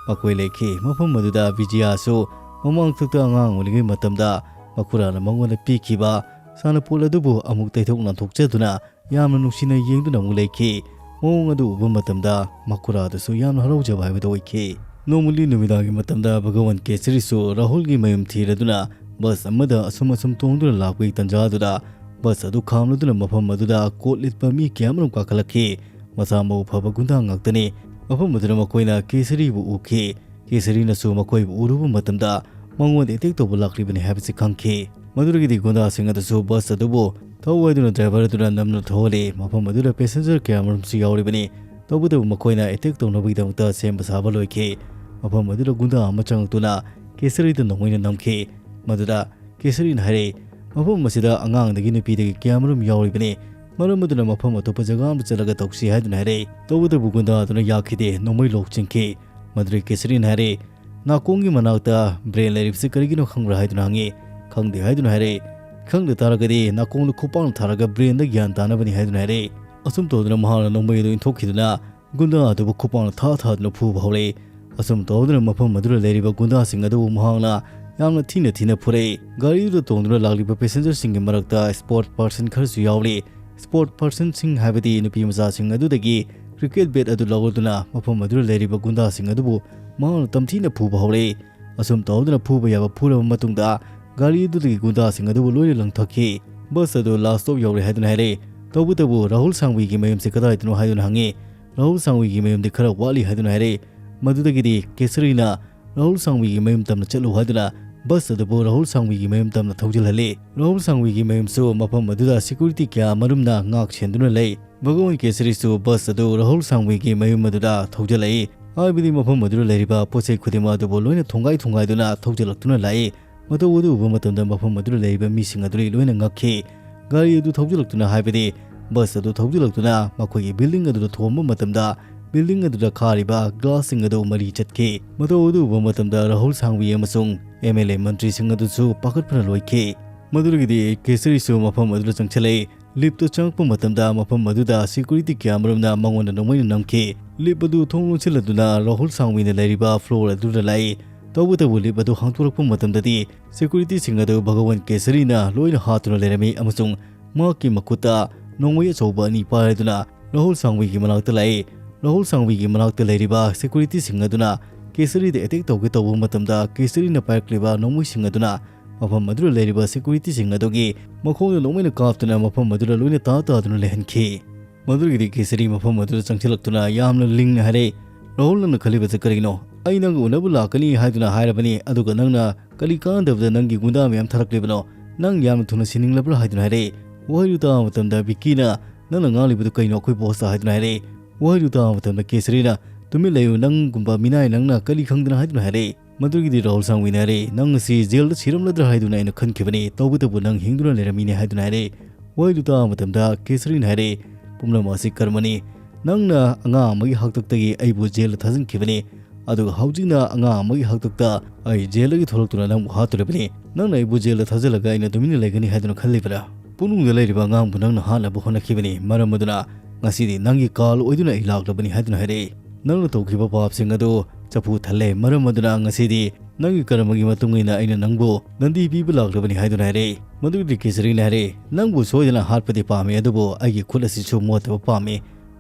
ꯃꯈꯣꯏ ꯂꯩꯈꯤ꯫ ꯃꯐꯝ ꯑꯗꯨꯗ ꯕꯤꯖꯌꯥꯁꯨ ꯃꯃꯥꯡꯊꯛꯇ ꯑꯉꯥꯡ ꯑꯣꯏꯔꯤꯉꯩ ꯃꯇꯝꯗ ꯃꯈꯨꯔꯥꯅ ꯃꯉꯣꯟꯗ ꯄꯤꯈꯤꯕ ꯁꯥꯟꯅꯄꯣꯠ ꯑꯗꯨꯕꯨ ꯑꯃꯨꯛ ꯇꯩꯊꯣꯛ ꯅꯥꯟꯊꯣꯛꯆꯗꯨꯅ ꯌꯥꯝꯅ ꯅꯨꯡꯁꯤꯅ ꯌꯦꯡꯗꯨꯅ ꯑꯃꯨꯛ ꯂꯩꯈꯤ꯫ ꯃꯑꯣꯡ ꯑꯗꯨ ꯎꯕ ꯃꯇꯝꯗ ꯃꯈꯨꯔꯥꯗꯨꯁꯨ ꯌꯥꯝꯅ ꯍꯔꯥꯎꯖꯕ ꯍꯥꯏꯕꯗꯨ ꯑꯣꯏꯈꯤ꯫ ꯅꯣꯡꯃꯗꯤ ꯅꯨꯃꯤꯗꯥꯡꯒꯤ ꯃꯇꯝꯗ ꯚꯒꯋꯟ ꯀꯦꯁꯔꯤꯁꯨ ꯔꯥꯍꯨꯜꯒꯤ ꯃꯌꯨꯝ ꯊꯤꯔꯗꯨꯅ ꯕꯁ ꯑꯃꯗ ꯑꯁꯨꯝ ꯑꯁꯨꯝ ꯇꯣꯡꯗꯨꯅ ꯂꯥꯛꯄꯒꯤ ꯇꯥꯟꯖꯥꯗꯨꯗ ꯕꯁ ꯑꯗꯨ ꯈꯥꯝꯂꯗꯨꯅ ꯃꯐꯝ ꯑꯗꯨꯗ ꯀꯣꯠ ꯂꯤꯠꯄ ꯃꯤ ꯀꯌꯥ ꯑꯃꯔꯣꯝ ꯀꯥꯈꯠꯂꯛꯈꯤ꯫ ꯃꯁꯥ ꯃꯎ ꯐꯕ ꯒꯨꯟꯗꯥ ꯉꯥꯛꯇꯅꯤ꯫ ꯃꯐꯝ ꯑꯗꯨꯗ ꯃꯈꯣꯏꯅ ꯀꯦꯁꯔꯤꯕꯨ ꯎꯈꯤ꯫ ꯀꯦꯁꯔꯤꯅꯁꯨ ꯃꯈꯣꯏꯕꯨ ꯎꯔꯨꯕ ꯃꯇꯝꯗ ꯃꯉꯣꯟꯗ attack ꯇꯧꯕ ꯂꯥꯛꯂꯤꯕꯅꯤ ꯍꯥꯏꯕꯁꯤ ꯈꯪꯈꯤ꯫ ꯃꯗꯨꯗꯒꯤꯗꯤ ꯒꯨꯟꯗꯥꯁꯤꯡ ꯑꯗꯨꯁꯨ ꯕꯁ ꯑꯗꯨꯕꯨ ꯊꯧ ꯍꯥꯏꯗꯨꯅ driver ꯑꯗꯨꯅ ꯅꯝꯅ ꯊꯧꯍꯜꯂꯤ꯫ ꯃꯐꯝ ꯑꯗꯨꯗ passenger ꯀꯌꯥ ꯑꯃꯔꯣꯝꯁꯨ ꯌꯥꯎꯔꯤꯕꯅꯤ꯫ ꯇꯧꯕꯇꯕꯨ ꯃꯈꯣꯏꯅ attack ꯇꯧꯅꯕꯒꯤꯗꯃꯛꯇ ꯁꯦꯝꯕ ꯁꯥꯕ ꯂꯣꯏꯈꯤ꯫ ꯃꯐꯝ ꯑꯗꯨꯗ ꯒꯨꯟꯗꯥ ꯑꯃ ꯆꯪꯂꯛꯇꯨꯅ ꯀꯦꯁꯔꯤꯗ ꯅꯣꯡꯃꯩꯅ ꯅꯝꯈꯤ꯫ ꯃꯗꯨꯗ ꯀꯦꯁꯔꯤꯅ ꯍꯥꯏꯔꯛꯏ, "ꯃꯐꯝ ꯑꯁꯤꯗ ꯑꯉꯥꯡꯗꯒꯤ ꯅꯨꯄꯤꯗꯒꯤ ꯀꯌꯥꯃꯔꯨꯝ ꯌꯥꯎꯔꯤꯕꯅꯤ꯫ ꯃꯔꯝ ꯑꯗꯨꯅ ꯃꯐꯝ ꯑꯇꯣꯞꯄ ꯖꯒꯥ ꯑꯃꯗ ꯆꯠꯂꯒ ꯇꯧꯁꯤ" ꯍꯥꯏꯗꯨꯅ ꯍꯥꯏꯔꯛꯏ꯫ ꯇꯧꯕꯇꯕꯨ ꯒꯨꯟꯗꯥ ꯑꯗꯨꯅ ꯌꯥꯈꯤꯗꯦ, ꯅꯣꯡꯃꯩ ꯂꯣꯛ ꯆꯤꯡꯈꯤ꯫ ꯃꯗꯨꯗꯒꯤ ꯀꯦꯁꯔꯤꯅ ꯍꯥꯏꯔꯛꯏ, "ꯅꯥꯀꯣꯡꯒꯤ ꯃꯅꯥꯛꯇ brain ꯂꯩꯔꯤꯕꯁꯤ ꯀꯔꯤꯒꯤꯅꯣ ꯈꯪꯕ꯭ꯔꯥ?" ꯍꯥꯏꯗꯨꯅ ꯍꯪꯉꯤ꯫ "ꯈꯪꯗꯦ" ꯍꯥꯏꯗꯨꯅ ꯍꯥꯏꯔꯛꯏ꯫ "ꯈꯪꯗ ꯇꯥꯔꯒꯗꯤ ꯅꯥꯀꯣꯡꯗ ꯈꯨꯄꯥꯛꯅ ꯊꯥꯔꯒ brainꯗ ꯒ꯭ꯌꯥꯟ ꯇꯥꯅꯕꯅꯤ" ꯍꯥꯏꯗꯨꯅ ꯍꯥꯏꯔꯛꯏ꯫ ꯑꯁꯨꯝ ꯇꯧꯗꯨꯅ ꯃꯍꯥꯛꯅ ꯅꯣꯡꯃꯩ ꯑꯗꯨ ꯏꯟꯊꯣꯛꯈꯤꯗꯨꯅ ꯒꯨꯟꯗꯥ ꯑꯗꯨꯕꯨ ꯈꯨꯄꯥꯛꯅ ꯊꯥ ꯊꯥꯗꯨꯅ ꯐꯨꯕ ꯍꯧꯔꯛꯏ꯫ ꯑꯁꯨꯝ ꯇꯧꯗꯨꯅ ꯃꯐꯝ ꯑꯗꯨꯗ ꯂꯩꯔꯤꯕ ꯒꯨꯟꯗꯥꯁꯤꯡ ꯑꯗꯨꯕꯨ ꯃꯍꯥꯛꯅ ꯌꯥꯝꯅ ꯊꯤꯅ ꯊꯤꯅ ꯐꯨꯔꯛꯏ꯫ ꯒꯥꯔꯤꯗꯨꯗ ꯇꯣꯡꯗꯨꯅ ꯂꯥꯛꯂꯤꯕ passengerꯁꯤꯡꯒꯤ ꯃꯔꯛꯇ sport person ꯈꯔꯁꯨ ꯌꯥꯎꯔꯤ꯫ Sport personꯁꯤꯡ ꯍꯥꯏꯕꯗꯤ ꯅꯨꯄꯤ ꯃꯆꯥꯁꯤꯡ ꯑꯗꯨꯗꯒꯤ cricket bat ꯑꯗꯨ ꯂꯧꯔꯗꯨꯅ ꯃꯐꯝ ꯑꯗꯨꯗ ꯂꯩꯔꯤꯕ ꯒꯨꯟꯗꯥꯁꯤꯡ ꯑꯗꯨꯕꯨ ꯃꯍꯥꯛꯅ ꯇꯝꯊꯤꯅ ꯐꯨꯕ ꯍꯧꯔꯛꯏ꯫ ꯑꯁꯨꯝ ꯇꯧꯗꯨꯅ ꯐꯨꯕ ꯌꯥꯕ ꯐꯨꯔꯕ ꯃꯇꯨꯡꯗ ꯒꯥꯔꯤ ꯑꯗꯨꯗꯒꯤ ꯒꯨꯟꯗꯥꯁꯤꯡ ꯑꯗꯨꯕꯨ ꯂꯣꯏꯅ ꯂꯪꯊꯈꯤ꯫ ꯕꯁ ꯑꯗꯨ last stop ꯌꯧꯔꯦ ꯍꯥꯏꯗꯨꯅ ꯍꯥꯏꯔꯛꯏ꯫ ꯇꯧꯕꯇꯕꯨ ꯔꯥꯍꯨꯜ ꯁꯥꯡꯕꯤꯒꯤ ꯃꯌꯨꯝꯁꯤ ꯀꯗꯥꯏꯗꯅꯣ ꯍꯥꯏꯗꯨꯅ ꯍꯪꯉꯤ꯫ ꯔꯥꯍꯨꯜ ꯁꯥꯡꯕꯤꯒꯤ ꯃꯌꯨꯝꯗꯤ ꯈꯔ ꯋꯥꯠꯂꯤ ꯍꯥꯏꯗꯨꯅ ꯍꯥꯏꯔꯛꯏ꯫ ꯃꯗꯨꯗꯒꯤꯗꯤ ꯀꯦꯁꯔꯤꯅ ꯔꯥꯍꯨꯜ ꯁꯥꯡꯕꯤꯒꯤ ꯃꯌꯨꯝ ꯇꯝꯅ ꯆꯠꯂꯨ ꯍꯥꯏꯗꯨꯅ ꯕꯁ ꯑꯗꯨꯕꯨ ꯔꯥꯍꯨꯜ ꯁꯥꯡꯋꯤꯒꯤ ꯃꯌꯨꯝ ꯇꯝꯅ ꯊꯧꯖꯤꯜꯍꯜꯂꯤ꯫ ꯔꯥꯍꯨꯜ ꯁꯥꯡꯋꯤꯒꯤ ꯃꯌꯨꯝꯁꯨ ꯃꯐꯝ ꯑꯗꯨꯗ ꯁꯦꯀ꯭ꯌꯨꯔꯤꯇꯤ ꯀꯌꯥ ꯑꯃꯔꯣꯝꯅ ꯉꯥꯛ ꯁꯦꯟꯗꯨꯅ ꯂꯩ꯫ ꯚꯒꯋꯟ ꯀꯦꯁꯔꯤꯁꯨ ꯕꯁ ꯑꯗꯨ ꯔꯥꯍꯨꯜ ꯁꯥꯡꯋꯤꯒꯤ ꯃꯌꯨꯝ ꯑꯗꯨꯗ ꯊꯧꯖꯤꯜꯂꯛꯏ꯫ ꯍꯥꯏꯕꯗꯤ ꯃꯐꯝ ꯑꯗꯨꯗ ꯂꯩꯔꯤꯕ ꯄꯣꯠ ꯆꯩ ꯈꯨꯗꯤꯡꯃꯛ ꯑꯗꯨꯕꯨ ꯂꯣꯏꯅ ꯊꯣꯡꯒꯥꯏ ꯊꯣꯡꯒꯥꯏꯗꯨꯅ ꯊꯧꯖꯤꯜꯂꯛꯇꯨꯅ ꯂꯥꯛꯏ꯫ ꯃꯇꯧ ꯑꯗꯨ ꯎꯕ ꯃꯇꯝꯗ ꯃꯐꯝ ꯑꯗꯨꯗ ꯂꯩꯔꯤꯕ ꯃꯤꯁꯤꯡ ꯑꯗꯨꯗꯤ ꯂꯣꯏꯅ ꯉꯛꯈꯤ꯫ ꯒꯥꯔꯤ ꯑꯗꯨ ꯊꯧꯖꯤꯜꯂꯛꯇꯨꯅ, ꯍꯥꯏꯕꯗꯤ ꯕꯁ ꯑꯗꯨ ꯊꯧꯖꯤꯜꯂꯛꯇꯨꯅ ꯃꯈꯣꯏꯒꯤ ꯕꯤꯜꯗꯤꯡ ꯑꯗꯨꯗ ꯊꯣꯝꯕ ꯃꯇꯝꯗ, ꯕꯤꯜꯗꯤꯡ ꯑꯗꯨꯗ ꯈꯥꯔꯤꯕ ꯒ꯭ꯂꯥꯁꯁꯤꯡ ꯑꯗꯨ ꯃꯔꯤ ꯆꯠꯈꯤ꯫ ꯃꯇꯧ ꯑꯗꯨ ꯎꯕ ꯃꯇꯝꯗ ꯔꯥꯍꯨꯜ ꯁꯥꯡꯋꯤ ꯑꯃꯁꯨꯡ ꯑꯦꯝ ꯑꯦꯜ ꯑꯦ ꯃꯟꯇ꯭ꯔꯤꯁꯤꯡ ꯑꯗꯨꯁꯨ ꯄꯥꯈꯠꯄꯅ ꯂꯣꯏꯈꯤ꯫ ꯃꯗꯨꯗꯒꯤꯗꯤ ꯀꯦꯁꯔꯤꯁꯨ ꯃꯐꯝ ꯑꯗꯨꯗ ꯆꯪꯁꯤꯜꯂꯛꯏ꯫ ꯂꯤꯐꯇ ꯆꯪꯉꯛꯄ ꯃꯇꯝꯗ ꯃꯐꯝ ꯑꯗꯨꯗ ꯁꯦꯀ꯭ꯌꯨꯔꯤꯇꯤ ꯀꯌꯥ ꯑꯃꯔꯣꯝꯅ ꯃꯉꯣꯟꯗ ꯅꯣꯡꯃꯩꯅ ꯅꯝꯈꯤ꯫ ꯂꯤꯐ ꯑꯗꯨ ꯊꯣꯡ ꯂꯣꯟꯁꯤꯜꯂꯗꯨꯅ ꯔꯥꯍꯨꯜ ꯁꯥꯡꯋꯤꯅ ꯂꯩꯔꯤꯕ ꯐ꯭ꯂꯣꯔ ꯑꯗꯨꯗ ꯂꯥꯛꯏ꯫ ꯇꯧꯕꯇꯕꯨ ꯂꯤꯐ ꯑꯗꯨ ꯍꯥꯡꯗꯣꯔꯛꯄ ꯃꯇꯝꯗꯗꯤ ꯁꯦꯀ꯭ꯌꯨꯔꯤꯇꯤꯁꯤꯡ ꯑꯗꯨ ꯚꯒꯋꯟ ꯀꯦꯁꯔꯤꯅ ꯂꯣꯏꯅ ꯍꯥꯠꯇꯨꯅ ꯂꯩꯔꯝꯃꯤ ꯑꯃꯁꯨꯡ ꯃꯍꯥꯛꯀꯤ ꯃꯈꯨꯠꯇ ꯅꯣꯡꯃꯩ ꯑꯆꯧꯕ ꯑꯅꯤ ꯄꯥꯏꯔꯗꯨꯅ ꯔꯥꯍꯨꯜ ꯁꯥꯡꯋꯤꯒꯤ ꯃꯅꯥꯛꯇ ꯂꯥꯛꯏ꯫ ꯔꯥꯍꯨꯜ ꯁꯥꯡꯋꯤꯒꯤ ꯃꯅꯥꯛꯇ ꯂꯩꯔꯤꯕ ꯁꯦꯀ꯭ꯌꯨꯔꯤꯇꯤꯁꯤꯡ ꯑꯗꯨꯅ ꯀꯦꯁꯔꯤꯗ ꯑꯦꯇꯦꯛ ꯇꯧꯒꯦ ꯇꯧꯕ ꯃꯇꯝꯗ ꯀꯦꯁꯔꯤꯅ ꯄꯥꯏꯔꯛꯂꯤꯕ ꯅꯣꯡꯃꯩꯁꯤꯡ ꯑꯗꯨꯅ ꯃꯐꯝ ꯑꯗꯨꯗ ꯂꯩꯔꯤꯕ ꯁꯦꯀ꯭ꯌꯨꯔꯤꯇꯤꯁꯤꯡ ꯑꯗꯨꯒꯤ ꯃꯈꯣꯡꯗ ꯅꯣꯡꯃꯩꯅ ꯀꯥꯞꯇꯨꯅ ꯃꯐꯝ ꯑꯗꯨꯗ ꯂꯣꯏꯅ ꯇꯥ ꯇꯥꯗꯨꯅ ꯂꯩꯍꯟꯈꯤ꯫ ꯃꯗꯨꯗꯒꯤꯗꯤ ꯀꯦꯁꯔꯤ ꯃꯐꯝ ꯑꯗꯨꯗ ꯆꯪꯁꯤꯜꯂꯛꯇꯨꯅ ꯌꯥꯝꯅ ꯂꯤꯡꯅ ꯍꯥꯏꯔꯛꯏ, "ꯔꯥꯍꯨꯜ, ꯅꯪꯅ ꯈꯜꯂꯤꯕꯁꯦ ꯀꯔꯤꯅꯣ? ꯑꯩ ꯅꯪꯒ ꯎꯅꯕ ꯂꯥꯛꯀꯅꯤ ꯍꯥꯏꯗꯨꯅ ꯍꯥꯏꯔꯕꯅꯤ, ꯑꯗꯨꯒ ꯅꯪꯅ ꯀꯔꯤ ꯀꯥꯟꯗꯕꯗ ꯅꯪꯒꯤ ꯒꯨꯟꯗꯥ ꯃꯌꯥꯝ ꯊꯥꯔꯛꯂꯤꯕꯅꯣ? ꯅꯪ ꯌꯥꯝꯅ ꯊꯨꯅ ꯁꯤꯅꯤꯡꯂꯕ꯭ꯔꯥ?" ꯍꯥꯏꯗꯨꯅ ꯍꯥꯏꯔꯛꯏ꯫ ꯋꯥꯍꯩꯗꯨ ꯇꯥꯕ ꯃꯇꯝꯗ ꯕꯤꯛꯀꯤꯅ, "ꯅꯪꯅ ꯉꯥꯡꯂꯤꯕꯗꯨ ꯀꯩꯅꯣ ꯑꯩꯈꯣꯏ ꯕꯣꯁꯇ?" ꯍꯥꯏꯗꯨꯅ ꯍꯥꯏꯔꯛꯏ꯫ ꯋꯥꯍꯩꯗꯨ ꯇꯥꯕ ꯃꯇꯝꯗ ꯀꯦꯁꯔꯤꯅ, "ꯇꯨꯃꯤꯟ ꯂꯩꯌꯨ, ꯅꯪꯒꯨꯝꯕ ꯃꯤꯅꯥꯏ ꯅꯪꯅ ꯀꯔꯤ ꯈꯪꯗꯅ?" ꯍꯥꯏꯗꯨꯅ ꯍꯥꯏꯔꯛꯏ꯫ ꯃꯗꯨꯒꯤꯗꯤ ꯔꯥꯍꯨꯜ ꯁꯥꯡꯋꯤꯅ ꯍꯥꯏꯔꯛꯏ, "ꯅꯪ ꯑꯁꯤ ꯖꯦꯜꯗ ꯁꯤꯔꯝꯂꯗ꯭ꯔꯥ ꯍꯥꯏꯗꯨꯅ ꯑꯩꯅ ꯈꯟꯈꯤꯕꯅꯤ, ꯇꯧꯕꯇꯕꯨ ꯅꯪ ꯍꯤꯡꯗꯨꯅ ꯂꯩꯔꯝꯃꯤꯅꯦ" ꯍꯥꯏꯗꯨꯅ ꯍꯥꯏꯔꯛꯏ꯫ ꯋꯥꯍꯩꯗꯨ ꯇꯥꯕ ꯃꯇꯝꯗ ꯀꯦꯁꯔꯤꯅ ꯍꯥꯏꯔꯛꯏ, "ꯄꯨꯝꯅꯃꯛ ꯑꯁꯤ ꯀꯔꯃꯅꯤ꯫ ꯅꯪꯅ ꯑꯉꯥꯡ ꯑꯃꯒꯤ ꯍꯥꯛꯇꯛꯇꯒꯤ ꯑꯩꯕꯨ ꯖꯦꯜꯗ ꯊꯥꯖꯤꯟꯈꯤꯕꯅꯤ, ꯑꯗꯨꯒ ꯍꯧꯖꯤꯛꯅ ꯑꯉꯥꯡ ꯑꯃꯒꯤ ꯍꯥꯛꯇꯛꯇ ꯑꯩ ꯖꯦꯜꯗꯒꯤ ꯊꯣꯛꯂꯛꯇꯨꯅ ꯅꯪꯕꯨ ꯍꯥꯠꯇꯣꯔꯤꯕꯅꯤ꯫ ꯅꯪꯅ ꯑꯩꯕꯨ ꯖꯦꯜꯗ ꯊꯥꯖꯤꯜꯂꯒ ꯑꯩꯅ ꯇꯨꯃꯤꯟꯅ ꯂꯩꯒꯅꯤ ꯍꯥꯏꯗꯨꯅ ꯈꯜꯂꯤꯕ꯭ꯔꯥ? ꯄꯨꯛꯅꯨꯡꯗ ꯂꯩꯔꯤꯕ ꯑꯉꯥꯡꯕꯨ ꯅꯪꯅ ꯍꯥꯠꯅꯕ ꯍꯣꯠꯅꯈꯤꯕꯅꯤ, ꯃꯔꯝ ꯑꯗꯨꯅ ꯉꯁꯤꯗꯤ ꯅꯪꯒꯤ ꯀꯥꯜ ꯑꯣꯏꯗꯨꯅ ꯑꯩ ꯂꯥꯛꯂꯕꯅꯤ" ꯍꯥꯏꯗꯨꯅ ꯍꯥꯏꯔꯛꯏ꯫ "ꯅꯪꯅ ꯇꯧꯈꯤꯕ ꯄꯥꯞꯁꯤꯡ ꯑꯗꯨ ꯆꯐꯨ ꯊꯜꯂꯦ, ꯃꯔꯝ ꯑꯗꯨꯅ ꯉꯁꯤꯗꯤ ꯅꯪꯒꯤ ꯀꯔꯃꯒꯤ ꯃꯇꯨꯡ ꯏꯟꯅ ꯑꯩꯅ ꯅꯪꯕꯨ ꯗꯟꯗꯤ ꯄꯤꯕ ꯂꯥꯛꯂꯕꯅꯤ" ꯍꯥꯏꯗꯨꯅ ꯍꯥꯏꯔꯛꯏ꯫ ꯃꯗꯨꯒꯤꯗꯤ ꯀꯦꯁꯔꯤꯅ ꯍꯥꯏꯔꯛꯏ, "ꯅꯪꯕꯨ ꯁꯣꯏꯗꯅ ꯍꯥꯠꯄꯗꯤ ꯄꯥꯝꯃꯤ, ꯑꯗꯨꯕꯨ ꯑꯩꯒꯤ ꯈꯨꯠ ꯑꯁꯤꯁꯨ ꯃꯣꯠꯇꯕ ꯄꯥꯝꯃꯤ꯫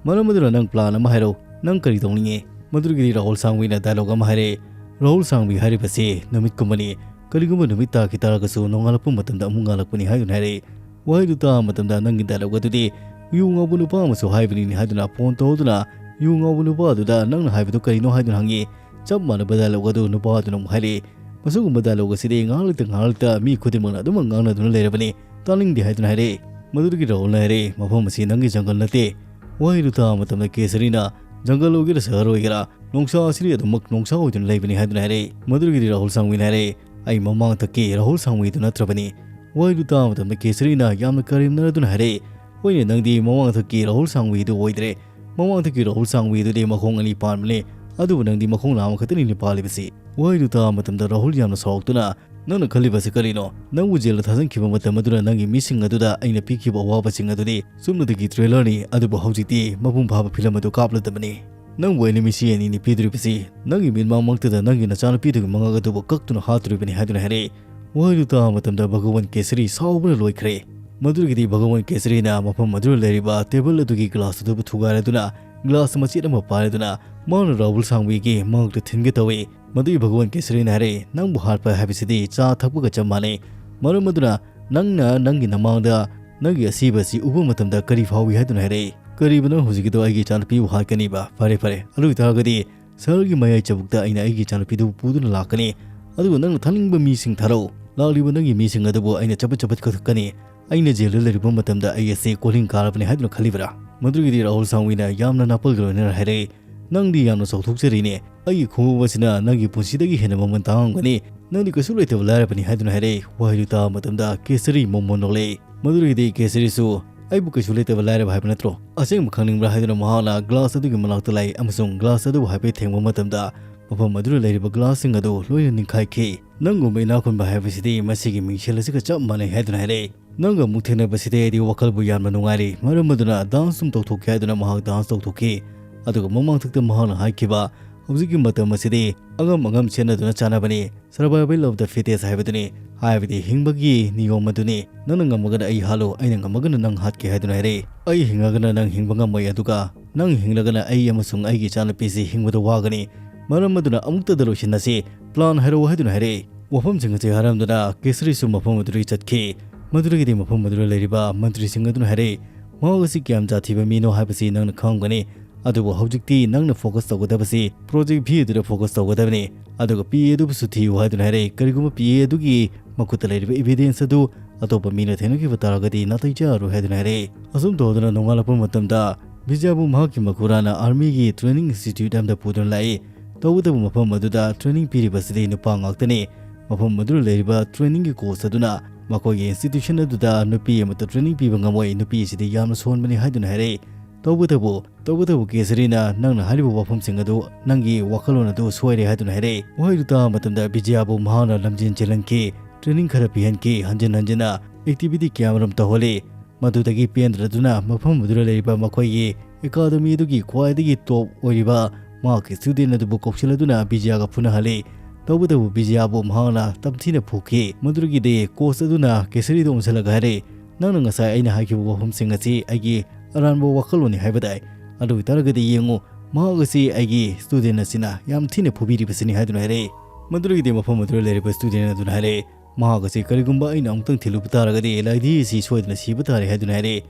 ꯃꯔꯝ ꯑꯗꯨꯅ ꯅꯪ ꯄ꯭ꯂꯥꯟ ꯑꯃ ꯍꯥꯏꯔꯛꯎ, ꯅꯪ ꯀꯔꯤ ꯇꯧꯅꯤꯡꯉꯤ?" ꯃꯗꯨꯗꯒꯤꯗꯤ ꯔꯥꯍꯨꯜ ꯁꯥꯡꯋꯤꯅ ꯗꯥꯏꯂꯣꯛ ꯑꯃ ꯍꯥꯏꯔꯛꯏ, "ꯔꯥꯍꯨꯜ ꯁꯥꯡꯋꯤ ꯍꯥꯏꯔꯤꯕꯁꯤ ꯅꯨꯃꯤꯠꯀꯨꯝꯕꯅꯤ, ꯀꯔꯤꯒꯨꯝꯕ ꯅꯨꯃꯤꯠ ꯇꯥꯈꯤ ꯇꯥꯔꯒꯁꯨ ꯅꯣꯡꯉꯥꯜꯂꯛꯄ ꯃꯇꯝꯗ ꯑꯃꯨꯛ ꯉꯥꯜꯂꯛꯄꯅꯤ" ꯍꯥꯏꯗꯨꯅ ꯍꯥꯏꯔꯛꯏ꯫ ꯋꯥꯍꯩꯗꯨ ꯇꯥꯕ ꯃꯇꯝꯗ ꯅꯪꯒꯤ ꯗꯥꯏꯂꯣꯛ ꯑꯗꯨꯗꯤ ꯌꯨ ꯉꯥꯎꯕ ꯅꯨꯄꯥ ꯑꯃꯁꯨ ꯍꯥꯏꯕꯅꯤꯅꯦ ꯍꯥꯏꯗꯨꯅ ꯐꯣꯟ ꯇꯧꯗꯨꯅ ꯌꯨ ꯉꯥꯎꯕ ꯅꯨꯄꯥ ꯑꯗꯨꯗ ꯅꯪꯅ ꯍꯥꯏꯕꯗꯨ ꯀꯔꯤꯅꯣ ꯍꯥꯏꯗꯨꯅ ꯍꯪꯉꯤ꯫ ꯆꯞ ꯃꯥꯟꯅꯕ ꯗꯥꯏꯂꯣꯛ ꯑꯗꯨ ꯅꯨꯄꯥ ꯑꯗꯨꯅ ꯑꯃꯨꯛ ꯍꯥꯏꯔꯛꯏ, ꯃꯁꯤꯒꯨꯝꯕ ꯗꯥꯏꯂꯣꯒ ꯑꯁꯤꯗꯤ ꯉꯥꯏꯍꯥꯛ ꯂꯩꯇ ꯉꯥꯏꯍꯥꯛ ꯂꯩꯇ ꯃꯤ ꯈꯨꯗꯤꯡꯃꯛꯅ ꯑꯗꯨꯃꯛ ꯉꯥꯡꯅꯗꯨꯅ ꯂꯩꯔꯕꯅꯤ꯫ ꯇꯥꯅꯤꯡꯗꯦ ꯍꯥꯏꯗꯨꯅ ꯍꯥꯏꯔꯛꯏ꯫ ꯃꯗꯨꯗꯒꯤ ꯔꯥꯍꯨꯜꯅ ꯍꯥꯏꯔꯛꯏ, "ꯃꯐꯝ ꯑꯁꯤ ꯅꯪꯒꯤ ꯖꯪꯒꯜ ꯅꯠꯇꯦ꯫" ꯋꯥꯍꯩꯗꯨ ꯇꯥꯕ ꯃꯇꯝꯗ ꯀꯦꯁꯔꯤꯅ, "ꯖꯪꯒꯜ ꯑꯣꯏꯒꯦꯔꯥ ꯁꯍꯔ ꯑꯣꯏꯒꯦꯔꯥ, ꯅꯣꯡꯁꯥ ꯑꯁꯤꯗꯤ ꯑꯗꯨꯃꯛ ꯅꯣꯡꯁꯥ ꯑꯣꯏꯗꯨꯅ ꯂꯩꯕꯅꯤ" ꯍꯥꯏꯗꯨꯅ ꯍꯥꯏꯔꯛꯏ꯫ ꯃꯗꯨꯗꯒꯤꯗꯤ ꯔꯥꯍꯨꯜ ꯁꯥꯡꯋꯤꯅ ꯍꯥꯏꯔꯛꯏ, "ꯑꯩ ꯃꯃꯥꯡꯊꯛꯀꯤ ꯔꯥꯍꯨꯜ ꯁꯥꯡꯋꯤꯗꯨ ꯅꯠꯇ꯭ꯔꯕꯅꯤ꯫" ꯋꯥꯍꯩꯗꯨ ꯇꯥꯕ ꯃꯇꯝꯗ ꯀꯦꯁꯔꯤꯅ ꯌꯥꯝꯅ ꯀꯔꯦꯝꯅꯗꯨꯅ ꯍꯥꯏꯔꯛꯏ, "ꯍꯣꯏꯅꯦ, ꯅꯪꯗꯤ ꯃꯃꯥꯡꯊꯛꯀꯤ ꯔꯥꯍꯨꯜ ꯁꯥꯡꯋꯤꯗꯨ ꯑꯣꯏꯗ꯭ꯔꯦ꯫ ꯃꯃꯥꯡꯊꯛꯀꯤ ꯔꯥꯍꯨꯜ ꯁꯥꯡꯋꯤꯗꯨꯗꯤ ꯃꯈꯣꯡ ꯑꯅꯤ ꯄꯥꯟꯕꯅꯦ, ꯑꯗꯨꯕꯨ ꯅꯪꯗꯤ ꯃꯈꯣꯡ ꯂꯥ ꯑꯃꯈꯛꯇꯅꯤꯅꯦ ꯄꯥꯜꯂꯤꯕꯁꯤ꯫" ꯋꯥꯍꯩꯗꯨ ꯇꯥꯕ ꯃꯇꯝꯗ ꯔꯥꯍꯨꯜ ꯌꯥꯝꯅ ꯁꯥꯎꯔꯛꯇꯨꯅ, "ꯅꯪꯅ ꯈꯜꯂꯤꯕꯁꯤ ꯀꯔꯤꯅꯣ? ꯅꯪꯕꯨ ꯖꯦꯜꯗ ꯊꯥꯖꯤꯟꯈꯤꯕ ꯃꯇꯝ ꯑꯗꯨꯗ ꯅꯪꯒꯤ ꯃꯤꯁꯤꯡ ꯑꯗꯨꯗ ꯑꯩꯅ ꯄꯤꯈꯤꯕ ꯑꯋꯥꯕꯁꯤꯡ ꯑꯗꯨꯗꯤ ꯆꯨꯝꯅꯗꯒꯤ ꯇ꯭ꯔꯦꯂꯔꯅꯤ, ꯑꯗꯨꯕꯨ ꯍꯧꯖꯤꯛꯇꯤ ꯃꯄꯨꯡ ꯐꯥꯕ ꯐꯤꯂꯝ ꯑꯗꯨ ꯀꯥꯞꯂꯗꯕꯅꯤ꯫ ꯅꯪꯕꯨ ꯑꯩꯅ ꯃꯤꯁꯤ ꯑꯅꯤꯅꯤ ꯄꯤꯗꯣꯔꯤꯕꯁꯤ, ꯅꯪꯒꯤ ꯃꯤꯠꯃꯥꯡꯃꯛꯇꯗ ꯅꯪꯒꯤ ꯅꯆꯥꯅꯨꯄꯤꯗꯨꯒꯤ ꯃꯉꯛ ꯑꯗꯨꯕꯨ ꯀꯛꯇꯨꯅ ꯍꯥꯠꯇꯣꯔꯤꯕꯅꯤ" ꯍꯥꯏꯗꯨꯅ ꯍꯥꯏꯔꯛꯏ꯫ ꯋꯥꯍꯩꯗꯨ ꯇꯥꯕ ꯃꯇꯝꯗ ꯚꯒꯋꯟ ꯀꯦꯁꯔꯤ ꯁꯥꯎꯕꯅ ꯂꯣꯏꯈ꯭ꯔꯦ꯫ ꯃꯗꯨꯗꯒꯤꯗꯤ ꯚꯒꯋꯟ ꯀꯦꯁꯔꯤꯅ ꯃꯐꯝ ꯑꯗꯨꯗ ꯂꯩꯔꯤꯕ ꯇꯦꯕꯜ ꯑꯗꯨꯒꯤ ꯒ꯭ꯂꯥꯁ ꯑꯗꯨꯕꯨ ꯊꯨꯒꯥꯏꯔꯗꯨꯅ ꯒ꯭ꯂꯥꯁ ꯃꯆꯦꯠ ꯑꯃ ꯄꯥꯏꯔꯗꯨꯅ ꯃꯥꯅ ꯔꯥꯍꯨꯜ ꯁꯥꯡꯋꯤꯒꯤ ꯃꯉꯛꯇ ꯊꯤꯟꯒꯦ ꯇꯧꯏ꯫ ꯃꯗꯨꯒꯤ ꯚꯒꯋꯟ ꯀꯦꯁꯔꯤꯅ ꯍꯥꯏꯔꯛꯏ, "ꯅꯪꯕꯨ ꯍꯥꯠꯄ ꯍꯥꯏꯕꯁꯤꯗꯤ ꯆꯥ ꯊꯛꯄꯒ ꯆꯞ ꯃꯥꯟꯅꯩ꯫ ꯃꯔꯝ ꯑꯗꯨꯅ ꯅꯪꯅ ꯅꯪꯒꯤ ꯅꯃꯥꯡꯗ ꯅꯪꯒꯤ ꯑꯁꯤꯕ ꯑꯁꯤ ꯎꯕ ꯃꯇꯝꯗ ꯀꯔꯤ ꯐꯥꯎꯏ?" ꯍꯥꯏꯗꯨꯅ ꯍꯥꯏꯔꯛꯏ꯫ "ꯀꯔꯤꯕꯅꯣ ꯍꯧꯖꯤꯛꯀꯤꯗꯣ? ꯑꯩꯒꯤ ꯏꯆꯥꯅꯨꯄꯤꯕꯨ ꯍꯥꯠꯀꯅꯤꯕ? ꯐꯔꯦ, ꯐꯔꯦ, ꯑꯗꯨ ꯑꯣꯏꯇꯥꯔꯒꯗꯤ ꯁꯍꯔꯒꯤ ꯃꯌꯥꯏ ꯆꯕꯨꯛꯇ ꯑꯩꯅ ꯑꯩꯒꯤ ꯏꯆꯥꯅꯨꯄꯤꯗꯨꯕꯨ ꯄꯨꯗꯨꯅ ꯂꯥꯛꯀꯅꯤ, ꯑꯗꯨꯒ ꯅꯪꯅ ꯊꯥꯅꯤꯡꯕ ꯃꯤꯁꯤꯡ ꯊꯥꯔꯛꯎ꯫ ꯂꯥꯛꯂꯤꯕ ꯅꯪꯒꯤ ꯃꯤꯁꯤꯡ ꯑꯗꯨꯕꯨ ꯑꯩꯅ ꯆꯄꯠ ꯆꯄꯠ ꯀꯛꯊꯠꯀꯅꯤ꯫ ꯑꯩꯅ ꯖꯦꯜꯗ ꯂꯩꯔꯤꯕ ꯃꯇꯝꯗ ꯑꯩ ꯑꯁꯤ ꯀꯣꯜꯍꯤꯡ ꯀꯥꯔꯕꯅꯤ ꯍꯥꯏꯗꯨꯅ ꯈꯜꯂꯤꯕ꯭ꯔꯥ?" ꯃꯗꯨꯗꯒꯤꯗꯤ ꯔꯥꯍꯨꯜ ꯁꯥꯡꯋꯤꯅ ꯌꯥꯝꯅ ꯅꯥꯄꯜꯒ ꯂꯣꯏꯅꯅ ꯍꯥꯏꯔꯛꯏ, "ꯅꯪꯗꯤ ꯌꯥꯝꯅ ꯆꯥꯎꯊꯣꯛꯆꯔꯤꯅꯦ꯫ ꯑꯩꯒꯤ ꯈꯣꯡꯎꯞ ꯑꯁꯤꯅ ꯅꯪꯒꯤ ꯄꯨꯟꯁꯤꯗꯒꯤ ꯍꯦꯟꯅ ꯃꯃꯜ ꯇꯥꯡꯉꯝꯒꯅꯤ꯫ ꯅꯪꯗꯤ ꯀꯩꯁꯨ ꯂꯩꯇꯕ ꯂꯥꯏꯔꯕꯅꯤ" ꯍꯥꯏꯗꯨꯅ ꯍꯥꯏꯔꯛꯏ꯫ ꯋꯥꯍꯩꯗꯨ ꯇꯥꯕ ꯃꯇꯝꯗ ꯀꯦꯁꯔꯤ ꯃꯣꯃꯣꯟ ꯅꯣꯛꯂꯛꯏ꯫ ꯃꯗꯨꯗꯒꯤꯗꯤ ꯀꯦꯁꯔꯤꯁꯨ, "ꯑꯩꯕꯨ ꯀꯩꯁꯨ ꯂꯩꯇꯕ ꯂꯥꯏꯔꯕ ꯍꯥꯏꯕ ꯅꯠꯇ꯭ꯔꯣ? ꯑꯁꯦꯡꯕ ꯈꯪꯅꯤꯡꯕ꯭ꯔꯥ?" ꯍꯥꯏꯗꯨꯅ ꯃꯍꯥꯛꯅ ꯒ꯭ꯂꯥꯁ ꯑꯗꯨꯒꯤ ꯃꯅꯥꯛꯇ ꯂꯥꯛꯏ ꯑꯃꯁꯨꯡ ꯒ꯭ꯂꯥꯁ ꯑꯗꯨꯕꯨ ꯍꯥꯏꯐꯦꯠ ꯊꯦꯡꯕ ꯃꯇꯝꯗ ꯃꯐꯝ ꯑꯗꯨꯗ ꯂꯩꯔꯤꯕ ꯒ꯭ꯂꯥꯁꯁꯤꯡ ꯑꯗꯨ ꯂꯣꯏꯅ ꯅꯤꯡꯈꯥꯏꯈꯤ꯫ "ꯅꯪꯒꯨꯝꯕ ꯏꯅꯥꯛ ꯈꯨꯟꯕ ꯍꯥꯏꯕꯁꯤꯗꯤ ꯃꯁꯤꯒꯤ ꯃꯤꯡꯁꯦꯜ ꯑꯁꯤꯒ ꯆꯞ ꯃꯥꯟꯅꯩ" ꯍꯥꯏꯗꯨꯅ ꯍꯥꯏꯔꯛꯏ꯫ "ꯅꯪꯒ ꯑꯃꯨꯛ ꯊꯦꯡꯅꯕꯁꯤꯗꯤ ꯑꯩꯗꯤ ꯋꯥꯈꯜꯕꯨ ꯌꯥꯝꯅ ꯅꯨꯡꯉꯥꯏꯔꯤ꯫ ꯃꯔꯝ ꯑꯗꯨꯅ ꯗꯥꯟꯁ ꯁꯨꯝ ꯇꯧꯊꯣꯛꯀꯦ" ꯍꯥꯏꯗꯨꯅ ꯃꯍꯥꯛ ꯗꯥꯟꯁ ꯇꯧꯊꯣꯛꯈꯤ꯫ ꯑꯗꯨꯒ ꯃꯃꯥꯡꯊꯛꯇ ꯃꯍꯥꯛꯅ ꯍꯥꯏꯈꯤꯕ, "ꯍꯧꯖꯤꯛꯀꯤ ꯃꯇꯝ ꯑꯁꯤꯗꯤ ꯑꯉꯝ ꯑꯉꯝ ꯁꯦꯠꯅꯗꯨꯅ ꯆꯥꯅꯕꯅꯤ꯫ Survival of the fittest ꯍꯥꯏꯕꯗꯨꯅꯤ, ꯍꯥꯏꯕꯗꯤ ꯍꯤꯡꯕꯒꯤ ꯅꯤꯌꯣꯝ ꯑꯗꯨꯅꯤ꯫ ꯅꯪꯅ ꯉꯝꯃꯒꯅ ꯑꯩ ꯍꯥꯠꯂꯨ, ꯑꯩꯅ ꯉꯝꯃꯒꯅ ꯅꯪ ꯍꯥꯠꯀꯦ" ꯍꯥꯏꯗꯨꯅ ꯍꯥꯏꯔꯛꯏ꯫ "ꯑꯩ ꯍꯤꯡꯉꯒꯅ ꯅꯪ ꯍꯤꯡꯕ ꯉꯝꯃꯣꯏ, ꯑꯗꯨꯒ ꯅꯪ ꯍꯤꯡꯂꯒꯅ ꯑꯩ ꯑꯃꯁꯨꯡ ꯑꯩꯒꯤ ꯏꯆꯥꯅꯨꯄꯤꯁꯤ ꯍꯤꯡꯕꯗ ꯋꯥꯒꯅꯤ꯫ ꯃꯔꯝ ꯑꯗꯨꯅ ꯑꯃꯨꯛꯇꯗ ꯂꯣꯏꯁꯤꯟꯅꯁꯤ, ꯄ꯭ꯂꯥꯟ ꯍꯥꯏꯔꯛꯑꯣ" ꯍꯥꯏꯗꯨꯅ ꯍꯥꯏꯔꯛꯏ꯫ ꯋꯥꯐꯝꯁꯤꯡ ꯑꯁꯤ ꯍꯥꯏꯔꯝꯗꯨꯅ ꯀꯦꯁꯔꯤꯁꯨ ꯃꯐꯝ ꯑꯗꯨꯗꯒꯤ ꯆꯠꯈꯤ꯫ ꯃꯗꯨꯗꯒꯤꯗꯤ ꯃꯐꯝ ꯑꯗꯨꯗ ꯂꯩꯔꯤꯕ ꯃꯟꯇ꯭ꯔꯤꯁꯤꯡ ꯑꯗꯨꯅ ꯍꯥꯏꯔꯛꯏ, "ꯃꯍꯥꯛ ꯑꯁꯤ ꯀꯌꯥꯝ ꯖꯥꯊꯤꯕ ꯃꯤꯅꯣ ꯍꯥꯏꯕꯁꯤ ꯅꯪꯅ ꯈꯪꯉꯝꯒꯅꯤ꯫ ꯑꯗꯨꯕꯨ ꯍꯧꯖꯤꯛꯇꯤ ꯅꯪꯅ focus ꯇꯧꯒꯗꯕꯁꯤ project B ꯑꯗꯨꯗ focus ꯇꯧꯒꯗꯕꯅꯤ꯫ ꯑꯗꯨꯒ P A ꯑꯗꯨꯕꯨꯁꯨ ꯊꯤꯌꯨ ꯍꯥꯏꯗꯨꯅ ꯍꯥꯏꯔꯦ꯫ ꯀꯔꯤꯒꯨꯝꯕ P A ꯑꯗꯨꯒꯤ ꯃꯈꯨꯠꯇ ꯂꯩꯔꯤꯕ evidence ꯑꯗꯨ ꯑꯇꯣꯞꯄ ꯃꯤꯅ ꯊꯦꯡꯅꯈꯤꯕ ꯇꯥꯔꯒꯗꯤ ꯅꯥꯇꯩ ꯆꯥꯔꯔꯣꯏ ꯍꯥꯏꯗꯨꯅ ꯍꯥꯏꯔꯦ꯫ ꯑꯁꯨꯝ ꯇꯧꯗꯨꯅ ꯅꯣꯡꯉꯥꯜꯂꯛꯄ ꯃꯇꯝꯗ ꯕꯤꯖꯌꯕꯨ ꯃꯍꯥꯛꯀꯤ ꯃꯈꯨꯔꯥꯅ armyꯒꯤ training institute ꯑꯃꯗ ꯄꯨꯗꯨꯅ ꯂꯥꯛꯏ꯫ ꯇꯧꯕꯇꯕꯨ ꯃꯐꯝ ꯑꯗꯨꯗ training ꯄꯤꯔꯤꯕꯁꯤꯗꯤ ꯅꯨꯄꯥ ꯉꯥꯛꯇꯅꯤ꯫ ꯃꯐꯝ ꯑꯗꯨꯗ ꯂꯩꯔꯤꯕ trainingꯒꯤ coach ꯑꯗꯨꯅ ꯃꯈꯣꯏꯒꯤ institution ꯑꯗꯨꯗ ꯅꯨꯄꯤ ꯑꯃꯠꯇ training ꯄꯤꯕ ꯉꯝꯃꯣꯏ, ꯅꯨꯄꯤ ꯑꯁꯤꯗꯤ ꯌꯥꯝꯅ ꯁꯣꯟꯕꯅꯤ ꯍꯥꯏꯗꯨꯅ ꯍꯥꯏꯔꯛꯏ꯫ ꯇꯧꯕꯇꯕꯨ ꯇꯧꯕꯇꯕꯨ ꯀꯦꯁꯔꯤꯅ ꯅꯪꯅ ꯍꯥꯏꯔꯤꯕ ꯋꯥꯐꯝꯁꯤꯡ ꯑꯗꯨ ꯅꯪꯒꯤ ꯋꯥꯈꯜꯂꯣꯟ ꯑꯗꯨ ꯁꯣꯏꯔꯦ ꯍꯥꯏꯗꯨꯅ ꯍꯥꯏꯔꯛꯏ꯫ ꯋꯥꯍꯩꯗꯨ ꯇꯥꯕ ꯃꯇꯝꯗ ꯕꯤꯖꯌꯕꯨ ꯃꯍꯥꯛꯅ ꯂꯝꯖꯦꯟ ꯆꯦꯜꯍꯟꯈꯤ, training ꯈꯔ ꯄꯤꯍꯟꯈꯤ, ꯍꯟꯖꯤꯟ ꯍꯟꯖꯤꯟꯅ activity ꯀꯌꯥꯃꯔꯨꯝ ꯇꯧꯍꯜꯂꯤ꯫ ꯃꯗꯨꯗꯒꯤ ꯄꯦꯟꯗ꯭ꯔꯗꯨꯅ ꯃꯐꯝ ꯑꯗꯨꯗ ꯂꯩꯔꯤꯕ ꯃꯈꯣꯏꯒꯤ academy ꯑꯗꯨꯒꯤ ꯈ꯭ꯋꯥꯏꯗꯒꯤ top ꯑꯣꯏꯔꯤꯕ ꯃꯍꯥꯛꯀꯤ student ꯑꯗꯨꯕꯨ ꯀꯧꯁꯤꯜꯂꯗꯨꯅ ꯕꯤꯖꯌꯒ ꯐꯨꯅꯍꯜꯂꯤ꯫ ꯇꯧꯕꯇꯕꯨ ꯕꯤꯖꯌꯕꯨ ꯃꯍꯥꯛꯅ ꯇꯝꯊꯤꯅ ꯐꯨꯈꯤ꯫ ꯃꯗꯨꯗꯒꯤꯗꯤ coach ꯑꯗꯨꯅ ꯀꯦꯁꯔꯤꯗ ꯑꯣꯟꯁꯤꯜꯂꯒ ꯍꯥꯏꯔꯛꯏ, "ꯅꯪꯅ ꯉꯁꯥꯏ ꯑꯩꯅ ꯍꯥꯏꯈꯤꯕ ꯋꯥꯐꯝꯁꯤꯡ ꯑꯁꯤ ꯑꯩꯒꯤ ꯑꯔꯥꯟꯕ ꯋꯥꯈꯜꯂꯣꯟꯅꯤ ꯍꯥꯏꯕ ꯇꯥꯏ꯫ ꯑꯗꯨ ꯑꯣꯏꯇꯥꯔꯒꯗꯤ ꯌꯦꯡꯉꯨ, ꯃꯍꯥꯛ ꯑꯁꯤ ꯑꯩꯒꯤ student ꯑꯁꯤꯅ ꯌꯥꯝ ꯊꯤꯅ ꯐꯨꯕꯤꯔꯤꯕꯁꯤꯅꯤ" ꯍꯥꯏꯗꯨꯅ ꯍꯥꯏꯔꯛꯏ꯫ ꯃꯗꯨꯗꯒꯤꯗꯤ ꯃꯐꯝ ꯑꯗꯨꯗ ꯂꯩꯔꯤꯕ student ꯑꯗꯨꯅ ꯍꯥꯏꯔꯛꯏ, "ꯃꯍꯥꯛ ꯑꯁꯤ ꯀꯔꯤꯒꯨꯝꯕ ꯑꯩꯅ ꯑꯃꯨꯛꯇꯪ ꯊꯤꯜꯂꯨꯕ ꯇꯥꯔꯒꯗꯤ ꯂꯥꯏꯙꯤ ꯑꯁꯤ ꯁꯣꯏꯗꯅ ꯁꯤꯕ ꯇꯥꯔꯦ" ꯍꯥꯏꯗꯨꯅ ꯍꯥꯏꯔꯛꯏ꯫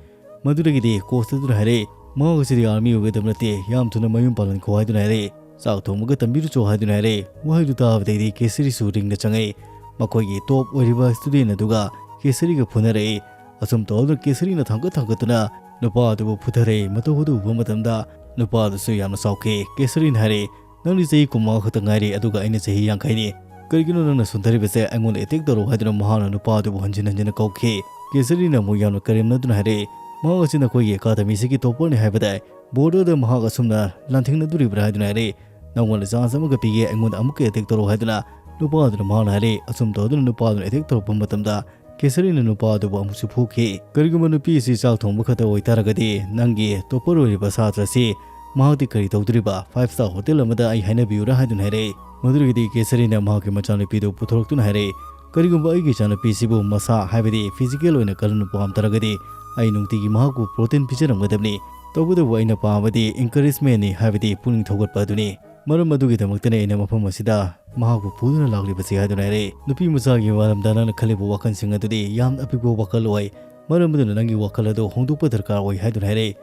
ꯃꯗꯨꯗꯒꯤꯗꯤ coach ꯑꯗꯨꯅ ꯍꯥꯏꯔꯛꯏ, "ꯃꯍꯥꯛ ꯑꯁꯤꯗꯤ army ꯑꯣꯏꯒꯗꯕ ꯅꯠꯇꯦ, ꯌꯥꯝ ꯊꯨꯅ ꯃꯌꯨꯝ ꯄꯥꯜꯍꯟꯈꯣ" ꯍꯥꯏꯗꯨꯅ ꯍꯥꯏꯔꯛꯏ꯫ "ꯆꯥꯛ ꯊꯣꯡꯕꯒ ꯇꯝꯕꯤꯔꯨꯆꯣ" ꯍꯥꯏꯗꯨꯅ ꯍꯥꯏꯔꯛꯏ꯫ ꯋꯥꯍꯩꯗꯨ ꯇꯥꯕꯗꯒꯤꯗꯤ ꯀꯦꯁꯔꯤꯁꯨ ring ꯗ ꯆꯪꯉꯛꯏ꯫ ꯃꯈꯣꯏꯒꯤ top ꯑꯣꯏꯔꯤꯕ student ꯑꯗꯨꯒ ꯀꯦꯁꯔꯤꯒ ꯐꯨꯅꯔꯛꯏ꯫ ꯑꯁꯨꯝ ꯇꯧꯗꯨꯅ ꯀꯦꯁꯔꯤꯅ ꯊꯥꯡꯒꯠ ꯊꯥꯡꯒꯠꯇꯨꯅ ꯅꯨꯄꯥ ꯑꯗꯨꯕꯨ ꯐꯨꯊꯔꯛꯏ꯫ ꯃꯇꯧ ꯑꯗꯨ ꯎꯕ ꯃꯇꯝꯗ ꯅꯨꯄꯥ ꯑꯗꯨꯁꯨ ꯌꯥꯝꯅ ꯁꯥꯎꯈꯤ꯫ ꯀꯦꯁꯔꯤꯅ ꯍꯥꯏꯔꯛꯏ, "ꯅꯪꯗꯤ ꯆꯍꯤ ꯀꯨꯟꯃꯉꯥ ꯈꯛꯇ ꯉꯥꯏꯔꯤ, ꯑꯗꯨꯒ ꯑꯩꯅ ꯆꯍꯤ ꯌꯥꯡꯈꯩꯅꯤ꯫ ꯀꯔꯤꯒꯤꯅꯣ ꯅꯪꯅ ꯁꯣꯟꯊꯔꯤꯕꯁꯦ? ꯑꯩꯉꯣꯟꯗ attack ꯇꯧꯔꯛꯎ" ꯍꯥꯏꯗꯨꯅ ꯃꯍꯥꯛꯅ ꯅꯨꯄꯥ ꯑꯗꯨꯕꯨ ꯍꯟꯖꯤꯟ ꯍꯟꯖꯤꯟꯅ ꯀꯧꯈꯤ꯫ ꯀꯦꯁꯔꯤꯅ ꯑꯃꯨꯛ ꯌꯥꯝꯅ ꯀꯔꯦꯝꯅꯗꯨꯅ ꯍꯥꯏꯔꯛꯏ, "ꯃꯍꯥꯛ ꯑꯁꯤ ꯅꯈꯣꯏꯒꯤ academy ꯁꯤꯒꯤ topper ꯅꯤ ꯍꯥꯏꯕ ꯇꯥꯏ꯫ Board ꯑꯗꯨꯗ ꯃꯍꯥꯛ ꯑꯁꯨꯝꯅ ꯂꯥꯟꯊꯦꯡꯅꯗꯣꯔꯤꯕ꯭ꯔꯥ?" ꯍꯥꯏꯗꯨꯅ ꯍꯥꯏꯔꯛꯏ꯫ "ꯅꯉꯣꯟꯗ chance ꯑꯃꯒ ꯄꯤꯒꯦ, ꯑꯩꯉꯣꯟꯗ ꯑꯃꯨꯛꯀ attack ꯇꯧꯔꯛꯎ" ꯍꯥꯏꯗꯨꯅ ꯅꯨꯄꯥ ꯑꯗꯨꯅ ꯃꯍꯥꯛꯅ ꯍꯥꯏꯔꯛꯏ꯫ ꯑꯁꯨꯝ ꯇꯧꯗꯨꯅ ꯅꯨꯄꯥ ꯑꯗꯨꯅ attack ꯇꯧꯔꯛꯄ ꯃꯇꯝꯗ ꯀꯦꯁꯔꯤꯅ ꯅꯨꯄꯥ ꯑꯗꯨꯕꯨ ꯑꯃꯨꯛꯁꯨ ꯐꯨꯈꯤ꯫ "ꯀꯔꯤꯒꯨꯝꯕ ꯅꯨꯄꯤ ꯑꯁꯤ ꯆꯥꯛ ꯊꯣꯡꯕ ꯈꯛꯇ ꯑꯣꯏꯇꯥꯔꯒꯗꯤ ꯅꯪꯒꯤ topper ꯑꯣꯏꯔꯤꯕ ꯁꯥꯇ꯭ꯔ ꯑꯁꯤ ꯃꯍꯥꯛꯇꯤ ꯀꯔꯤ ꯇꯧꯗꯣꯔꯤꯕ? Five star hotel ꯑꯃꯗ ꯑꯩ ꯍꯥꯏꯅꯕꯤꯌꯨꯔꯥ?" ꯍꯥꯏꯗꯨꯅ ꯍꯥꯏꯔꯛꯏ꯫ ꯃꯗꯨꯗꯒꯤꯗꯤ ꯀꯦꯁꯔꯤꯅ ꯃꯍꯥꯛꯀꯤ ꯃꯆꯥꯅꯨꯄꯤꯗꯨ ꯄꯨꯊꯣꯔꯛꯇꯨꯅ ꯍꯥꯏꯔꯛꯏ, "ꯀꯔꯤꯒꯨꯝꯕ ꯑꯩꯒꯤ ꯏꯆꯥꯅꯨꯄꯤꯁꯤꯕꯨ ꯃꯁꯥ, ꯍꯥꯏꯕꯗꯤ physical ꯑꯣꯏꯅ ꯀꯜꯍꯟꯕ ꯄꯥꯝ ꯇꯥꯔꯒꯗꯤ ꯑꯩ ꯅꯨꯡꯇꯤꯒꯤ ꯃꯍꯥꯛꯄꯨ protein ꯄꯤꯖꯔꯝꯒꯗꯕꯅꯤ꯫ ꯇꯧꯕꯇꯕꯨ ꯑꯩꯅ ꯄꯥꯝꯕꯗꯤ encouragement ꯅꯤ, ꯍꯥꯏꯕꯗꯤ ꯄꯨꯛꯅꯤꯡ ꯊꯧꯒꯠꯄ ꯑꯗꯨꯅꯤ꯫ ꯃꯔꯝ ꯑꯗꯨꯒꯤꯗꯃꯛꯇꯅꯤ ꯑꯩꯅ ꯃꯐꯝ ꯑꯁꯤꯗ ꯃꯍꯥꯛꯄꯨ ꯄꯨꯗꯨꯅ ꯂꯥꯛꯂꯤꯕꯁꯤ" ꯍꯥꯏꯗꯨꯅ ꯍꯥꯏꯔꯛꯏ꯫ "ꯅꯨꯄꯤ ꯃꯆꯥꯒꯤ ꯃꯔꯝꯗ ꯅꯪꯅ ꯈꯜꯂꯤꯕ ꯋꯥꯈꯜꯁꯤꯡ ꯑꯗꯨꯗꯤ ꯌꯥꯝꯅ ꯑꯄꯤꯛꯄ ꯋꯥꯈꯜ ꯑꯣꯏ꯫ ꯃꯔꯝ ꯑꯗꯨꯅ ꯅꯪꯒꯤ ꯋꯥꯈꯜ ꯑꯗꯨ ꯍꯣꯡꯗꯣꯛꯄ ꯗꯔꯀꯥꯔ ꯑꯣꯏ" ꯍꯥꯏꯗꯨꯅ ꯍꯥꯏꯔꯛꯏ꯫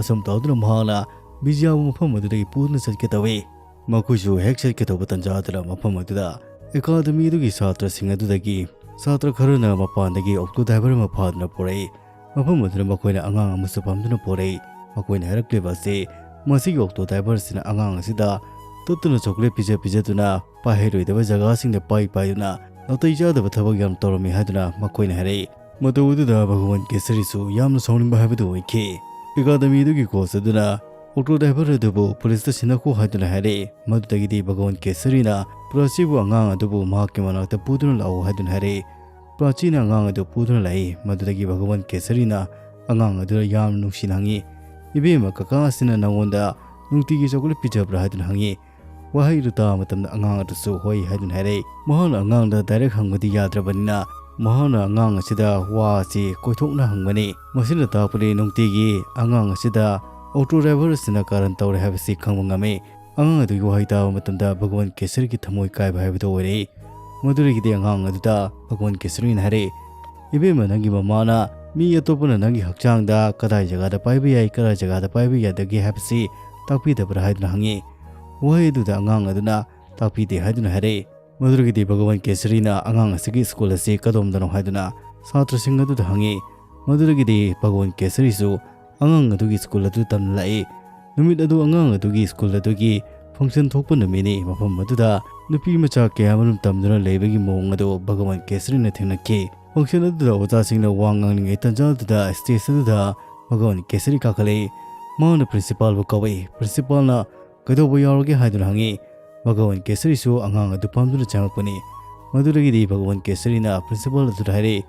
ꯑꯁꯨꯝ ꯇꯧꯗꯨꯅ ꯃꯍꯥꯛꯅ ꯕꯤꯖꯤꯌꯥꯕꯨ ꯃꯐꯝ ꯑꯗꯨꯗꯒꯤ ꯄꯨꯗꯨꯅ ꯆꯠꯀꯦ ꯇꯧꯏ꯫ ꯃꯈꯣꯏꯁꯨ ꯍꯦꯛ ꯆꯠꯀꯦ ꯇꯧꯕ ꯇꯥꯟꯖꯥ ꯑꯗꯨꯗ ꯃꯐꯝ ꯑꯗꯨꯗ ꯑꯦꯀꯥꯗꯃꯤꯗꯨꯒꯤ ꯁꯥꯇ꯭ꯔꯁꯤꯡ ꯑꯗꯨꯗꯒꯤ ꯁꯥꯇ꯭ꯔ ꯈꯔꯅ ꯃꯄꯥꯟꯗꯒꯤ ꯑꯣꯛꯇꯣ ꯗ꯭ꯔꯥꯏꯚꯔ ꯑꯃ ꯐꯥꯗꯨꯅ ꯄꯨꯔꯛꯏ꯫ ꯃꯐꯝ ꯑꯗꯨꯗ ꯃꯈꯣꯏꯅ ꯑꯉꯥꯡ ꯑꯃꯁꯨ ꯄꯝꯗꯨꯅ ꯄꯨꯔꯛꯏ꯫ ꯃꯈꯣꯏꯅ ꯍꯥꯏꯔꯛꯂꯤꯕ ꯑꯁꯤ ꯃꯁꯤꯒꯤ ꯑꯣꯛꯇꯣ ꯗ꯭ꯔꯥꯏꯚꯔ ꯑꯁꯤꯅ ꯑꯉꯥꯡ ꯑꯁꯤꯗ ꯇꯠꯇꯨꯅ ꯆꯣꯀ꯭ꯂꯦꯠ ꯄꯤꯖ ꯄꯤꯖꯗꯨꯅ ꯄꯥꯏꯍꯩꯔꯣꯏꯗꯕ ꯖꯒꯥꯁꯤꯡꯗ ꯄꯥꯏ ꯄꯥꯏꯗꯨꯅ ꯅꯥꯇꯩ ꯆꯥꯗꯕ ꯊꯕꯛ ꯌꯥꯝ ꯇꯧꯔꯝꯃꯤ ꯍꯥꯏꯗꯨꯅ ꯃꯈꯣꯏꯅ ꯍꯥꯏꯔꯛꯏ꯫ ꯃꯇꯧ ꯑꯗꯨꯗ ꯚꯒꯋꯟ ꯀꯦꯁꯔꯤꯁꯨ ꯌꯥꯝꯅ ꯁꯥꯎꯅꯤꯡꯕ ꯍꯥꯏꯕꯗꯨ ꯑꯣꯏꯈꯤ꯫ ꯑꯦꯀꯥꯗꯃꯤꯗꯨꯒꯤ ꯀꯣꯆ ꯑꯗꯨꯅ ꯑꯣꯛꯇꯣ ꯗ꯭ꯔꯥꯏꯚꯔ ꯑꯗꯨꯕꯨ ꯄꯨꯂꯤꯁꯇ ꯁꯤꯟꯅꯈꯣ ꯍꯥꯏꯗꯨꯅ ꯍꯥꯏꯔꯛꯏ꯫ ꯃꯗꯨꯗꯒꯤꯗꯤ ꯚꯒꯋꯟ ꯀꯦꯁꯔꯤꯅ ꯄ꯭ꯔꯥꯆꯤꯕꯨ ꯑꯉꯥꯡ ꯑꯗꯨꯕꯨ ꯃꯍꯥꯛꯀꯤ ꯃꯅꯥꯛꯇ ꯄꯨꯗꯨꯅ ꯂꯥꯛꯎ ꯍꯥꯏꯗꯨꯅ ꯍꯥꯏꯔꯛꯏ꯫ ꯄ꯭ꯔꯥꯆꯤꯅ ꯑꯉꯥꯡ ꯑꯗꯨ ꯄꯨꯗꯨꯅ ꯂꯥꯛꯏ꯫ ꯃꯗꯨꯗꯒꯤ ꯚꯒꯋꯟ ꯀꯦꯁꯔꯤꯅ ꯑꯉꯥꯡ ꯑꯗꯨꯗ ꯌꯥꯝꯅ ꯅꯨꯡꯁꯤꯅ ꯍꯪꯉꯤ, "ꯏꯕꯦꯝꯃ, ꯀꯀꯥ ꯑꯁꯤꯅ ꯅꯉꯣꯟꯗ ꯅꯨꯡꯇꯤꯒꯤ ꯆꯣꯀ꯭ꯂꯦꯠ ꯄꯤꯖꯕ꯭ꯔꯥ?" ꯍꯥꯏꯗꯨꯅ ꯍꯪꯉꯤ꯫ ꯋꯥꯍꯩ ꯑꯗꯨ ꯇꯥꯕ ꯃꯇꯝꯗ ꯑꯉꯥꯡ ꯑꯗꯨꯁꯨ ꯍꯣꯏ ꯍꯥꯏꯗꯨꯅ ꯍꯥꯏꯔꯛꯏ꯫ ꯃꯍꯥꯛꯅ ꯑꯉꯥꯡꯗ ꯗꯥꯏꯔꯦꯛ ꯍꯪꯕꯗꯤ ꯌꯥꯗ꯭ꯔꯕꯅꯤꯅ ꯃꯍꯥꯛꯅ ꯑꯉꯥꯡ ꯑꯁꯤꯗ ꯋꯥ ꯑꯁꯤ ꯀꯣꯏꯊꯣꯛꯅ ꯍꯪꯕꯅꯤ꯫ ꯃꯁꯤꯅ ꯇꯥꯛꯄꯗꯤ ꯅꯨꯡꯇꯤꯒꯤ ꯑꯉꯥꯡ ꯑꯁꯤꯗ ꯑꯣꯇꯣ ꯗ꯭ꯔꯥꯏꯚꯔ ꯑꯁꯤꯅ ꯀꯥꯔꯟ ꯇꯧꯔꯦ ꯍꯥꯏꯕꯁꯤ ꯈꯪꯕ ꯉꯝꯃꯤ꯫ ꯑꯉꯥꯡ ꯑꯗꯨꯒꯤ ꯋꯥꯍꯩ ꯇꯥꯕ ꯃꯇꯝꯗ ꯚꯒꯋꯟ ꯀꯦꯁꯔꯤꯒꯤ ꯊꯃꯣꯏ ꯀꯥꯏꯕ ꯍꯥꯏꯕꯗꯨ ꯑꯣꯏꯔꯛꯏ꯫ ꯃꯗꯨꯗꯒꯤꯗꯤ ꯑꯉꯥꯡ ꯑꯗꯨꯗ ꯚꯒꯋꯟ ꯀꯦꯁꯔꯤꯅ ꯍꯥꯏꯔꯛꯏ, "ꯏꯕꯦꯝꯃ, ꯅꯪꯒꯤ ꯃꯃꯥꯅ ꯃꯤ ꯑꯇꯣꯞꯄꯅ ꯅꯪꯒꯤ ꯍꯛꯆꯥꯡꯗ ꯀꯗꯥꯏ ꯖꯒꯥꯗ ꯄꯥꯏꯕ ꯌꯥꯏ, ꯀꯗꯥꯏ ꯖꯒꯥꯗ ꯄꯥꯏꯕ ꯌꯥꯗꯒꯦ ꯍꯥꯏꯕꯁꯤ ꯇꯥꯛꯄꯤꯗꯕ꯭ꯔꯥ?" ꯍꯥꯏꯗꯨꯅ ꯍꯪꯉꯤ꯫ ꯋꯥꯍꯩ ꯑꯗꯨꯗ ꯑꯉꯥꯡ ꯑꯗꯨꯅ ꯇꯥꯛꯄꯤꯗꯦ ꯍꯥꯏꯗꯨꯅ ꯍꯥꯏꯔꯛꯏ꯫ ꯃꯗꯨꯗꯒꯤꯗꯤ ꯚꯒꯋꯟ ꯀꯦꯁꯔꯤꯅ ꯑꯉꯥꯡ ꯑꯁꯤꯒꯤ ꯁ꯭ꯀꯨꯜ ꯑꯁꯤ ꯀꯗꯣꯝꯗꯅꯣ ꯍꯥꯏꯗꯨꯅ ꯁꯥꯇ꯭ꯔꯁꯤꯡ ꯑꯗꯨꯗ ꯍꯪꯉꯤ꯫ ꯃꯗꯨꯗꯒꯤꯗꯤ ꯚꯒꯋꯟ ꯀꯦꯁꯔꯤꯁꯨ ꯑꯉꯥꯡ ꯑꯗꯨꯒꯤ ꯁ꯭ꯀꯨꯜ ꯑꯗꯨ ꯇꯝꯅ ꯂꯥꯛꯏ꯫ ꯅꯨꯃꯤꯠ ꯑꯗꯨ ꯑꯉꯥꯡ ꯑꯗꯨꯒꯤ ꯁ꯭ꯀꯨꯜ ꯑꯗꯨꯒꯤ ꯐꯪꯁꯟ ꯊꯣꯛꯄ ꯅꯨꯃꯤꯠꯅꯤ꯫ ꯃꯐꯝ ꯑꯗꯨꯗ ꯅꯨꯄꯤ ꯃꯆꯥ ꯀꯌꯥ ꯑꯃꯔꯣꯝ ꯇꯝꯗꯨꯅ ꯂꯩꯕꯒꯤ ꯃꯑꯣꯡ ꯑꯗꯨ ꯚꯒꯋꯟ ꯀꯦꯁꯔꯤꯅ ꯊꯦꯡꯅꯈꯤ꯫ ꯐꯪꯁꯟ ꯑꯗꯨꯗ ꯑꯣꯖꯥꯁꯤꯡꯅ ꯋꯥ ꯉꯥꯡꯂꯤꯉꯩ ꯇꯥꯟꯖꯥ ꯑꯗꯨꯗ ꯁ꯭ꯇꯦꯖ ꯑꯗꯨꯗ ꯚꯒꯋꯟ ꯀꯦꯁꯔꯤ ꯀꯥꯈꯠꯂꯛꯏ꯫ ꯃꯍꯥꯛꯅ ꯄ꯭ꯔꯤꯟꯁꯤꯄꯥꯜꯕꯨ ꯀꯧꯏ꯫ ꯄ꯭ꯔꯤꯟꯁꯤꯄꯥꯜꯅ ꯀꯩꯗꯧꯕ ꯌꯥꯎꯔꯒꯦ ꯍꯥꯏꯗꯨꯅ ꯍꯪꯉꯤ꯫ ꯚꯒꯋꯟ ꯀꯦꯁꯔꯤꯁꯨ ꯑꯉꯥꯡ ꯑꯗꯨ ꯄꯥꯝꯗꯨꯅ ꯆꯪꯉꯛꯄꯅꯤ꯫ ꯃꯗꯨꯗꯒꯤꯗꯤ ꯚꯒꯋꯟ ꯀꯦꯁꯔꯤꯅ ꯄ꯭ꯔꯤꯟꯁꯤꯄꯥꯜ ꯑꯗꯨꯗ ꯍꯥꯏꯔꯛꯏ,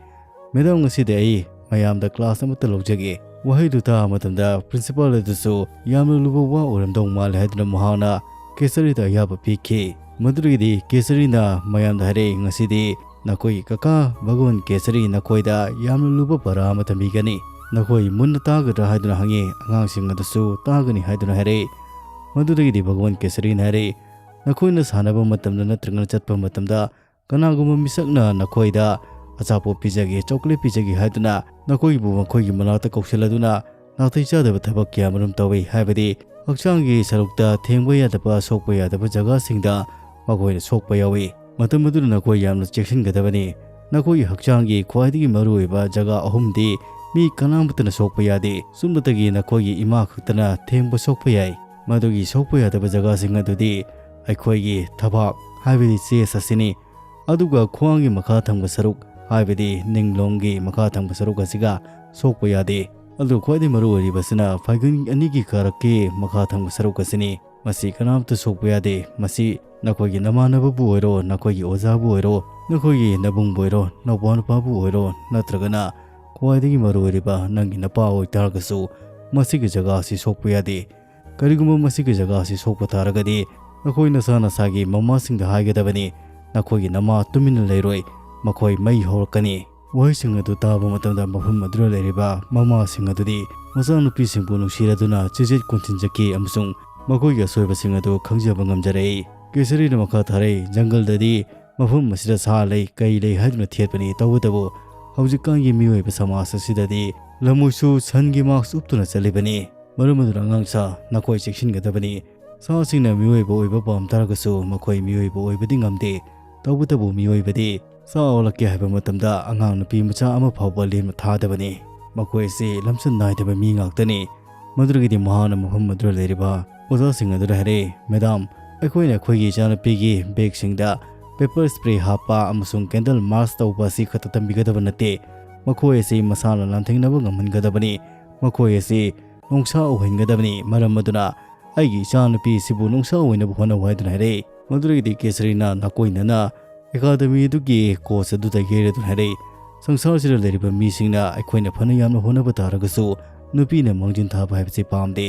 "ꯃꯦꯗꯥꯝ, ꯉꯁꯤꯗꯤ ꯑꯩ ꯃꯌꯥꯝꯗ ꯀ꯭ꯂꯥꯁ ꯑꯃꯠꯇ ꯂꯧꯖꯒꯦ"꯫ ꯋꯥꯍꯩꯗꯨ ꯇꯥꯕ ꯃꯇꯝꯗ ꯄ꯭ꯔꯤꯟꯁꯤꯄꯥꯜ ꯑꯗꯨꯁꯨ ꯌꯥꯝꯅ ꯂꯨꯕ ꯋꯥ ꯑꯣꯏꯔꯝꯗꯧ ꯃꯥꯜꯂꯦ ꯍꯥꯏꯗꯨꯅ ꯃꯍꯥꯛꯅ ꯀꯦꯁꯔꯤꯗ ꯑꯌꯥꯕ ꯄꯤꯈꯤ꯫ ꯃꯗꯨꯗꯒꯤꯗꯤ ꯀꯦꯁꯔꯤꯅ ꯃꯌꯥꯝꯗ ꯍꯥꯏꯔꯛꯏ, "ꯉꯁꯤꯗꯤ ꯅꯈꯣꯏꯒꯤ ꯀꯀꯥ ꯚꯒꯋꯟ ꯀꯦꯁꯔꯤ ꯅꯈꯣꯏꯗ ꯌꯥꯝꯅ ꯂꯨꯕ ꯄꯔꯥ ꯑꯃ ꯇꯝꯕꯤꯒꯅꯤ꯫ ꯅꯈꯣꯏ ꯃꯨꯟꯅ ꯇꯥꯒꯗ꯭ꯔꯥ?" ꯍꯥꯏꯗꯨꯅ ꯍꯪꯉꯤ꯫ ꯑꯉꯥꯡꯁꯤꯡ ꯑꯗꯨꯁꯨ ꯇꯥꯒꯅꯤ ꯍꯥꯏꯗꯨꯅ ꯍꯥꯏꯔꯛꯏ꯫ ꯃꯗꯨꯗꯒꯤꯗꯤ ꯚꯒꯋꯟ ꯀꯦꯁꯔꯤꯅ ꯍꯥꯏꯔꯛꯏ, "ꯅꯈꯣꯏꯅ ꯁꯥꯟꯅꯕ ꯃꯇꯝꯗ ꯅꯠꯇ꯭ꯔꯒꯅ ꯆꯠꯄ ꯃꯇꯝꯗ ꯀꯅꯥꯒꯨꯝꯕ ꯃꯤꯁꯛꯅ ꯅꯈꯣꯏꯗ ꯑꯆꯥꯄꯣꯠ ꯄꯤꯖꯒꯦ, ꯆꯣꯀ꯭ꯂꯦꯠ ꯄꯤꯖꯒꯦ ꯍꯥꯏꯗꯨꯅ ꯅꯈꯣꯏꯕꯨ ꯃꯈꯣꯏꯒꯤ ꯃꯅꯥꯛꯇ ꯀꯧꯁꯤꯜꯂꯗꯨꯅ ꯅꯥꯇꯩ ꯆꯥꯗꯕ ꯊꯕꯛ ꯀꯌꯥ ꯑꯃꯔꯣꯝ ꯇꯧꯏ꯫ ꯍꯥꯏꯕꯗꯤ ꯍꯛꯆꯥꯡꯒꯤ ꯁꯔꯨꯛꯇ ꯊꯦꯡꯕ ꯌꯥꯗꯕ, ꯁꯣꯛꯄ ꯌꯥꯗꯕ ꯖꯒꯥꯁꯤꯡꯗ ꯃꯈꯣꯏꯅ ꯁꯣꯛꯄ ꯌꯥꯎꯏ꯫ ꯃꯇꯝ ꯑꯗꯨꯗ ꯅꯈꯣꯏ ꯌꯥꯝꯅ ꯆꯦꯛꯁꯤꯟꯒꯗꯕꯅꯤ꯫ ꯅꯈꯣꯏꯒꯤ ꯍꯛꯆꯥꯡꯒꯤ ꯈ꯭ꯋꯥꯏꯗꯒꯤ ꯃꯔꯨꯑꯣꯏꯕ ꯖꯒꯥ ꯑꯍꯨꯝꯗꯤ ꯃꯤ ꯀꯅꯥꯃꯠꯇꯅ ꯁꯣꯛꯄ ꯌꯥꯗꯦ꯫ ꯁꯨꯞꯅꯇꯒꯤ ꯅꯈꯣꯏꯒꯤ ꯏꯃꯥ ꯈꯛꯇꯅ ꯊꯦꯡꯕ ꯁꯣꯛꯄ ꯌꯥꯏ꯫ ꯃꯗꯨꯒꯤ ꯁꯣꯛꯄ ꯌꯥꯗꯕ ꯖꯒꯥꯁꯤꯡ ꯑꯗꯨꯗꯤ ꯑꯩꯈꯣꯏꯒꯤ ꯊꯕꯥꯛ, ꯍꯥꯏꯕꯗꯤ chest ꯑꯁꯤꯅꯤ꯫ ꯑꯗꯨꯒ ꯈ꯭ꯋꯥꯡꯒꯤ ꯃꯈꯥ ꯊꯪꯕ ꯁꯔꯨꯛ, ꯍꯥꯏꯕꯗꯤ ꯅꯤꯡꯂꯣꯡꯒꯤ ꯃꯈꯥ ꯊꯪꯕ ꯁꯔꯨꯛ ꯑꯁꯤꯒ ꯁꯣꯛꯄ ꯌꯥꯗꯦ꯫ ꯑꯗꯨ ꯈ꯭ꯋꯥꯏꯗꯒꯤ ꯃꯔꯨ ꯑꯣꯏꯔꯤꯕꯁꯤꯅ ꯐꯥꯏꯒꯟ ꯑꯅꯤꯒꯤ ꯀꯥꯔꯛꯀꯤ ꯃꯈꯥ ꯊꯪꯕ ꯁꯔꯨꯛ ꯑꯁꯤꯅꯤ꯫ ꯃꯁꯤ ꯀꯅꯥꯝꯇ ꯁꯣꯛꯄ ꯌꯥꯗꯦ꯫ ꯃꯁꯤ ꯅꯈꯣꯏꯒꯤ ꯅꯃꯥꯟꯅꯕꯕꯨ ꯑꯣꯏꯔꯣ, ꯅꯈꯣꯏꯒꯤ ꯑꯣꯖꯥꯕꯨ ꯑꯣꯏꯔꯣ, ꯅꯈꯣꯏꯒꯤ ꯅꯕꯨꯡꯕꯨ ꯑꯣꯏꯔꯣ, ꯅꯧꯄꯥ ꯅꯨꯄꯥꯕꯨ ꯑꯣꯏꯔꯣ, ꯅꯠꯇ꯭ꯔꯒꯅ ꯈ꯭ꯋꯥꯏꯗꯒꯤ ꯃꯔꯨ ꯑꯣꯏꯔꯤꯕ ꯅꯪꯒꯤ ꯅꯄꯥ ꯑꯣꯏꯇꯥꯔꯒꯁꯨ, ꯃꯁꯤꯒꯤ ꯖꯒꯥ ꯑꯁꯤ ꯁꯣꯛꯄ ꯌꯥꯗꯦ꯫ ꯀꯔꯤꯒꯨꯝꯕ ꯃꯁꯤꯒꯤ ꯖꯒꯥ ꯑꯁꯤ ꯁꯣꯛꯄ ꯇꯥꯔꯒꯗꯤ, ꯅꯈꯣꯏ ꯅꯁꯥ ꯅꯁꯥꯒꯤ ꯃꯃꯥꯁꯤꯡꯗ ꯍꯥꯏꯒꯗꯕꯅꯤ꯫ ꯅꯈꯣꯏꯒꯤ ꯅꯃꯥ ꯇꯨꯃꯤꯟꯅ ꯂꯩꯔꯣꯏ, ꯃꯈꯣꯏ ꯃꯩ ꯍꯧꯔꯛꯀꯅꯤ꯫ ꯋꯥꯍꯩꯁꯤꯡ ꯑꯗꯨ ꯇꯥꯕ ꯃꯇꯝꯗ ꯃꯐꯝ ꯑꯗꯨꯗ ꯂꯩꯔꯤꯕ ꯃꯃꯥꯁꯤꯡ ꯑꯗꯨꯗꯤ ꯃꯆꯥꯅꯨꯄꯤꯁꯤꯡꯕꯨ ꯅꯨꯡꯁꯤꯔꯗꯨꯅ ꯆꯤꯖꯦꯠ ꯀꯣꯟꯁꯤꯟꯖꯈꯤ ꯑꯃꯁꯨꯡ ꯃꯈꯣꯏꯒꯤ ꯑꯁꯣꯏꯕꯁꯤꯡ ꯑꯗꯨ ꯈꯪꯖꯕ ꯉꯝꯖꯔꯛꯏ꯫ ꯀꯦꯁꯔꯤꯅ ꯃꯈꯥ ꯊꯥꯔꯛꯏ, "ꯖꯪꯒꯜꯗꯗꯤ ꯃꯐꯝ ꯑꯁꯤꯗ ꯁꯥ ꯂꯩ, ꯀꯩ ꯂꯩ ꯍꯥꯏꯗꯨꯅ ꯊꯦꯠꯄꯅꯤ꯫ ꯇꯧꯕꯇꯕꯨ ꯍꯧꯖꯤꯛꯀꯥꯟꯒꯤ ꯃꯤꯑꯣꯏꯕ ꯁꯃꯥꯖ ꯑꯁꯤꯗꯗꯤ ꯂꯝꯃꯣꯏꯁꯨ ꯁꯟꯒꯤ ꯃꯥꯛꯁ ꯎꯞꯇꯨꯅ ꯆꯠꯂꯤꯕꯅꯤ꯫ ꯃꯔꯝ ꯑꯗꯨꯅ ꯑꯉꯥꯡꯁꯥ, ꯅꯈꯣꯏ ꯆꯦꯛꯁꯤꯟꯒꯗꯕꯅꯤ꯫ ꯁꯥꯁꯤꯡꯅ ꯃꯤꯑꯣꯏꯕ ꯑꯣꯏꯕ ꯄꯥꯝ ꯇꯥꯔꯒꯁꯨ ꯃꯈꯣꯏ ꯃꯤꯑꯣꯏꯕ ꯑꯣꯏꯕꯗꯤ ꯉꯝꯗꯦ꯫ ꯇꯧꯕꯇꯕꯨ ꯃꯤꯑꯣꯏꯕꯗꯤ ꯁꯥ ꯑꯣꯜꯂꯛꯀꯦ ꯍꯥꯏꯕ ꯃꯇꯝꯗ ꯑꯉꯥꯡ ꯅꯨꯄꯤ ꯃꯆꯥ ꯑꯃ ꯐꯥꯎꯕ ꯂꯦꯝꯅ ꯊꯥꯗꯕꯅꯤ꯫ ꯃꯈꯣꯏ ꯑꯁꯤ ꯂꯝꯆꯠ ꯅꯥꯏꯗꯕ ꯃꯤ ꯉꯥꯛꯇꯅꯤ꯫" ꯃꯗꯨꯗꯒꯤꯗꯤ ꯃꯍꯥꯛꯅ ꯃꯐꯝ ꯑꯗꯨꯗ ꯂꯩꯔꯤꯕ ꯑꯣꯖꯥꯁꯤꯡ ꯑꯗꯨꯗ ꯍꯥꯏꯔꯛꯏ, "ꯃꯦꯗꯥꯝ, ꯑꯩꯈꯣꯏꯅ ꯑꯩꯈꯣꯏꯒꯤ ꯏꯆꯥꯅꯨꯄꯤꯒꯤ ꯕꯦꯒꯁꯤꯡꯗ ꯄꯦꯄꯔ ꯁ꯭ꯄ꯭ꯔꯦ ꯍꯥꯞꯄ ꯑꯃꯁꯨꯡ ꯀꯦꯟꯗꯜ ꯃꯥꯔꯆ ꯇꯧꯕ ꯑꯁꯤ ꯈꯛꯇ ꯇꯝꯕꯤꯒꯗꯕ ꯅꯠꯇꯦ꯫ ꯃꯈꯣꯏ ꯑꯁꯤ ꯃꯁꯥꯅ ꯂꯥꯟꯊꯦꯡꯅꯕ ꯉꯝꯍꯟꯒꯗꯕꯅꯤ꯫ ꯃꯈꯣꯏ ꯑꯁꯤ ꯅꯨꯡꯁꯥ ꯑꯣꯏꯍꯟꯒꯗꯕꯅꯤ꯫ ꯃꯔꯝ ꯑꯗꯨꯅ ꯑꯩꯒꯤ ꯏꯆꯥꯅꯨꯄꯤ ꯑꯁꯤꯕꯨ ꯅꯨꯡꯁꯥ ꯑꯣꯏꯅꯕ ꯍꯣꯠꯅꯧ" ꯍꯥꯏꯗꯨꯅ ꯍꯥꯏꯔꯛꯏ꯫ ꯃꯗꯨꯗꯒꯤꯗꯤ ꯀꯦꯁꯔꯤꯅ ꯅꯥꯀꯣꯏꯅꯅ ꯑꯦꯀꯥꯗꯃꯤ ꯑꯗꯨꯒꯤ ꯀꯣꯆ ꯑꯗꯨꯗ ꯌꯩꯔꯗꯨꯅ ꯍꯥꯏꯔꯛꯏ, "ꯁꯪꯁꯥꯔꯁꯤꯗ ꯂꯩꯔꯤꯕ ꯃꯤꯁꯤꯡꯅ ꯑꯩꯈꯣꯏꯅ ꯐꯅ ꯌꯥꯝꯅ ꯍꯣꯠꯅꯕ ꯇꯥꯔꯒꯁꯨ ꯅꯨꯄꯤꯅ ꯃꯥꯡꯖꯤꯟ ꯊꯥꯕ ꯍꯥꯏꯕꯁꯤ ꯄꯥꯝꯗꯦ꯫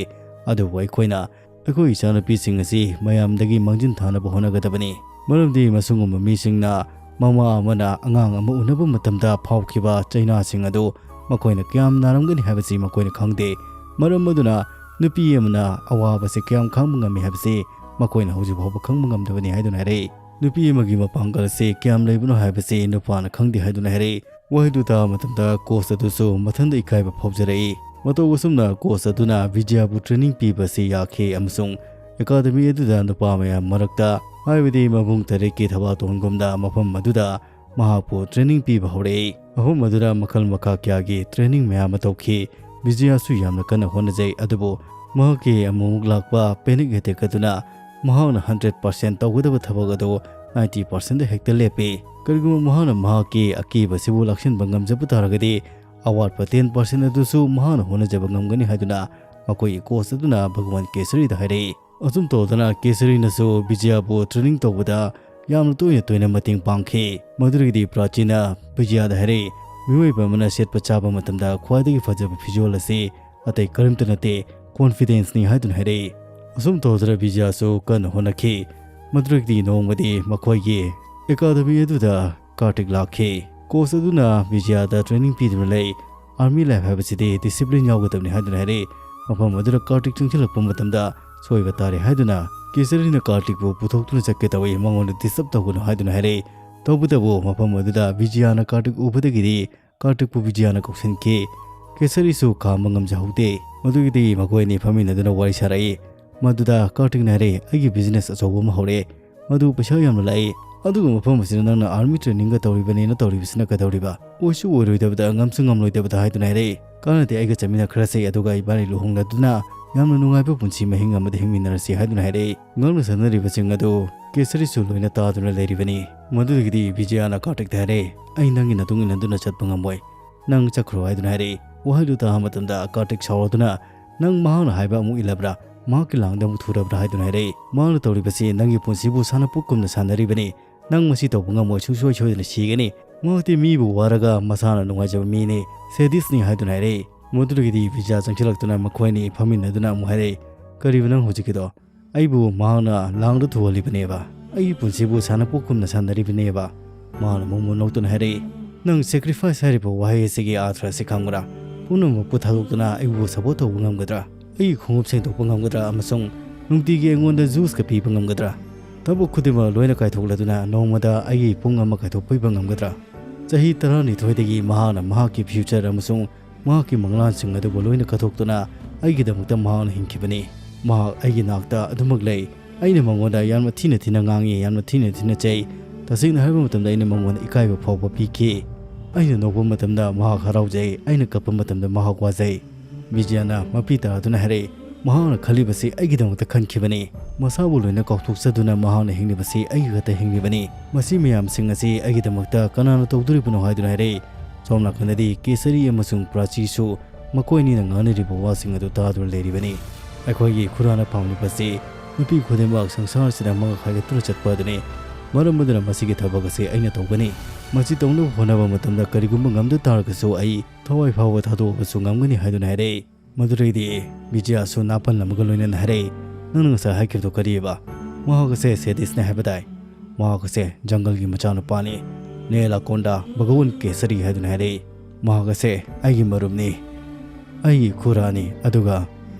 ꯑꯗꯨꯕꯨ ꯑꯩꯈꯣꯏꯅ ꯑꯩꯈꯣꯏ ꯏꯆꯥꯅꯨꯄꯤꯁꯤꯡ ꯑꯁꯤ ꯃꯌꯥꯝꯗꯒꯤ ꯃꯥꯡꯖꯤꯟ ꯊꯥꯅꯕ ꯍꯣꯠꯅꯒꯗꯕꯅꯤ꯫" ꯃꯔꯝꯗꯤ ꯃꯁꯤꯒꯨꯝꯕ ꯃꯤꯁꯤꯡꯅ ꯃꯃꯥ ꯑꯃꯅ ꯑꯉꯥꯡ ꯑꯃ ꯎꯅꯕ ꯃꯇꯝꯗ ꯐꯥꯎꯈꯤꯕ ꯆꯩꯅꯥꯁꯤꯡ ꯑꯗꯨ ꯃꯈꯣꯏꯅ ꯀꯌꯥꯝ ꯅꯥꯔꯝꯒꯅꯤ ꯍꯥꯏꯕꯁꯤ ꯃꯈꯣꯏꯅ ꯈꯪꯗꯦ꯫ ꯃꯔꯝ ꯑꯗꯨꯅ ꯅꯨꯄꯤ ꯑꯃꯅ ꯑꯋꯥꯕꯁꯤ ꯀꯌꯥꯝ ꯈꯥꯡꯕ ꯉꯝꯃꯤ ꯍꯥꯏꯕꯁꯤ ꯃꯈꯣꯏꯅ ꯍꯧꯖꯤꯛ ꯐꯥꯎꯕ ꯈꯪꯕ ꯉꯝꯗꯕꯅꯤ ꯍꯥꯏꯗꯨꯅ ꯍꯥꯏꯔꯛꯏ꯫ ꯅꯨꯄꯤ ꯑꯃꯒꯤ ꯃꯄꯥꯡꯒꯜ ꯑꯁꯤ ꯀꯌꯥꯝ ꯂꯩꯕꯅꯣ ꯍꯥꯏꯕꯁꯤ ꯅꯨꯄꯥꯅ ꯈꯪꯗꯦ ꯍꯥꯏꯗꯨꯅ ꯍꯥꯏꯔꯛꯏ꯫ ꯋꯥꯍꯩꯗꯨ ꯇꯥꯕ ꯃꯇꯝꯗ ꯀꯣꯆ ꯑꯗꯨꯁꯨ ꯃꯊꯟꯇ ꯏꯀꯥꯏꯕ ꯐꯥꯎꯖꯔꯛꯏ꯫ ꯃꯇꯧ ꯑꯁꯨꯝꯅ coach ꯑꯗꯨꯅ ꯕꯤꯖꯌꯕꯨ training ꯄꯤꯕꯁꯤ ꯌꯥꯈꯤ ꯑꯃꯁꯨꯡ academy ꯑꯗꯨꯗ ꯅꯨꯄꯥ ꯃꯌꯥꯝ ꯃꯔꯛꯇ, ꯍꯥꯏꯕꯗꯤ ꯃꯕꯨꯡ ꯇꯔꯦꯠꯀꯤ ꯊꯕꯥꯇꯣꯟꯒꯨꯝꯅ ꯃꯐꯝ ꯑꯗꯨꯗ ꯃꯍꯥꯛꯄꯨ training ꯄꯤꯕ ꯍꯧꯔꯛꯏ꯫ ꯃꯐꯝ ꯑꯗꯨꯗ ꯃꯈꯜ ꯃꯈꯥ ꯀꯌꯥꯒꯤ training ꯃꯌꯥꯝ ꯑꯃ ꯇꯧꯈꯤ꯫ ꯕꯤꯖꯌꯁꯨ ꯌꯥꯝꯅ ꯀꯟꯅ ꯍꯣꯠꯅꯖꯩ, ꯑꯗꯨꯕꯨ ꯃꯍꯥꯛꯀꯤ ꯑꯃꯨꯛ ꯂꯥꯛꯄ panic attack ꯑꯗꯨꯅ ꯃꯍꯥꯛꯅ hundred percent ꯇꯧꯒꯗꯕ ꯊꯕꯛ ꯑꯗꯨ ninety percent ꯍꯦꯛꯇ ꯂꯦꯞꯄꯤ꯫ ꯀꯔꯤꯒꯨꯝꯕ ꯃꯍꯥꯛꯅ ꯃꯍꯥꯛꯀꯤ ꯑꯀꯤꯕꯁꯤꯕꯨ ꯂꯥꯛꯁꯤꯟꯕ ꯉꯝꯖꯕ ꯇꯥꯔꯒꯗꯤ, ꯑꯋꯥꯠꯄ ten percent ꯑꯗꯨꯁꯨ ꯃꯍꯥꯛꯅ ꯍꯣꯠꯅꯖꯕ ꯉꯝꯒꯅꯤ ꯍꯥꯏꯗꯨꯅ ꯃꯈꯣꯏꯒꯤ coach ꯑꯗꯨꯅ ꯚꯒꯋꯥꯟ ꯀꯦꯁꯔꯤꯗ ꯍꯥꯏꯔꯛꯏ꯫ ꯑꯁꯨꯝ ꯇꯧꯗꯅ ꯀꯦꯁꯔꯤꯅꯁꯨ ꯕꯤꯖꯌꯕꯨ training ꯇꯧꯕꯗ ꯌꯥꯝꯅ ꯇꯣꯏꯅ ꯇꯣꯏꯅ ꯃꯇꯦꯡ ꯄꯥꯡꯈꯤ꯫ ꯃꯗꯨꯗꯒꯤꯗꯤ ꯄ꯭ꯔꯥꯆꯤꯅ ꯕꯤꯖꯌꯗ ꯍꯥꯏꯔꯛꯏ, "ꯃꯤꯑꯣꯏꯕ ꯑꯃꯅ ꯁꯦꯠꯄ ꯆꯥꯕ ꯃꯇꯝꯗ ꯈ꯭ꯋꯥꯏꯗꯒꯤ ꯐꯖꯕ ꯐꯤꯖꯣꯜ ꯑꯁꯤ ꯑꯇꯩ ꯀꯔꯤꯝꯇ ꯅꯠꯇꯦ, confidenceꯅꯤ" ꯍꯥꯏꯗꯨꯅ ꯍꯥꯏꯔꯛꯏ꯫ ꯑꯁꯨꯝ ꯇꯧꯗꯅ ꯕꯤꯖꯌꯁꯨ ꯀꯟꯅ ꯍꯣꯠꯅꯈꯤ꯫ ꯃꯗꯨꯗꯒꯤꯗꯤ ꯅꯣꯡꯃꯗꯤ ꯃꯈꯣꯏꯒꯤ academy ꯑꯗꯨꯗ ꯀꯥꯔꯇꯤꯛ ꯂꯥꯛꯈꯤ꯫ Coach ꯑꯗꯨꯅ ꯕꯤꯖꯌꯗ training ꯄꯤꯗꯨꯅ ꯂꯩ꯫ Army life ꯍꯥꯏꯕꯁꯤꯗꯤ discipline ꯌꯥꯎꯒꯗꯕꯅꯤ ꯍꯥꯏꯗꯨꯅ ꯍꯥꯏꯔꯛꯏ꯫ ꯃꯐꯝ ꯑꯗꯨꯗ ꯀꯥꯔꯇꯤꯛ ꯆꯪꯁꯤꯜꯂꯛꯄ ꯃꯇꯝꯗ ꯁꯣꯏꯕ ꯇꯥꯔꯦ ꯍꯥꯏꯗꯨꯅ ꯀꯦꯁꯔꯤꯅ ꯀꯥꯔꯇꯤꯛꯄꯨ ꯄꯨꯊꯣꯛꯇꯨꯅ ꯆꯠꯀꯦ ꯇꯧꯏ, ꯃꯉꯣꯟꯗ disturb ꯇꯧꯒꯅꯨ ꯍꯥꯏꯗꯨꯅ ꯍꯥꯏꯔꯛꯏ꯫ ꯇꯧꯕꯇꯕꯨ ꯃꯐꯝ ꯑꯗꯨꯗ ꯕꯤꯖꯌꯅ ꯀꯥꯔꯇꯤꯛ ꯎꯕꯗꯒꯤꯗꯤ ꯀꯥꯔꯇꯤꯛꯄꯨ ꯕꯤꯖꯌꯅ ꯀꯧꯁꯤꯟꯈꯤ꯫ ꯀꯦꯁꯔꯤꯁꯨ ꯈꯥꯝꯕ ꯉꯝꯖꯍꯧꯗꯦ꯫ ꯃꯗꯨꯒꯤꯗꯤ ꯃꯈꯣꯏ ꯑꯅꯤ ꯐꯝꯃꯤꯟꯅꯗꯨꯅ ꯋꯥꯔꯤ ꯁꯥꯔꯛꯏ꯫ ꯃꯗꯨꯗ ꯀꯥꯔꯇꯤꯛꯅ ꯍꯥꯏꯔꯛꯏ, "ꯑꯩꯒꯤ business ꯑꯆꯧꯕ ꯑꯃ ꯍꯧꯔꯛꯑꯦ꯫ ꯃꯗꯨ ꯄꯩꯁꯥ ꯌꯥꯝꯅ ꯂꯥꯛꯏ꯫ ꯑꯗꯨꯒ ꯃꯐꯝ ꯑꯁꯤꯗ ꯅꯪꯅ army trainingꯒ ꯇꯧꯔꯤꯕꯅꯦꯅ ꯇꯧꯔꯤꯕꯁꯤꯅ ꯀꯩꯗꯧꯔꯤꯕ? ꯑꯣꯏꯁꯨ ꯑꯣꯏꯔꯣꯏꯗꯕꯗ, ꯉꯝꯁꯨ ꯉꯝꯂꯣꯏꯗꯕꯗ" ꯍꯥꯏꯗꯨꯅ ꯍꯥꯏꯔꯛꯏ꯫ "ꯀꯥꯟꯅꯗꯦ, ꯑꯩꯒ ꯆꯠꯃꯤꯟꯅꯈ꯭ꯔꯁꯦ, ꯑꯗꯨꯒ ꯏꯕꯥꯅꯤ ꯂꯨꯍꯣꯡꯂꯗꯨꯅ ꯌꯥꯝꯅ ꯅꯨꯡꯉꯥꯏꯕ ꯄꯨꯟꯁꯤ ꯃꯍꯤꯡ ꯑꯃꯗ ꯍꯤꯡꯃꯤꯟꯅꯔꯁꯤ" ꯍꯥꯏꯗꯨꯅ ꯍꯥꯏꯔꯛꯏ꯫ ꯉꯥꯡꯅ ꯁꯛꯅꯔꯤꯕꯁꯤꯡ ꯑꯗꯨ ꯀꯦꯁꯔꯤꯁꯨ ꯂꯣꯏꯅ ꯇꯥꯗꯨꯅ ꯂꯩꯔꯤꯕꯅꯤ꯫ ꯃꯗꯨꯗꯒꯤꯗꯤ ꯕꯤꯖꯌꯅ ꯀꯥꯔꯇꯤꯛꯇ ꯍꯥꯏꯔꯛꯏ, "ꯑꯩ ꯅꯪꯒꯤ ꯃꯇꯨꯡ ꯏꯟꯅꯗꯨꯅ ꯆꯠꯄ ꯉꯝꯃꯣꯏ꯫ ꯅꯪ ꯆꯠꯈ꯭ꯔꯣ" ꯍꯥꯏꯗꯨꯅ ꯍꯥꯏꯔꯛꯏ꯫ ꯋꯥꯍꯩꯗꯨ ꯇꯥꯕ ꯃꯇꯝꯗ ꯀꯥꯔꯇꯤꯛ ꯁꯥꯎꯔꯗꯨꯅ, "ꯅꯪ ꯃꯍꯥꯛꯅ ꯍꯥꯏꯕ ꯑꯃꯨꯛ ꯏꯜꯂꯕ꯭ꯔꯥ? ꯃꯍꯥꯛꯀꯤ ꯂꯥꯡꯗ ꯑꯃꯨꯛ ꯊꯨꯔꯕ꯭ꯔꯥ?" ꯍꯥꯏꯗꯨꯅ ꯍꯥꯏꯔꯛꯏ꯫ "ꯃꯍꯥꯛꯅ ꯇꯧꯔꯤꯕꯁꯤ ꯅꯪꯒꯤ ꯄꯨꯟꯁꯤꯕꯨ ꯁꯥꯟꯅꯄꯣꯠꯀꯨꯝꯅ ꯁꯥꯟꯅꯔꯤꯕꯅꯤ꯫ ꯅꯪ ꯃꯁꯤ ꯇꯧꯕ ꯉꯝꯃꯣꯏ, ꯁꯨꯡꯁꯣꯏ ꯁꯣꯏꯗꯅ ꯁꯤꯒꯅꯤ꯫ ꯃꯍꯥꯛꯇꯤ ꯃꯤꯕꯨ ꯋꯥꯔꯒ ꯃꯁꯥꯅ ꯅꯨꯡꯉꯥꯏꯖꯕ ꯃꯤꯅꯤ, sadistꯅꯤ" ꯍꯥꯏꯗꯨꯅ ꯍꯥꯏꯔꯛꯏ꯫ ꯃꯗꯨꯗꯒꯤꯗꯤ ꯕꯤꯖꯌ ꯆꯪꯁꯤꯜꯂꯛꯇꯨꯅ ꯃꯈꯣꯏ ꯑꯅꯤ ꯐꯝꯃꯤꯟꯅꯗꯨꯅ ꯑꯃꯨꯛ ꯍꯥꯏꯔꯛꯏ, "ꯀꯔꯤꯕ ꯅꯪ ꯍꯧꯖꯤꯛꯀꯤꯗꯣ? ꯑꯩꯕꯨ ꯃꯍꯥꯛꯅ ꯂꯥꯡꯗ ꯊꯨꯍꯜꯂꯤꯕꯅꯦꯕ꯫ ꯑꯩꯒꯤ ꯄꯨꯟꯁꯤꯕꯨ ꯁꯥꯟꯅꯄꯣꯠꯀꯨꯝꯅ ꯁꯥꯟꯅꯔꯤꯕꯅꯦꯕ"꯫ ꯃꯍꯥꯛꯅ ꯃꯣꯃꯣꯟ ꯅꯣꯛꯇꯨꯅ ꯍꯥꯏꯔꯛꯏ, "ꯅꯪ sacrifice ꯍꯥꯏꯔꯤꯕ ꯋꯥꯍꯩ ꯑꯁꯤꯒꯤ ꯑꯥꯔꯊ ꯑꯁꯤ ꯈꯪꯕ꯭ꯔꯥ? ꯄꯨꯝꯅꯃꯛꯄꯨ ꯊꯥꯗꯣꯛꯇꯨꯅ ꯑꯩꯕꯨ support ꯇꯧꯕ ꯉꯝꯒꯗ꯭ꯔꯥ? ꯑꯩꯒꯤ ꯈꯣꯡꯎꯞ ꯁꯦꯡꯗꯣꯛꯄ ꯉꯝꯒꯗ꯭ꯔꯥ? ꯑꯃꯁꯨꯡ ꯅꯨꯡꯇꯤꯒꯤ ꯑꯩꯉꯣꯟꯗ juiceꯀ ꯄꯤꯕ ꯉꯝꯒꯗ꯭ꯔꯥ? ꯊꯕꯛ ꯈꯨꯗꯤꯡꯃꯛ ꯂꯣꯏꯅ ꯀꯥꯏꯊꯣꯛꯂꯗꯨꯅ ꯅꯣꯡꯃꯗ ꯑꯩꯒꯤ ꯄꯨꯡ ꯑꯃ ꯀꯥꯏꯊꯣꯛꯄꯤꯕ ꯉꯝꯒꯗ꯭ꯔꯥ?" ꯆꯍꯤ ꯇꯔꯥꯅꯤꯊꯣꯏꯗꯒꯤ ꯃꯍꯥꯛꯅ ꯃꯍꯥꯛꯀꯤ future ꯑꯃꯁꯨꯡ ꯃꯍꯥꯛꯀꯤ ꯃꯪꯂꯥꯟꯁꯤꯡ ꯑꯗꯨꯕꯨ ꯂꯣꯏꯅ ꯀꯠꯊꯣꯛꯇꯨꯅ ꯑꯩꯒꯤꯗꯃꯛꯇ ꯃꯍꯥꯛꯅ ꯍꯤꯡꯈꯤꯕꯅꯤ꯫ ꯃꯍꯥꯛ ꯑꯩꯒꯤ ꯅꯥꯛꯇ ꯑꯗꯨꯃꯛ ꯂꯩ꯫ ꯑꯩꯅ ꯃꯉꯣꯟꯗ ꯌꯥꯝꯅ ꯊꯤꯅ ꯊꯤꯅ ꯉꯥꯡꯉꯤ, ꯌꯥꯝꯅ ꯊꯤꯅ ꯊꯤꯅ ꯆꯩ꯫ ꯇꯁꯦꯡꯅ ꯍꯥꯏꯕ ꯃꯇꯝꯗ ꯑꯩꯅ ꯃꯉꯣꯟꯗ ꯏꯀꯥꯏꯕ ꯐꯥꯎꯕ ꯄꯤꯈꯤ꯫ ꯑꯩꯅ ꯅꯣꯛꯄ ꯃꯇꯝꯗ ꯃꯍꯥꯛ ꯍꯔꯥꯎꯖꯩ, ꯑꯩꯅ ꯀꯞꯄ ꯃꯇꯝꯗ ꯃꯍꯥꯛ ꯋꯥꯖꯩ꯫ ꯕꯤꯖꯌꯅ ꯃꯄꯤ ꯇꯥꯗꯨꯅ ꯍꯥꯏꯔꯛꯏ, "ꯃꯍꯥꯛꯅ ꯈꯜꯂꯤꯕꯁꯤ ꯑꯩꯒꯤꯗꯃꯛꯇ ꯈꯟꯈꯤꯕꯅꯤ꯫ ꯃꯁꯥꯕꯨ ꯂꯣꯏꯅ ꯀꯥꯎꯊꯣꯛꯆꯗꯨꯅ ꯃꯍꯥꯛꯅ ꯍꯤꯡꯂꯤꯕꯁꯤ ꯑꯩꯒꯤ ꯈꯛꯇ ꯍꯤꯡꯂꯤꯕꯅꯤ꯫ ꯃꯁꯤ ꯃꯌꯥꯝꯁꯤꯡ ꯑꯁꯤ ꯑꯩꯒꯤꯗꯃꯛꯇ ꯀꯅꯥꯅ ꯇꯧꯗꯣꯔꯤꯕꯅꯣ?" ꯍꯥꯏꯗꯨꯅ ꯍꯥꯏꯔꯛꯏ꯫ ꯁꯣꯝ ꯅꯥꯀꯟꯗꯗꯤ ꯀꯦꯁꯔꯤ ꯑꯃꯁꯨꯡ ꯄ꯭ꯔꯥꯆꯤꯁꯨ ꯃꯈꯣꯏ ꯑꯅꯤꯅ ꯉꯥꯡꯅꯔꯤꯕ ꯋꯥꯁꯤꯡ ꯑꯗꯨ ꯇꯥꯗꯨꯅ ꯂꯩꯔꯤꯕꯅꯤ꯫ ꯑꯩꯈꯣꯏꯒꯤ ꯈꯨꯔꯥꯅ ꯄꯥꯝꯂꯤꯕꯁꯤ ꯅꯨꯄꯤ ꯈꯨꯗꯤꯡꯃꯛ ꯁꯪꯁꯥꯔꯁꯤꯗ ꯃꯉꯛ ꯍꯥꯏꯒꯠꯇꯨꯅ ꯆꯠꯄ ꯑꯗꯨꯅꯤ꯫ ꯃꯔꯝ ꯑꯗꯨꯅ ꯃꯁꯤꯒꯤ ꯊꯕꯛ ꯑꯁꯤ ꯑꯩꯅ ꯇꯧꯒꯅꯤ꯫ ꯃꯁꯤ ꯇꯧꯅꯕ ꯍꯣꯠꯅꯕ ꯃꯇꯝꯗ ꯀꯔꯤꯒꯨꯝꯕ ꯉꯝꯗ ꯇꯥꯔꯒꯁꯨ ꯑꯩ ꯊꯋꯥꯏ ꯐꯥꯎꯕ ꯊꯥꯗꯣꯛꯑꯕꯁꯨ ꯉꯝꯒꯅꯤ ꯍꯥꯏꯗꯨꯅ ꯍꯥꯏꯔꯛꯏ꯫ ꯃꯗꯨꯗꯩꯗꯤ ꯕꯤꯖꯌꯁꯨ ꯅꯥꯄꯜ ꯑꯃꯒ ꯂꯣꯏꯅꯅ ꯍꯥꯏꯔꯛꯏ, "ꯅꯪꯅ ꯉꯁꯥꯏ ꯍꯥꯏꯈꯤꯕꯗꯣ ꯀꯔꯤꯑꯕ?" "ꯃꯍꯥꯛ ꯑꯁꯦ ꯁꯦꯗꯤꯁꯅꯦ ꯍꯥꯏꯕ ꯇꯥꯏ꯫ ꯃꯍꯥꯛ ꯑꯁꯦ ꯖꯪꯒꯜꯒꯤ ꯃꯆꯥꯅꯨꯄꯥꯅꯤ꯫ ꯅꯦꯂꯥꯀꯣꯟꯗꯥ ꯚꯒꯋꯟ ꯀꯦꯁꯔꯤ ꯍꯥꯏꯗꯨꯅ ꯍꯥꯏꯔꯛꯏ꯫ ꯃꯍꯥꯛ ꯑꯁꯦ ꯑꯩꯒꯤ ꯃꯔꯨꯞꯅꯤ, ꯑꯩꯒꯤ ꯈꯨꯔꯥꯅꯤ, ꯑꯗꯨꯒ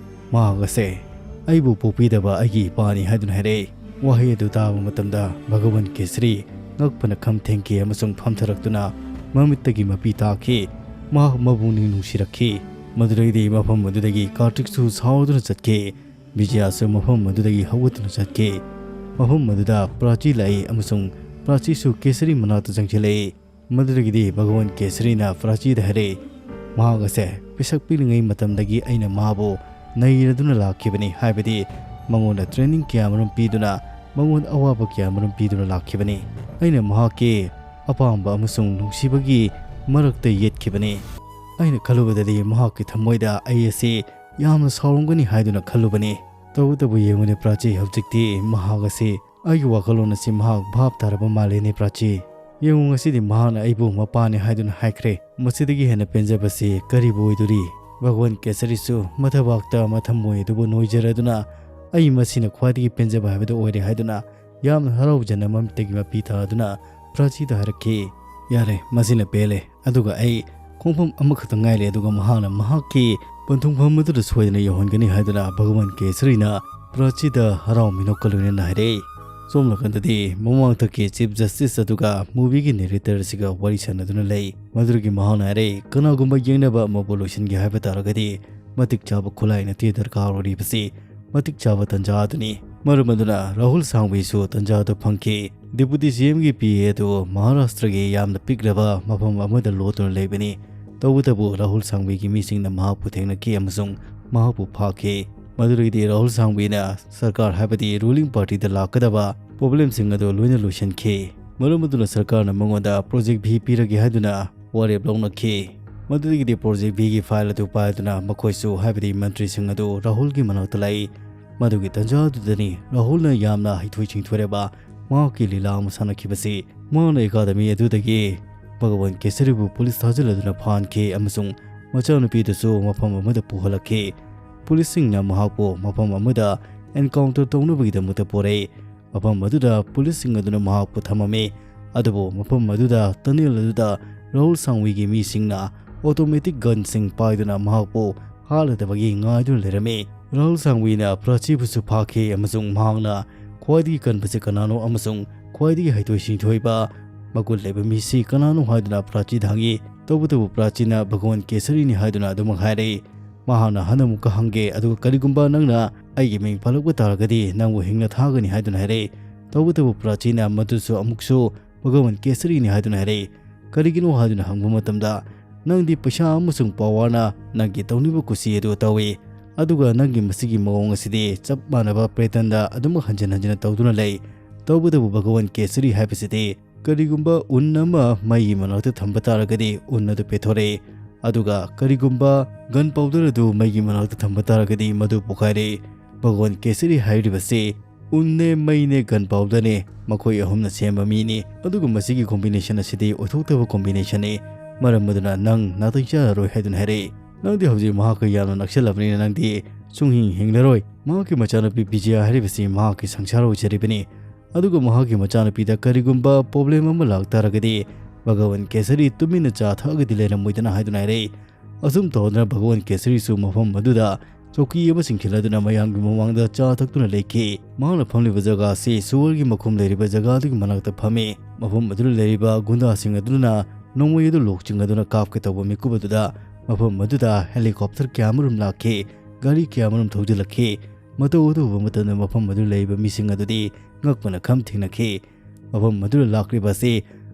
ꯃꯍꯥꯛ ꯑꯁꯦ ꯑꯩꯕꯨ ꯄꯣꯛꯄꯤꯗꯕ ꯑꯩꯒꯤ ꯏꯄꯥꯅꯤ" ꯍꯥꯏꯗꯨꯅ ꯍꯥꯏꯔꯛꯏ꯫ ꯋꯥꯍꯩ ꯑꯗꯨ ꯇꯥꯕ ꯃꯇꯝꯗ ꯚꯒꯋꯟ ꯀꯦꯁꯔꯤ ꯉꯛꯄꯅ ꯈꯝ ꯊꯦꯡꯈꯤ ꯑꯃꯁꯨꯡ ꯐꯝꯊꯔꯛꯇꯨꯅ ꯃꯃꯤꯠꯇꯒꯤ ꯃꯄꯤ ꯇꯥꯈꯤ꯫ ꯃꯍꯥꯛ ꯃꯄꯨꯛꯅꯤꯡ ꯅꯨꯡꯁꯤꯔꯛꯈꯤ꯫ ꯃꯗꯨꯗꯩꯗꯤ ꯃꯐꯝ ꯑꯗꯨꯗꯒꯤ ꯀꯥꯔꯇꯤꯛꯁꯨ ꯁꯥꯎꯗꯨꯅ ꯆꯠꯈꯤ꯫ ꯕꯤꯖꯌꯁꯨ ꯃꯐꯝ ꯑꯗꯨꯗꯒꯤ ꯍꯧꯒꯠꯇꯨꯅ ꯆꯠꯈꯤ꯫ ꯃꯐꯝ ꯑꯗꯨꯗ ꯄ꯭ꯔꯥꯆꯤ ꯂꯥꯛꯏ ꯑꯃꯁꯨꯡ ꯄ꯭ꯔꯥꯆꯤꯁꯨ ꯀꯦꯁꯔꯤ ꯃꯅꯥꯛꯇ ꯆꯪꯁꯤꯜꯂꯛꯏ꯫ ꯃꯗꯨꯗꯒꯤꯗꯤ ꯚꯒꯋꯟ ꯀꯦꯁꯔꯤꯅ ꯄ꯭ꯔꯥꯆꯤꯗ ꯍꯥꯏꯔꯛꯏ, "ꯃꯍꯥꯛ ꯑꯁꯦ ꯄꯤꯁꯛ ꯄꯤꯛꯂꯤꯉꯩ ꯃꯇꯝꯗꯒꯤ ꯑꯩꯅ ꯃꯥꯕꯨ ꯅꯩꯔꯗꯨꯅ ꯂꯥꯛꯈꯤꯕꯅꯤ, ꯍꯥꯏꯕꯗꯤ ꯃꯉꯣꯟꯗ training ꯀꯌꯥꯃꯔꯨꯝ ꯄꯤꯗꯨꯅ, ꯃꯉꯣꯟꯗ ꯑꯋꯥꯕ ꯀꯌꯥꯃꯔꯨꯝ ꯄꯤꯗꯨꯅ ꯂꯥꯛꯈꯤꯕꯅꯤ꯫ ꯑꯩꯅ ꯃꯍꯥꯛꯀꯤ ꯑꯄꯥꯝꯕ ꯑꯃꯁꯨꯡ ꯅꯨꯡꯁꯤꯕꯒꯤ ꯃꯔꯛꯇ ꯌꯦꯠꯈꯤꯕꯅꯤ꯫ ꯑꯩꯅ ꯈꯜꯂꯨꯕꯗꯗꯤ ꯃꯍꯥꯛꯀꯤ ꯊꯃꯣꯏꯗ ꯑꯩ ꯑꯁꯤ ꯌꯥꯝꯅ ꯁꯥꯎꯔꯝꯒꯅꯤ ꯍꯥꯏꯗꯨꯅ ꯈꯜꯂꯨꯕꯅꯤ꯫ ꯇꯧꯕꯇꯕꯨ ꯌꯦꯡꯉꯨꯅꯦ ꯄ꯭ꯔꯥꯆꯤ, ꯍꯧꯖꯤꯛꯇꯤ ꯃꯍꯥꯛ ꯑꯁꯤ, ꯑꯩꯒꯤ ꯋꯥꯈꯜꯂꯣꯟ ꯑꯁꯤ ꯃꯍꯥꯛ ꯚꯥꯞ ꯇꯥꯔꯕ ꯃꯥꯜꯂꯦꯅꯦ ꯄ꯭ꯔꯥꯆꯤ꯫ ꯌꯦꯡꯉꯨ, ꯉꯁꯤꯗꯤ ꯃꯍꯥꯛꯅ ꯑꯩꯕꯨ ꯃꯄꯥꯅꯤ ꯍꯥꯏꯗꯨꯅ ꯍꯥꯏꯈ꯭ꯔꯦ꯫ ꯃꯁꯤꯗꯒꯤ ꯍꯦꯟꯅ ꯄꯦꯟꯖꯕꯁꯤ ꯀꯔꯤꯕꯨ ꯑꯣꯏꯗꯣꯔꯤ?" ꯚꯒꯋꯟ ꯀꯦꯁꯔꯤꯁꯨ ꯃꯊꯕꯥꯛꯇ ꯃꯊꯃꯣꯏ ꯑꯗꯨꯕꯨ ꯅꯣꯏꯖꯔꯗꯨꯅ, "ꯑꯩ ꯃꯁꯤꯅ ꯈ꯭ꯋꯥꯏꯗꯒꯤ ꯄꯦꯟꯖꯕ ꯍꯥꯏꯕꯗꯨ ꯑꯣꯏꯔꯦ" ꯍꯥꯏꯗꯨꯅ ꯌꯥꯝꯅ ꯍꯔꯥꯎꯖꯅ ꯃꯃꯤꯠꯇꯒꯤ ꯃꯄꯤ ꯇꯥꯗꯨꯅ ꯄ꯭ꯔꯥꯆꯤꯗ ꯍꯥꯏꯔꯛꯈꯤ, "ꯌꯥꯔꯦ, ꯃꯁꯤꯅ ꯄꯦꯜꯂꯦ꯫ ꯑꯗꯨꯒ ꯑꯩ ꯈꯣꯡꯐꯝ ꯑꯃꯈꯛꯇ ꯉꯥꯏꯔꯦ, ꯑꯗꯨꯒ ꯃꯍꯥꯛꯅ ꯃꯍꯥꯛꯀꯤ ꯄꯟꯊꯨꯡꯐꯝ ꯑꯗꯨꯗ ꯁꯣꯏꯗꯅ ꯌꯧꯍꯟꯒꯅꯤ" ꯍꯥꯏꯗꯨꯅ ꯚꯒꯋꯟ ꯀꯦꯁꯔꯤꯅ ꯄ꯭ꯔꯥꯆꯤꯗ ꯍꯔꯥꯎ ꯃꯤꯅꯣꯛꯀ ꯂꯣꯏꯅꯅ ꯍꯥꯏꯔꯛꯏ꯫ ꯁꯣꯝ ꯅꯥꯀꯟꯗꯗꯤ ꯃꯃꯥꯡꯊꯛꯀꯤ Chief Justice ꯑꯗꯨꯒ movieꯒꯤ narrator ꯑꯁꯤꯒ ꯋꯥꯔꯤ ꯁꯥꯟꯅꯗꯨꯅ ꯂꯩ꯫ ꯃꯗꯨꯗꯒꯤ ꯃꯍꯥꯛꯅ ꯍꯥꯏꯔꯦ, ꯀꯅꯥꯒꯨꯝꯕ ꯌꯦꯡꯅꯕ ꯑꯃꯕꯨ ꯂꯣꯏꯁꯤꯟꯒꯦ ꯍꯥꯏꯕ ꯇꯥꯔꯒꯗꯤ ꯃꯇꯤꯛ ꯆꯥꯕ ꯈꯨꯠꯂꯥꯏ ꯅꯠꯇꯦ ꯗꯔꯀꯥꯔ ꯑꯣꯏꯔꯤꯕꯁꯤ, ꯃꯇꯤꯛ ꯆꯥꯕ ꯇꯥꯟꯖꯥ ꯑꯗꯨꯅꯤ꯫ ꯃꯔꯝ ꯑꯗꯨꯅ ꯔꯥꯍꯨꯜ ꯁꯥꯡꯕꯤꯁꯨ ꯇꯥꯟꯖꯥ ꯑꯗꯨ ꯐꯪꯈꯤ꯫ Deputy CMꯒꯤ PA ꯑꯗꯨ ꯃꯍꯥꯔꯥꯁꯇ꯭ꯔꯒꯤ ꯌꯥꯝꯅ ꯄꯤꯛꯂꯕ ꯃꯐꯝ ꯑꯃꯗ ꯂꯣꯠꯇꯨꯅ ꯂꯩꯕꯅꯤ꯫ ꯇꯧꯕꯇꯕꯨ ꯔꯥꯍꯨꯜ ꯁꯥꯡꯕꯤꯒꯤ ꯃꯤꯁꯤꯡꯅ ꯃꯍꯥꯛꯄꯨ ꯊꯦꯡꯅꯈꯤ ꯑꯃꯁꯨꯡ ꯃꯍꯥꯛꯄꯨ ꯐꯥꯈꯤ꯫ ꯃꯗꯨꯗꯒꯤꯗꯤ ꯔꯥꯍꯨꯜ ꯁꯥꯡꯕꯤꯅ ꯁꯔꯀꯥꯔ, ꯍꯥꯏꯕꯗꯤ ruling partyꯗ ꯂꯥꯛꯀꯗꯕ problemꯁꯤꯡ ꯑꯗꯨ ꯂꯣꯏꯅ ꯂꯣꯏꯁꯤꯟꯈꯤ꯫ ꯃꯔꯝ ꯑꯗꯨꯅ ꯁꯔꯀꯥꯔꯅ ꯃꯉꯣꯟꯗ Project V ꯄꯤꯔꯒꯦ ꯍꯥꯏꯗꯨꯅ ꯋꯥꯔꯦꯞ ꯂꯧꯅꯈꯤ꯫ ꯃꯗꯨꯗꯒꯤꯗꯤ Project Vꯒꯤ file ꯑꯗꯨ ꯄꯥꯏꯗꯨꯅ ꯃꯈꯣꯏꯁꯨ, ꯍꯥꯏꯕꯗꯤ ꯃꯟꯇ꯭ꯔꯤꯁꯤꯡ ꯑꯗꯨ ꯔꯥꯍꯨꯜꯒꯤ ꯃꯅꯥꯛꯇ ꯂꯥꯛꯏ꯫ ꯃꯗꯨꯒꯤ ꯇꯥꯟꯖꯥ ꯑꯗꯨꯗꯅꯤ ꯔꯥꯍꯨꯜꯅ ꯌꯥꯝꯅ ꯍꯩꯊꯣꯏ ꯁꯤꯡꯊꯣꯏꯔꯕ ꯃꯍꯥꯛꯀꯤ ꯂꯤꯂꯥ ꯑꯃ ꯁꯥꯟꯅꯈꯤꯕꯁꯤ꯫ ꯃꯍꯥꯛꯅ academy ꯑꯗꯨꯗꯒꯤ ꯚꯒꯋꯟ ꯀꯦꯁꯔꯤꯕꯨ ꯄꯨꯂꯤꯁ ꯊꯥꯖꯤꯜꯂꯗꯨꯅ ꯐꯥꯍꯟꯈꯤ ꯑꯃꯁꯨꯡ ꯃꯆꯥꯅꯨꯄꯤꯗꯨꯁꯨ ꯃꯐꯝ ꯑꯃꯗ ꯄꯨꯍꯜꯂꯛꯈꯤ꯫ ꯄꯨꯂꯤꯁꯁꯤꯡꯅ ꯃꯍꯥꯛꯄꯨ ꯃꯐꯝ ꯑꯃꯗ encounter ꯇꯧꯅꯕꯒꯤꯗꯃꯛꯇ ꯄꯨꯔꯛꯏ꯫ ꯃꯐꯝ ꯑꯗꯨꯗ ꯄꯨꯂꯤꯁꯁꯤꯡ ꯑꯗꯨꯅ ꯃꯍꯥꯛꯄꯨ ꯊꯝꯃꯝꯃꯤ꯫ ꯑꯗꯨꯕꯨ ꯃꯐꯝ ꯑꯗꯨꯗ tunnel ꯑꯗꯨꯗ ꯔꯥꯍꯨꯜ ꯁꯥꯡꯋꯤꯒꯤ ꯃꯤꯁꯤꯡꯅ automatic gunꯁꯤꯡ ꯄꯥꯏꯗꯨꯅ ꯃꯍꯥꯛꯄꯨ ꯍꯥꯠꯂꯗꯕꯒꯤ ꯉꯥꯏꯗꯨꯅ ꯂꯩꯔꯝꯃꯤ꯫ ꯔꯥꯍꯨꯜ ꯁꯥꯡꯋꯤꯅ ꯄ꯭ꯔꯥꯆꯤꯕꯨꯁꯨ ꯐꯥꯈꯤ ꯑꯃꯁꯨꯡ ꯃꯍꯥꯛꯅ ꯈ꯭ꯋꯥꯏꯗꯒꯤ ꯀꯟꯕꯁꯤ ꯀꯅꯥꯅꯣ ꯑꯃꯁꯨꯡ ꯈ꯭ꯋꯥꯏꯗꯒꯤ ꯍꯩꯊꯣꯏ ꯁꯤꯡꯊꯣꯏꯕ ꯃꯒꯨꯟ ꯂꯩꯕ ꯃꯤꯁꯤ ꯀꯅꯥꯅꯣ ꯍꯥꯏꯗꯨꯅ ꯄ꯭ꯔꯥꯆꯤꯗ ꯍꯪꯉꯤ꯫ ꯇꯧꯕꯇꯕꯨ ꯄ꯭ꯔꯥꯆꯤꯅ ꯚꯒꯋꯟ ꯀꯦꯁꯔꯤꯅꯤ ꯍꯥꯏꯗꯨꯅ ꯑꯗꯨꯃꯛ ꯍꯥꯏꯔꯛꯏ꯫ ꯃꯍꯥꯛꯅ ꯍꯟꯅ ꯑꯃꯨꯛꯀ ꯍꯪꯒꯦ, ꯑꯗꯨꯒ ꯀꯔꯤꯒꯨꯝꯕ ꯅꯪꯅ ꯑꯩꯒꯤ ꯃꯤꯡ ꯄꯜꯂꯛꯄ ꯇꯥꯔꯒꯗꯤ ꯅꯪꯕꯨ ꯍꯤꯡꯅ ꯊꯥꯒꯅꯤ ꯍꯥꯏꯗꯨꯅ ꯍꯥꯏꯔꯛꯏ꯫ ꯇꯧꯕꯇꯕꯨ ꯄ꯭ꯔꯥꯆꯤꯅ ꯃꯗꯨꯁꯨ ꯑꯃꯨꯛꯁꯨ ꯚꯒꯋꯟ ꯀꯦꯁꯔꯤꯅꯤ ꯍꯥꯏꯗꯨꯅ ꯍꯥꯏꯔꯛꯏ꯫ ꯀꯔꯤꯒꯤꯅꯣ ꯍꯥꯏꯗꯨꯅ ꯍꯪꯕ ꯃꯇꯝꯗ, ꯅꯪꯗꯤ ꯄꯩꯁꯥ ꯑꯃꯁꯨꯡ powerꯅ ꯅꯪꯒꯤ ꯇꯧꯅꯤꯡꯕ ꯀꯨꯁꯤ ꯑꯗꯨ ꯇꯧꯏ, ꯑꯗꯨꯒ ꯅꯪꯒꯤ ꯃꯁꯤꯒꯤ ꯃꯑꯣꯡ ꯑꯁꯤꯗꯤ ꯆꯞ ꯃꯥꯟꯅꯕ patternꯗ ꯑꯗꯨꯃꯛ ꯍꯟꯖꯤꯟ ꯍꯟꯖꯤꯟꯅ ꯇꯧꯗꯨꯅ ꯂꯩ꯫ ꯇꯧꯕꯇꯕꯨ ꯚꯒꯋꯟ ꯀꯦꯁꯔꯤ ꯍꯥꯏꯕꯁꯤꯗꯤ ꯀꯔꯤꯒꯨꯝꯕ ꯎꯟ ꯑꯃ ꯃꯩꯒꯤ ꯃꯅꯥꯛꯇ ꯊꯝꯕ ꯇꯥꯔꯒꯗꯤ ꯎꯟ ꯑꯗꯨ ꯄꯦꯠꯊꯣꯔꯛꯏ, ꯑꯗꯨꯒ ꯀꯔꯤꯒꯨꯝꯕ gun powder ꯑꯗꯨ ꯃꯩꯒꯤ ꯃꯅꯥꯛꯇ ꯊꯝꯕ ꯇꯥꯔꯒꯗꯤ ꯃꯗꯨ ꯄꯣꯈꯥꯏꯔꯛꯏ꯫ ꯚꯒꯋꯟ ꯀꯦꯁꯔꯤ ꯍꯥꯏꯔꯤꯕꯁꯤ ꯎꯟꯅꯦ, ꯃꯩꯅꯦ, gun powderꯅꯦ, ꯃꯈꯣꯏ ꯑꯍꯨꯝꯅ ꯁꯦꯝꯕ ꯃꯤꯅꯤ꯫ ꯑꯗꯨꯒ ꯃꯁꯤꯒꯤ combination ꯑꯁꯤꯗꯤ ꯑꯣꯏꯊꯣꯛꯇꯕ combinationꯅꯤ꯫ ꯃꯔꯝ ꯑꯗꯨꯅ ꯅꯪ ꯅꯥꯇꯩ ꯆꯥꯔꯔꯣꯏ ꯍꯥꯏꯗꯨꯅ ꯍꯥꯏꯔꯛꯏ꯫ ꯅꯪꯗꯤ ꯍꯧꯖꯤꯛ ꯃꯍꯥꯛꯀ ꯌꯥꯝꯅ ꯅꯛꯁꯜꯂꯕꯅꯤꯅ ꯅꯪꯗꯤ ꯁꯨꯡꯍꯤꯡ ꯍꯤꯡꯂꯔꯣꯏ꯫ ꯃꯍꯥꯛꯀꯤ ꯃꯆꯥꯅꯨꯄꯤ ꯕꯤꯖꯌ ꯍꯥꯏꯔꯤꯕꯁꯤ ꯃꯍꯥꯛꯀꯤ ꯁꯪꯁꯥꯔ ꯑꯣꯏꯖꯔꯤꯕꯅꯤ꯫ ꯑꯗꯨꯒ ꯃꯍꯥꯛꯀꯤ ꯃꯆꯥꯅꯨꯄꯤꯗ ꯀꯔꯤꯒꯨꯝꯕ problem ꯑꯃ ꯂꯥꯛꯇꯥꯔꯒꯗꯤ ꯚꯒꯋꯟ ꯀꯦꯁꯔꯤ ꯇꯨꯃꯤꯟꯅ ꯆꯥ ꯊꯛꯑꯒꯗꯤ ꯂꯩꯔꯝꯃꯣꯏꯗꯅ ꯍꯥꯏꯗꯨꯅ ꯍꯥꯏꯔꯛꯏ꯫ ꯑꯁꯨꯝ ꯇꯧꯗꯅ ꯚꯒꯋꯟ ꯀꯦꯁꯔꯤꯁꯨ ꯃꯐꯝ ꯑꯗꯨꯗ ꯆꯧꯀꯤ ꯑꯃꯁꯤꯡ ꯈꯤꯜꯂꯗꯨꯅ ꯃꯌꯥꯝꯒꯤ ꯃꯃꯥꯡꯗ ꯆꯥ ꯊꯛꯇꯨꯅ ꯂꯩꯈꯤ꯫ ꯃꯍꯥꯛꯅ ꯐꯝꯂꯤꯕ ꯖꯒꯥ ꯑꯁꯤ ꯁꯨꯋꯔꯒꯤ ꯃꯈꯨꯝ ꯂꯩꯔꯤꯕ ꯖꯒꯥꯗꯨꯒꯤ ꯃꯅꯥꯛꯇ ꯐꯝꯃꯤ꯫ ꯃꯐꯝ ꯑꯗꯨꯗ ꯂꯩꯔꯤꯕ ꯒꯨꯟꯗꯥꯁꯤꯡ ꯑꯗꯨꯅ ꯅꯣꯡꯃꯩ ꯑꯗꯨ ꯂꯣꯛ ꯆꯤꯡꯅꯗꯨꯅ ꯀꯥꯞꯀꯦ ꯇꯧꯕ ꯃꯤꯀꯨꯞ ꯑꯗꯨꯗ ꯃꯐꯝ ꯑꯗꯨꯗ helicopter ꯀꯌꯥ ꯑꯃꯔꯣꯝ ꯂꯥꯛꯈꯤ꯫ ꯒꯥꯔꯤ ꯀꯌꯥ ꯑꯃꯔꯣꯝ ꯊꯧꯖꯤꯜꯂꯛꯈꯤ꯫ ꯃꯇꯧ ꯑꯗꯨ ꯎꯕ ꯃꯇꯝꯗ ꯃꯐꯝ ꯑꯗꯨꯗ ꯂꯩꯔꯤꯕ ꯃꯤꯁꯤꯡ ꯑꯗꯨꯗꯤ ꯉꯛꯄꯅ ꯈꯝ ꯊꯦꯡꯅꯈꯤ꯫ ꯃꯐꯝ ꯑꯗꯨꯗ ꯂꯥꯛꯂꯤꯕ ꯑꯁꯤ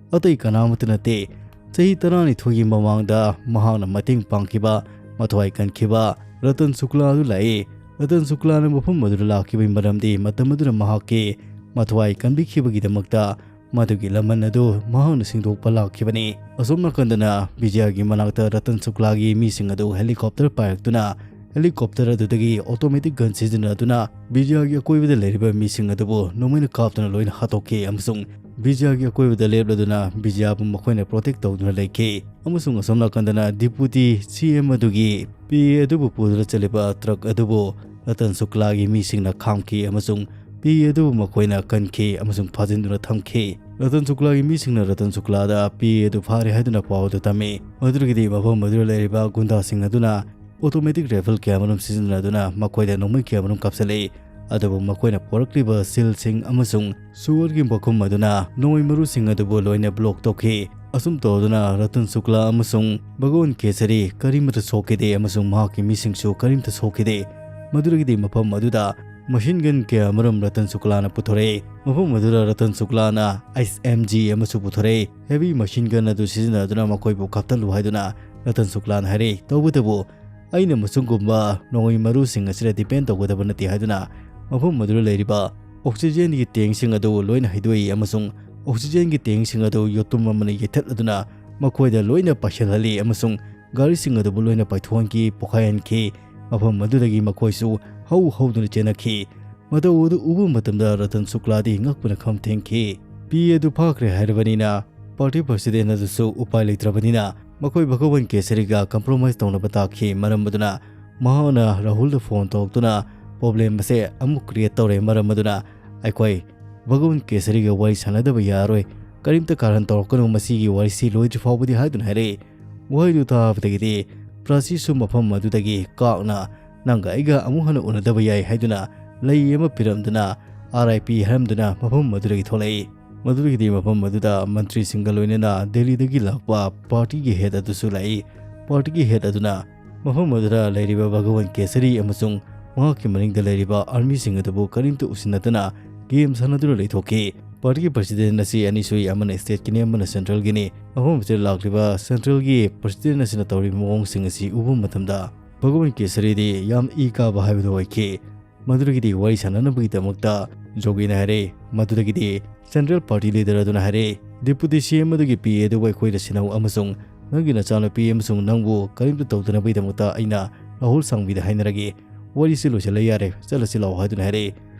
ꯑꯇꯩ ꯀꯅꯥꯃꯠꯇ ꯅꯠꯇꯦ, ꯆꯍꯤ ꯇꯔꯥꯅꯤꯊꯣꯏꯒꯤ ꯃꯃꯥꯡꯗ ꯃꯍꯥꯛꯅ ꯃꯇꯦꯡ ꯄꯥꯡꯈꯤꯕ, ꯃꯊ꯭ꯋꯥꯏ ꯀꯟꯈꯤꯕ ꯔꯇꯟ ꯁꯨꯛꯂꯥ ꯑꯗꯨ ꯂꯥꯛꯏ꯫ ꯔꯇꯟ ꯁꯨꯛꯂꯥꯅ ꯃꯐꯝ ꯑꯗꯨꯗ ꯂꯥꯛꯈꯤꯕꯒꯤ ꯃꯔꯝꯗꯤ ꯃꯇꯝ ꯑꯗꯨꯗ ꯃꯍꯥꯛꯀꯤ ꯃꯊ꯭ꯋꯥꯏ ꯀꯟꯕꯤꯈꯤꯕꯒꯤꯗꯃꯛꯇ ꯃꯗꯨꯒꯤ ꯂꯃꯟ ꯑꯗꯨ ꯃꯍꯥꯛꯅ ꯁꯦꯡꯗꯣꯛꯄ ꯂꯥꯛꯈꯤꯕꯅꯤ꯫ ꯑꯁꯣꯝ ꯅꯥꯀꯟꯗꯅ ꯕꯤꯖꯌꯒꯤ ꯃꯅꯥꯛꯇ ꯔꯇꯟ ꯁꯨꯛꯂꯥꯒꯤ ꯃꯤꯁꯤꯡ ꯑꯗꯨ helicopter ꯄꯥꯏꯔꯛꯇꯨꯅ helicopter ꯑꯗꯨꯗꯒꯤ automatic gun ꯁꯤꯖꯤꯟꯅꯗꯨꯅ ꯕꯤꯖꯌꯒꯤ ꯑꯀꯣꯏꯕꯗ ꯂꯩꯔꯤꯕ ꯃꯤꯁꯤꯡ ꯑꯗꯨꯕꯨ ꯅꯣꯡꯃꯩꯅ ꯀꯥꯞꯇꯨꯅ ꯂꯣꯏꯅ ꯍꯥꯠꯇꯣꯛꯈꯤ ꯑꯃꯁꯨꯡ ꯕꯤꯖꯌꯒꯤ ꯑꯀꯣꯏꯕꯗ ꯂꯦꯞꯂꯗꯨꯅ ꯕꯤꯖꯌꯕꯨ ꯃꯈꯣꯏꯅ protect ꯇꯧꯗꯨꯅ ꯂꯩꯈꯤ꯫ ꯑꯃꯁꯨꯡ ꯑꯁꯣꯝ ꯅꯥꯀꯟꯗꯅ deputy C M ꯑꯗꯨꯒꯤ P A ꯑꯗꯨꯕꯨ ꯄꯨꯗꯨꯅ ꯆꯠꯂꯤꯕ truck ꯑꯗꯨꯕꯨ ꯔꯇꯟ ꯁꯨꯛꯂꯥꯒꯤ ꯃꯤꯁꯤꯡꯅ ꯈꯥꯝꯈꯤ ꯑꯃꯁꯨꯡ P A ꯑꯗꯨꯕꯨ ꯃꯈꯣꯏꯅ ꯀꯟꯈꯤ ꯑꯃꯁꯨꯡ ꯐꯥꯖꯤꯟꯗꯨꯅ ꯊꯝꯈꯤ꯫ ꯔꯇꯟ ꯁꯨꯛꯂꯥꯒꯤ ꯃꯤꯁꯤꯡꯅ ꯔꯇꯟ ꯁꯨꯛꯂꯥꯗ P A ꯑꯗꯨ ꯐꯥꯔꯦ ꯍꯥꯏꯗꯨꯅ ꯄꯥꯎ ꯑꯗꯨ ꯇꯝꯃꯤ꯫ ꯃꯗꯨꯗꯒꯤꯗꯤ ꯃꯐꯝ ꯑꯗꯨꯗ ꯂꯩꯔꯤꯕ ꯒꯨꯟꯗꯥꯁꯤꯡ ꯑꯗꯨꯅ automatic rifle ꯀꯌꯥꯃꯔꯨꯝ ꯁꯤꯖꯤꯟꯅꯗꯨꯅ ꯃꯈꯣꯏꯗ ꯅꯣꯡꯃꯩ ꯀꯌꯥꯃꯔꯨꯝ ꯀꯥꯞꯁꯤꯜꯂꯛꯏ꯫ ꯑꯗꯨꯕꯨ ꯃꯈꯣꯏꯅ ꯄꯨꯔꯛꯂꯤꯕ ꯁꯤꯜꯁꯤꯡ ꯑꯃꯁꯨꯡ ꯁꯨꯋꯔꯒꯤ ꯃꯈꯨꯝ ꯑꯗꯨꯅ ꯅꯣꯡꯃꯩ ꯃꯔꯨꯁꯤꯡ ꯑꯗꯨꯕꯨ ꯂꯣꯏꯅ block ꯇꯧꯈꯤ꯫ ꯑꯁꯨꯝ ꯇꯧꯗꯨꯅ ꯔꯇꯟ ꯁꯨꯛꯂꯥ ꯑꯃꯁꯨꯡ ꯚꯒꯋꯟ ꯀꯦꯁꯔꯤ ꯀꯔꯤꯃꯠꯇ ꯁꯣꯛꯈꯤꯗꯦ ꯑꯃꯁꯨꯡ ꯃꯍꯥꯛꯀꯤ ꯃꯤꯁꯤꯡꯁꯨ ꯀꯔꯤꯃꯠꯇ ꯁꯣꯛꯈꯤꯗꯦ꯫ ꯃꯗꯨꯗꯒꯤꯗꯤ ꯃꯐꯝ ꯑꯗꯨꯗ machine gun ꯀꯌꯥ ꯑꯃꯔꯣꯝ ꯔꯇꯟ ꯁꯨꯛꯂꯥꯅ ꯄꯨꯊꯣꯔꯛꯏ꯫ ꯃꯐꯝ ꯑꯗꯨꯗ ꯔꯇꯟ ꯁꯨꯛꯂꯥꯅ S M G ꯑꯃꯁꯨ ꯄꯨꯊꯣꯔꯛꯏ꯫ Heavy machine gun ꯑꯗꯨ ꯁꯤꯖꯤꯟꯅꯗꯨꯅ ꯃꯈꯣꯏꯕꯨ ꯀꯥꯞꯊꯠꯂꯨ ꯍꯥꯏꯗꯨꯅ ꯔꯇꯟ ꯁꯨꯛꯂꯥꯅ ꯍꯥꯏꯔꯛꯏ꯫ ꯇꯧꯕꯇꯕꯨ ꯑꯩꯅ ꯃꯁꯨꯝꯒꯨꯝꯕ ꯅꯣꯡꯃꯩ ꯃꯔꯨꯁꯤꯡ ꯑꯁꯤꯗ depend ꯇꯧꯒꯗꯕ ꯅꯠꯇꯦ ꯍꯥꯏꯗꯨꯅ ꯃꯐꯝ ꯑꯗꯨꯗ ꯂꯩꯔꯤꯕ oxygenꯒꯤ tankꯁꯤꯡ ꯑꯗꯨ ꯂꯣꯏꯅ ꯍꯩꯗꯣꯛꯏ ꯑꯃꯁꯨꯡ oxygenꯒꯤ tankꯁꯤꯡ ꯑꯗꯨ ꯌꯣꯠꯇꯨꯝ ꯑꯃꯅ ꯌꯩꯊꯠꯂꯗꯨꯅ ꯃꯈꯣꯏꯗ ꯂꯣꯏꯅ ꯄꯥꯏꯁꯤꯜꯍꯜꯂꯤ ꯑꯃꯁꯨꯡ ꯒꯥꯔꯤꯁꯤꯡ ꯑꯗꯨꯕꯨ ꯂꯣꯏꯅ ꯄꯥꯏꯊꯣꯛꯍꯟꯈꯤ, ꯄꯣꯈꯥꯏꯍꯟꯈꯤ꯫ ꯃꯐꯝ ꯑꯗꯨꯗꯒꯤ ꯃꯈꯣꯏꯁꯨ ꯍꯧ ꯍꯧꯗꯨꯅ ꯆꯦꯟꯅꯈꯤ꯫ ꯃꯇꯧ ꯑꯗꯨ ꯎꯕ ꯃꯇꯝꯗ ꯔꯇꯟ ꯁꯨꯛꯂꯥꯗꯤ ꯉꯛꯄꯅ ꯈꯝ ꯊꯦꯡꯈꯤ꯫ P A ꯑꯗꯨ ꯐꯥꯈ꯭ꯔꯦ ꯍꯥꯏꯔꯕꯅꯤꯅ party president ꯑꯗꯨꯁꯨ ꯎꯄꯥꯏ ꯂꯩꯇ꯭ꯔꯕꯅꯤꯅ ꯃꯈꯣꯏ ꯚꯒꯋꯟ ꯀꯦꯁꯔꯤꯒ compromise ꯇꯧꯅꯕ ꯇꯥꯈꯤ꯫ ꯃꯔꯝ ꯑꯗꯨꯅ ꯃꯍꯥꯛꯅ ꯔꯥꯍꯨꯜꯗ phone ꯇꯧꯔꯛꯇꯨꯅ problem ꯑꯁꯦ ꯑꯃꯨꯛ create ꯇꯧꯔꯦ꯫ ꯃꯔꯝ ꯑꯗꯨꯅ ꯑꯩꯈꯣꯏ ꯚꯒꯋꯟ ꯀꯦꯁꯔꯤꯒ ꯋꯥꯔꯤ ꯁꯥꯟꯅꯗꯕ ꯌꯥꯔꯣꯏ꯫ ꯀꯔꯤꯝꯇ ꯀꯥꯔꯟ ꯇꯧꯔꯛꯀꯅꯨ, ꯃꯁꯤꯒꯤ ꯋꯥꯔꯤꯁꯤ ꯂꯣꯏꯗ꯭ꯔꯤ ꯐꯥꯎꯕꯗꯤ ꯍꯥꯏꯗꯨꯅ ꯍꯥꯏꯔꯛꯏ꯫ ꯋꯥꯍꯩꯗꯨ ꯇꯥꯕꯗꯒꯤꯗꯤ ꯄ꯭ꯔꯥꯁꯤꯁꯨ ꯃꯐꯝ ꯑꯗꯨꯗꯒꯤ ꯀꯥꯛꯅ ꯅꯪꯒ ꯑꯩꯒ ꯑꯃꯨꯛ ꯍꯟꯅ ꯎꯅꯗꯕ ꯌꯥꯏ ꯍꯥꯏꯗꯨꯅ ꯂꯩ ꯑꯃ ꯄꯤꯔꯝꯗꯨꯅ, "ꯑꯥꯔ ꯑꯥꯏ ꯄꯤ" ꯍꯥꯏꯔꯝꯗꯨꯅ ꯃꯐꯝ ꯑꯗꯨꯗꯒꯤ ꯊꯣꯛꯂꯛꯏ꯫ ꯃꯗꯨꯗꯒꯤꯗꯤ ꯃꯐꯝ ꯑꯗꯨꯗ ꯃꯟꯇ꯭ꯔꯤꯁꯤꯡꯒ ꯂꯣꯏꯅꯅ ꯗꯦꯜꯂꯤꯗꯒꯤ ꯂꯥꯛꯄ ꯄꯥꯔꯇꯤꯒꯤ ꯍꯦꯗ ꯑꯗꯨꯁꯨ ꯂꯥꯛꯏ꯫ ꯄꯥꯔꯇꯤꯒꯤ ꯍꯦꯗ ꯑꯗꯨꯅ ꯃꯐꯝ ꯑꯗꯨꯗ ꯂꯩꯔꯤꯕ ꯚꯒꯋꯟ ꯀꯦꯁꯔꯤ ꯑꯃꯁꯨꯡ ꯃꯍꯥꯛꯀꯤ ꯃꯅꯤꯡꯗ ꯂꯩꯔꯤꯕ ꯑꯥꯔꯃꯤꯁꯤꯡ ꯑꯗꯨꯕꯨ ꯀꯔꯤꯝꯇ ꯎꯁꯤꯟꯅꯗꯅ ꯒꯦꯝ ꯁꯥꯟꯅꯗꯨꯅ ꯂꯩꯊꯣꯛꯈꯤ꯫ ꯄꯥꯔꯇꯤꯒꯤ ꯄ꯭ꯔꯁꯤꯗꯦꯟ ꯑꯁꯤ ꯑꯅꯤ ꯁꯨꯏ, ꯑꯃꯅ ꯁ꯭ꯇꯦꯠꯀꯤꯅꯤ, ꯑꯃꯅ ꯁꯦꯟꯇ꯭ꯔꯦꯜꯒꯤꯅꯤ꯫ ꯃꯐꯝ ꯑꯁꯤꯗ ꯂꯥꯛꯂꯤꯕ ꯁꯦꯟꯇ꯭ꯔꯦꯜꯒꯤ ꯄ꯭ꯔꯁꯤꯗꯦꯟ ꯑꯁꯤꯅ ꯇꯧꯔꯤꯕ ꯃꯑꯣꯡꯁꯤꯡ ꯑꯁꯤ ꯎꯕ ꯃꯇꯝꯗ ꯚꯒꯋꯟ ꯀꯦꯁꯔꯤꯗꯤ ꯌꯥꯝ ꯏ ꯀꯥꯕ ꯍꯥꯏꯕꯗꯨ ꯑꯣꯏꯈꯤ꯫ ꯃꯗꯨꯗꯒꯤꯗꯤ ꯋꯥꯔꯤ ꯁꯥꯟꯅꯅꯕꯒꯤꯗꯃꯛꯇ ꯖꯣꯒꯤꯅ ꯍꯥꯏꯔꯦ꯫ ꯃꯗꯨꯗꯒꯤꯗꯤ ꯁꯦꯟꯇ꯭ꯔꯦꯜ ꯄꯥꯔꯇꯤ ꯂꯤꯗꯔ ꯑꯗꯨꯅ ꯍꯥꯏꯔꯦ, "ꯗꯦꯄꯨꯇꯤ ꯁꯤ ꯑꯦꯝ ꯑꯗꯨꯒꯤ ꯄꯤ ꯑꯦ ꯑꯗꯨꯕꯨ ꯑꯩꯈꯣꯏꯗ ꯁꯤꯟꯅꯧ ꯑꯃꯁꯨꯡ ꯅꯪꯒꯤ ꯅꯆꯥꯅꯨꯄꯤ ꯑꯃꯁꯨꯡ ꯅꯪꯕꯨ ꯀꯔꯤꯝꯇ ꯇꯧꯗꯅꯕꯒꯤꯗꯃꯛꯇ ꯑꯩꯅ ꯔꯥꯍꯨꯜ ꯁꯥꯡꯕꯤꯗ ꯍꯥꯏꯅꯔꯒꯦ꯫ ꯋꯥꯔꯤꯁꯤ ꯂꯣꯏꯁꯤꯜꯂ ꯌꯥꯔꯦ, ꯆꯠꯂꯁꯤ ꯂꯥꯛꯑꯣ" ꯍꯥꯏꯗꯨꯅ ꯍꯥꯏꯔꯦ꯫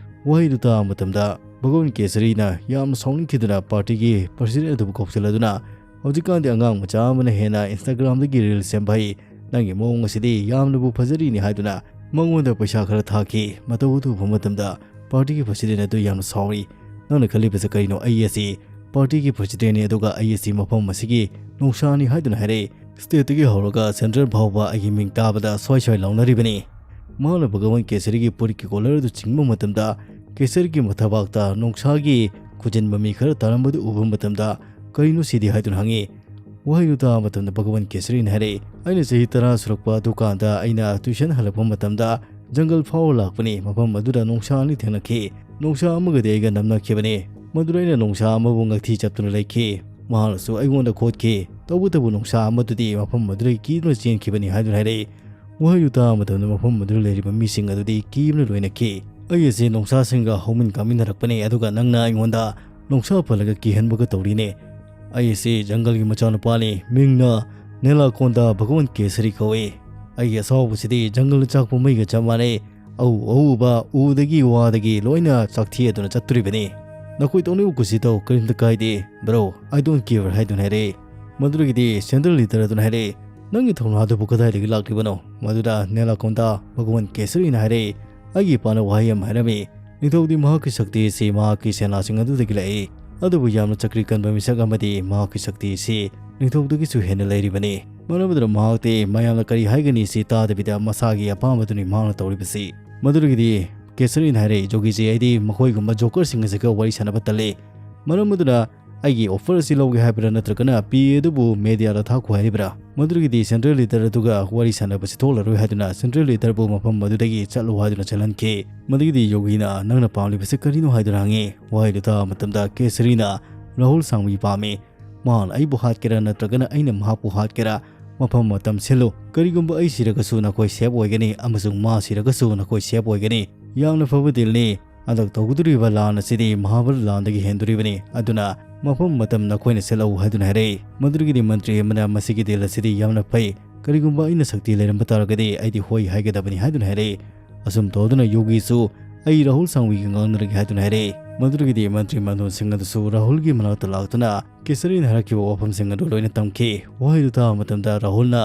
ꯋꯥꯍꯩꯗꯨ ꯇꯥꯕ ꯃꯇꯝꯗ ꯚꯒꯋꯟ ꯀꯦꯁꯔꯤꯅ ꯌꯥꯝꯅ ꯁꯥꯎꯅꯤꯡꯈꯤꯗꯨꯅ ꯄꯥꯔꯇꯤꯒꯤ ꯄ꯭ꯔꯁꯤꯗꯦꯟ ꯑꯗꯨꯕꯨ ꯀꯧꯁꯤꯜꯂꯗꯨꯅ, "ꯍꯧꯖꯤꯛꯀꯥꯟꯗꯤ ꯑꯉꯥꯡ ꯃꯆꯥ ꯑꯃꯅ ꯍꯦꯟꯅ ꯏꯟꯁꯇꯥꯒ꯭ꯔꯥꯝꯗꯒꯤ ꯔꯤꯜ ꯁꯦꯝꯕ ꯍꯩ꯫ ꯅꯪꯒꯤ ꯃꯑꯣꯡ ꯑꯁꯤꯗꯤ ꯌꯥꯝꯅꯕꯨ ꯐꯖꯔꯤꯅꯤ" ꯍꯥꯏꯗꯨꯅ ꯃꯉꯣꯟꯗ ꯄꯩꯁꯥ ꯈꯔ ꯊꯥꯈꯤ꯫ ꯃꯇꯧ ꯑꯗꯨ ꯎꯕ ꯃꯇꯝꯗ ꯄꯥꯔꯇꯤꯒꯤ ꯄ꯭ꯔꯁꯤꯗꯦꯟ ꯑꯗꯨ ꯌꯥꯝꯅ ꯁꯥꯎꯔꯤ꯫ "ꯅꯪꯅ ꯈꯜꯂꯤꯕꯁꯤ ꯀꯔꯤꯅꯣ? ꯑꯩ ꯑꯁꯤ ꯄꯥꯔꯇꯤꯒꯤ ꯄ꯭ꯔꯁꯤꯗꯦꯟꯅꯤ, ꯑꯗꯨꯒ ꯑꯩ ꯑꯁꯤ ꯃꯐꯝ ꯑꯁꯤꯒꯤ ꯅꯣꯡꯁꯥꯅꯤ" ꯍꯥꯏꯗꯨꯅ ꯍꯥꯏꯔꯛꯏ꯫ "ꯁ꯭ꯇꯦꯠꯇꯒꯤ ꯍꯧꯔꯒ ꯁꯦꯟꯇ꯭ꯔꯦꯜ ꯐꯥꯎꯕ ꯑꯩꯒꯤ ꯃꯤꯡ ꯇꯥꯕꯗ ꯁ꯭ꯋꯥꯏ ꯁ꯭ꯋꯥꯏ ꯂꯥꯎꯅꯔꯤꯕꯅꯤ"꯫ ꯃꯍꯥꯛꯅ ꯚꯒꯋꯟ ꯀꯦꯁꯔꯤꯒꯤ ꯐꯨꯔꯤꯠꯀꯤ ꯀꯣꯂꯔ ꯑꯗꯨ ꯆꯤꯡꯕ ꯃꯇꯝꯗ, ꯀꯦꯁꯔꯤꯒꯤ ꯃꯊꯕꯥꯛꯇ ꯅꯣꯡꯁꯥꯒꯤ ꯈꯨꯖꯤꯟ ꯃꯃꯤ ꯈꯔ ꯇꯥꯔꯝꯕꯗꯨ ꯎꯕ ꯃꯇꯝꯗ, "ꯀꯔꯤꯅꯣ ꯁꯤꯗꯤ?" ꯍꯥꯏꯗꯨꯅ ꯍꯪꯉꯤ꯫ ꯋꯥꯍꯩꯗꯨ ꯇꯥꯕ ꯃꯇꯝꯗ ꯚꯒꯋꯟ ꯀꯦꯁꯔꯤꯅ ꯍꯥꯏꯔꯛꯏ, "ꯑꯩꯅ ꯆꯍꯤ ꯇꯔꯥ ꯁꯨꯔꯛꯄ ꯑꯗꯨꯀꯥꯟꯗ ꯑꯩꯅ ꯇ꯭ꯌꯨꯁꯟ ꯍꯜꯂꯛꯄ ꯃꯇꯝꯗ ꯖꯪꯒꯜ ꯐꯥꯎꯔ ꯂꯥꯛꯄꯅꯤ꯫ ꯃꯐꯝ ꯑꯗꯨꯗ ꯅꯣꯡꯁꯥ ꯑꯅꯤ ꯊꯦꯡꯅꯈꯤ꯫ ꯅꯣꯡꯁꯥ ꯑꯃꯒꯗꯤ ꯑꯩꯒ ꯅꯝꯅꯈꯤꯕꯅꯤ꯫ ꯃꯗꯨꯗ ꯑꯩꯅ ꯅꯣꯡꯁꯥ ꯑꯃꯕꯨ ꯉꯛꯊꯤ ꯆꯞꯇꯨꯅ ꯂꯩꯈꯤ꯫ ꯃꯍꯥꯛꯅꯁꯨ ꯑꯩꯉꯣꯟꯗ ꯈꯣꯠꯈꯤ꯫ ꯇꯧꯕꯇꯕꯨ ꯅꯣꯡꯁꯥ ꯑꯃꯗꯨꯗꯤ ꯃꯐꯝ ꯑꯗꯨꯗꯒꯤ ꯀꯤꯗꯨꯅ ꯆꯦꯟꯈꯤꯕꯅꯤ" ꯍꯥꯏꯗꯨꯅ ꯍꯥꯏꯔꯛꯏ꯫ ꯋꯥꯍꯩꯗꯨ ꯇꯥꯕ ꯃꯇꯝꯗ ꯃꯐꯝ ꯑꯗꯨꯗ ꯂꯩꯔꯤꯕ ꯃꯤꯁꯤꯡ ꯑꯗꯨꯗꯤ ꯀꯤꯕꯅ ꯂꯣꯏꯅꯈꯤ꯫ "ꯑꯩ ꯑꯁꯤ ꯅꯣꯡꯁꯥꯁꯤꯡꯒ ꯍꯧꯃꯤꯟ ꯀꯥꯃꯤꯟꯅꯔꯛꯄꯅꯤ, ꯑꯗꯨꯒ ꯅꯪꯅ ꯑꯩꯉꯣꯟꯗ ꯅꯣꯡꯁꯥ ꯄꯜꯂꯒ ꯀꯤꯍꯟꯕꯒ ꯇꯧꯔꯤꯅꯦ꯫ ꯑꯩ ꯑꯁꯤ ꯖꯪꯒꯜꯒꯤ ꯃꯆꯥꯅꯨꯄꯥꯅꯤ, ꯃꯤꯡꯅ ꯅꯦꯂꯥꯀꯣꯟꯗꯥ ꯚꯒꯋꯟ ꯀꯦꯁꯔꯤ ꯀꯧꯏ꯫ ꯑꯩꯒꯤ ꯑꯁꯥꯎꯕꯁꯤꯗꯤ ꯖꯪꯒꯜꯗ ꯆꯥꯛꯄ ꯃꯩꯒ ꯆꯞ ꯃꯥꯟꯅꯩ꯫ ꯑꯎ ꯑꯎꯕ ꯎꯗꯒꯤ ꯋꯥꯗꯒꯤ ꯂꯣꯏꯅ ꯆꯥꯛꯊꯦꯛꯑꯗꯨꯅ ꯆꯠꯇꯣꯔꯤꯕꯅꯤ꯫ ꯅꯈꯣꯏ ꯇꯧꯅꯤꯡꯕ ꯀꯨꯁꯤ ꯇꯧ, ꯀꯔꯤꯝꯇ ꯀꯥꯏꯗꯦ, bro, I don't care" ꯍꯥꯏꯗꯨꯅ ꯍꯥꯏꯔꯛꯏ꯫ ꯃꯗꯨꯗꯒꯤꯗꯤ ꯁꯦꯟꯇ꯭ꯔꯦꯜ ꯂꯤꯗꯔ ꯑꯗꯨꯅ ꯍꯥꯏꯔꯛꯏ, "ꯅꯪꯒꯤ ꯊꯧꯅꯥꯗꯨꯕꯨ ꯀꯗꯥꯏꯗꯒꯤ ꯂꯥꯛꯂꯤꯕꯅꯣ?" ꯃꯗꯨꯗ ꯅꯦꯂꯥꯀꯣꯟꯗꯥ ꯚꯒꯋꯟ ꯀꯦꯁꯔꯤꯅ ꯍꯥꯏꯔꯛꯏ, "ꯑꯩꯒꯤ ꯏꯄꯥꯅ ꯋꯥꯍꯩ ꯑꯃ ꯍꯥꯏꯔꯝꯃꯤ, ꯅꯤꯡꯊꯧꯗꯤ ꯃꯍꯥꯛꯀꯤ ꯁꯛꯇꯤ ꯑꯁꯤ ꯃꯍꯥꯛꯀꯤ ꯁꯦꯅꯥꯁꯤꯡ ꯑꯗꯨꯗꯒꯤ ꯂꯥꯛꯏ, ꯑꯗꯨꯕꯨ ꯌꯥꯝꯅ ꯆꯀ꯭ꯔꯤ ꯀꯟꯕ ꯃꯤꯁꯛ ꯑꯃꯗꯤ ꯃꯍꯥꯛꯀꯤ ꯁꯛꯇꯤ ꯑꯁꯤ ꯅꯤꯡꯊꯧꯗꯒꯤꯁꯨ ꯍꯦꯟꯅ ꯂꯩꯔꯤꯕꯅꯤ꯫ ꯃꯔꯝ ꯑꯗꯨꯅ ꯃꯍꯥꯛꯇꯤ ꯃꯌꯥꯝꯅ ꯀꯔꯤ ꯍꯥꯏꯒꯅꯤ ꯁꯤ ꯇꯥꯗꯕꯤꯗ ꯃꯁꯥꯒꯤ ꯑꯄꯥꯝꯕꯗꯨꯅꯤ ꯃꯍꯥꯛꯅ ꯇꯧꯔꯤꯕꯁꯤ꯫ ꯃꯗꯨꯗꯒꯤꯗꯤ ꯀꯦꯁꯔꯤꯅ ꯍꯥꯏꯔꯛꯏ, "ꯖꯣꯒꯤꯁꯦ ꯑꯩꯗꯤ ꯃꯈꯣꯏꯒꯨꯝꯕ ꯖꯣꯀꯔꯁꯤꯡ ꯑꯁꯤꯒ ꯋꯥꯔꯤ ꯁꯥꯟꯅꯕ ꯇꯜꯂꯤ꯫ ꯃꯔꯝ ꯑꯗꯨꯅ ꯑꯩꯒꯤ ꯑꯣꯐꯔ ꯑꯁꯤ ꯂꯧꯒꯦ ꯍꯥꯏꯕ꯭ꯔꯥ ꯅꯠꯇ꯭ꯔꯒꯅ ꯄꯤ ꯑꯦ ꯑꯗꯨꯕꯨ ꯃꯦꯗꯤꯌꯥꯗ ꯊꯥꯈꯣ ꯍꯥꯏꯔꯤꯕ꯭ꯔꯥ?" ꯃꯗꯨꯗꯒꯤꯗꯤ ꯁꯦꯟꯇ꯭ꯔꯦꯜ ꯂꯤꯗꯔ ꯑꯗꯨꯒ ꯋꯥꯔꯤ ꯁꯥꯟꯅꯕꯁꯤ ꯊꯣꯛꯂꯔꯣꯏ ꯍꯥꯏꯗꯨꯅ ꯁꯦꯟꯇ꯭ꯔꯦꯜ ꯂꯤꯗꯔꯕꯨ ꯃꯐꯝ ꯑꯗꯨꯗꯒꯤ ꯆꯠꯂꯨ ꯍꯥꯏꯗꯨꯅ ꯆꯠꯍꯟꯈꯤ꯫ ꯃꯗꯨꯗꯒꯤꯗꯤ ꯌꯣꯒꯤꯅ, "ꯅꯪꯅ ꯄꯥꯝꯂꯤꯕꯁꯤ ꯀꯔꯤꯅꯣ?" ꯍꯥꯏꯗꯨꯅ ꯍꯪꯉꯤ꯫ ꯋꯥꯍꯩꯗꯨ ꯇꯥꯕ ꯃꯇꯝꯗ ꯀꯦꯁꯔꯤꯅ, "ꯔꯥꯍꯨꯜ ꯁꯥꯡꯕꯤ ꯄꯥꯝꯃꯤ꯫ ꯃꯍꯥꯛꯅ ꯑꯩꯕꯨ ꯍꯥꯠꯀꯦꯔꯥ ꯅꯠꯇ꯭ꯔꯒꯅ ꯑꯩꯅ ꯃꯍꯥꯛꯄꯨ ꯍꯥꯠꯀꯦꯔꯥ, ꯃꯐꯝ ꯃꯇꯝ ꯁꯤꯜꯂꯨ꯫ ꯀꯔꯤꯒꯨꯝꯕ ꯑꯩ ꯁꯤꯔꯒꯁꯨ ꯅꯈꯣꯏ ꯁꯦꯐ ꯑꯣꯏꯒꯅꯤ ꯑꯃꯁꯨꯡ ꯃꯥ ꯁꯤꯔꯒꯁꯨ ꯅꯈꯣꯏ ꯁꯦꯐ ꯑꯣꯏꯒꯅꯤ꯫ ꯌꯥꯝꯅ ꯐꯕ ꯗꯤꯜꯅꯤ꯫ ꯍꯟꯗꯛ ꯇꯧꯒꯗꯧꯔꯤꯕ ꯂꯥꯟ ꯑꯁꯤꯗꯤ ꯃꯍꯥꯚꯥꯔꯠ ꯂꯥꯟꯗꯒꯤ ꯍꯦꯟꯗꯣꯔꯤꯕꯅꯤ꯫ ꯑꯗꯨꯅ ꯃꯐꯝ ꯃꯇꯝ ꯅꯈꯣꯏꯅ ꯁꯤꯜꯂꯛꯎ" ꯍꯥꯏꯗꯨꯅ ꯍꯥꯏꯔꯛꯏ꯫ ꯃꯗꯨꯗꯒꯤꯗꯤ ꯃꯟꯇ꯭ꯔꯤ ꯑꯃꯅ, "ꯃꯁꯤꯒꯤ ꯗꯤꯜ ꯑꯁꯤꯗꯤ ꯌꯥꯝꯅ ꯐꯩ꯫ ꯀꯔꯤꯒꯨꯝꯕ ꯑꯩꯅ ꯁꯛꯇꯤ ꯂꯩꯔꯝꯕ ꯇꯥꯔꯒꯗꯤ ꯑꯩꯗꯤ ꯍꯣꯏ ꯍꯥꯏꯒꯗꯕꯅꯤ" ꯍꯥꯏꯗꯨꯅ ꯍꯥꯏꯔꯛꯏ꯫ ꯑꯁꯨꯝ ꯇꯧꯗꯨꯅ ꯌꯣꯒꯤꯁꯨ, "ꯑꯩ ꯔꯥꯍꯨꯜ ꯁꯥꯡꯕꯤꯒ ꯉꯥꯡꯅꯔꯒꯦ" ꯍꯥꯏꯗꯨꯅ ꯍꯥꯏꯔꯛꯏ꯫ ꯃꯗꯨꯗꯒꯤꯗꯤ ꯃꯟꯇ꯭ꯔꯤ ꯃꯟꯗꯣꯜꯁꯤꯡ ꯑꯗꯨꯁꯨ ꯔꯥꯍꯨꯜꯒꯤ ꯃꯅꯥꯛꯇ ꯂꯥꯛꯇꯨꯅ ꯀꯦꯁꯔꯤꯅ ꯍꯥꯏꯔꯛꯈꯤꯕ ꯋꯥꯐꯝꯁꯤꯡ ꯑꯗꯨ ꯂꯣꯏꯅ ꯇꯝꯈꯤ꯫ ꯋꯥꯍꯩꯗꯨ ꯇꯥꯕ ꯃꯇꯝꯗ ꯔꯥꯍꯨꯜꯅ,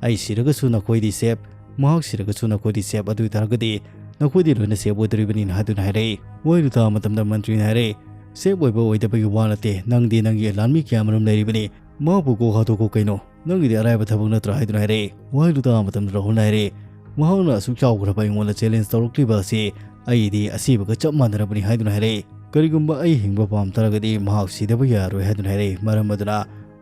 "ꯑꯩ ꯁꯤꯔꯒꯁꯨ ꯅꯈꯣꯏꯗꯤ ꯁꯦꯐ, ꯃꯍꯥꯛ ꯁꯤꯔꯒꯁꯨ ꯅꯈꯣꯏꯗꯤ ꯁꯦꯐ, ꯑꯗꯨ ꯑꯣꯏ ꯇꯥꯔꯒꯗꯤ ꯅꯈꯣꯏꯗꯤ ꯂꯣꯏꯅ ꯁꯦꯐ ꯑꯣꯏꯗꯣꯔꯤꯕꯅꯤꯅ" ꯍꯥꯏꯗꯨꯅ ꯍꯥꯏꯔꯛꯏ꯫ ꯋꯥꯍꯩꯗꯨ ꯇꯥꯕ ꯃꯇꯝꯗ ꯃꯟꯇ꯭ꯔꯤꯅ ꯍꯥꯏꯔꯛꯏ, "ꯁꯦꯐ ꯑꯣꯏꯕ ꯑꯣꯏꯗꯕꯒꯤ ꯋꯥ ꯅꯠꯇꯦ, ꯅꯪꯗꯤ ꯅꯪꯒꯤ ꯂꯥꯟꯃꯤ ꯀꯌꯥ ꯑꯃꯔꯣꯝ ꯂꯩꯔꯤꯕꯅꯤ, ꯃꯍꯥꯛꯄꯨ ꯀꯣꯛ ꯍꯥꯊꯣꯛꯈꯣ ꯀꯩꯅꯣ, ꯅꯪꯒꯤꯗꯤ ꯑꯔꯥꯏꯕ ꯊꯕꯛ ꯅꯠꯇ꯭ꯔꯥ?" ꯍꯥꯏꯗꯨꯅ ꯍꯥꯏꯔꯛꯏ꯫ ꯋꯥꯍꯩꯗꯨ ꯇꯥꯕ ꯃꯇꯝꯗ ꯔꯥꯍꯨꯜꯅ ꯍꯥꯏꯔꯛꯏ, "ꯃꯍꯥꯛꯅ ꯑꯁꯨꯛ ꯆꯥꯎꯈ꯭ꯔꯕ ꯑꯩꯉꯣꯟꯗ ꯆꯦꯂꯦꯟꯖ ꯇꯧꯔꯛꯂꯤꯕ ꯑꯁꯤ ꯑꯩꯗꯤ ꯑꯁꯤꯕꯒ ꯆꯞ ꯃꯥꯟꯅꯔꯕꯅꯤ" ꯍꯥꯏꯗꯨꯅ ꯍꯥꯏꯔꯛꯏ꯫ "ꯀꯔꯤꯒꯨꯝꯕ ꯑꯩ ꯍꯤꯡꯕ ꯄꯥꯝ ꯇꯥꯔꯒꯗꯤ ꯃꯍꯥꯛ ꯁꯤꯗꯕ ꯌꯥꯔꯣꯏ" ꯍꯥꯏꯗꯨꯅ ꯍꯥꯏꯔꯛꯏ꯫ ꯃꯔꯝ ꯑꯗꯨꯅ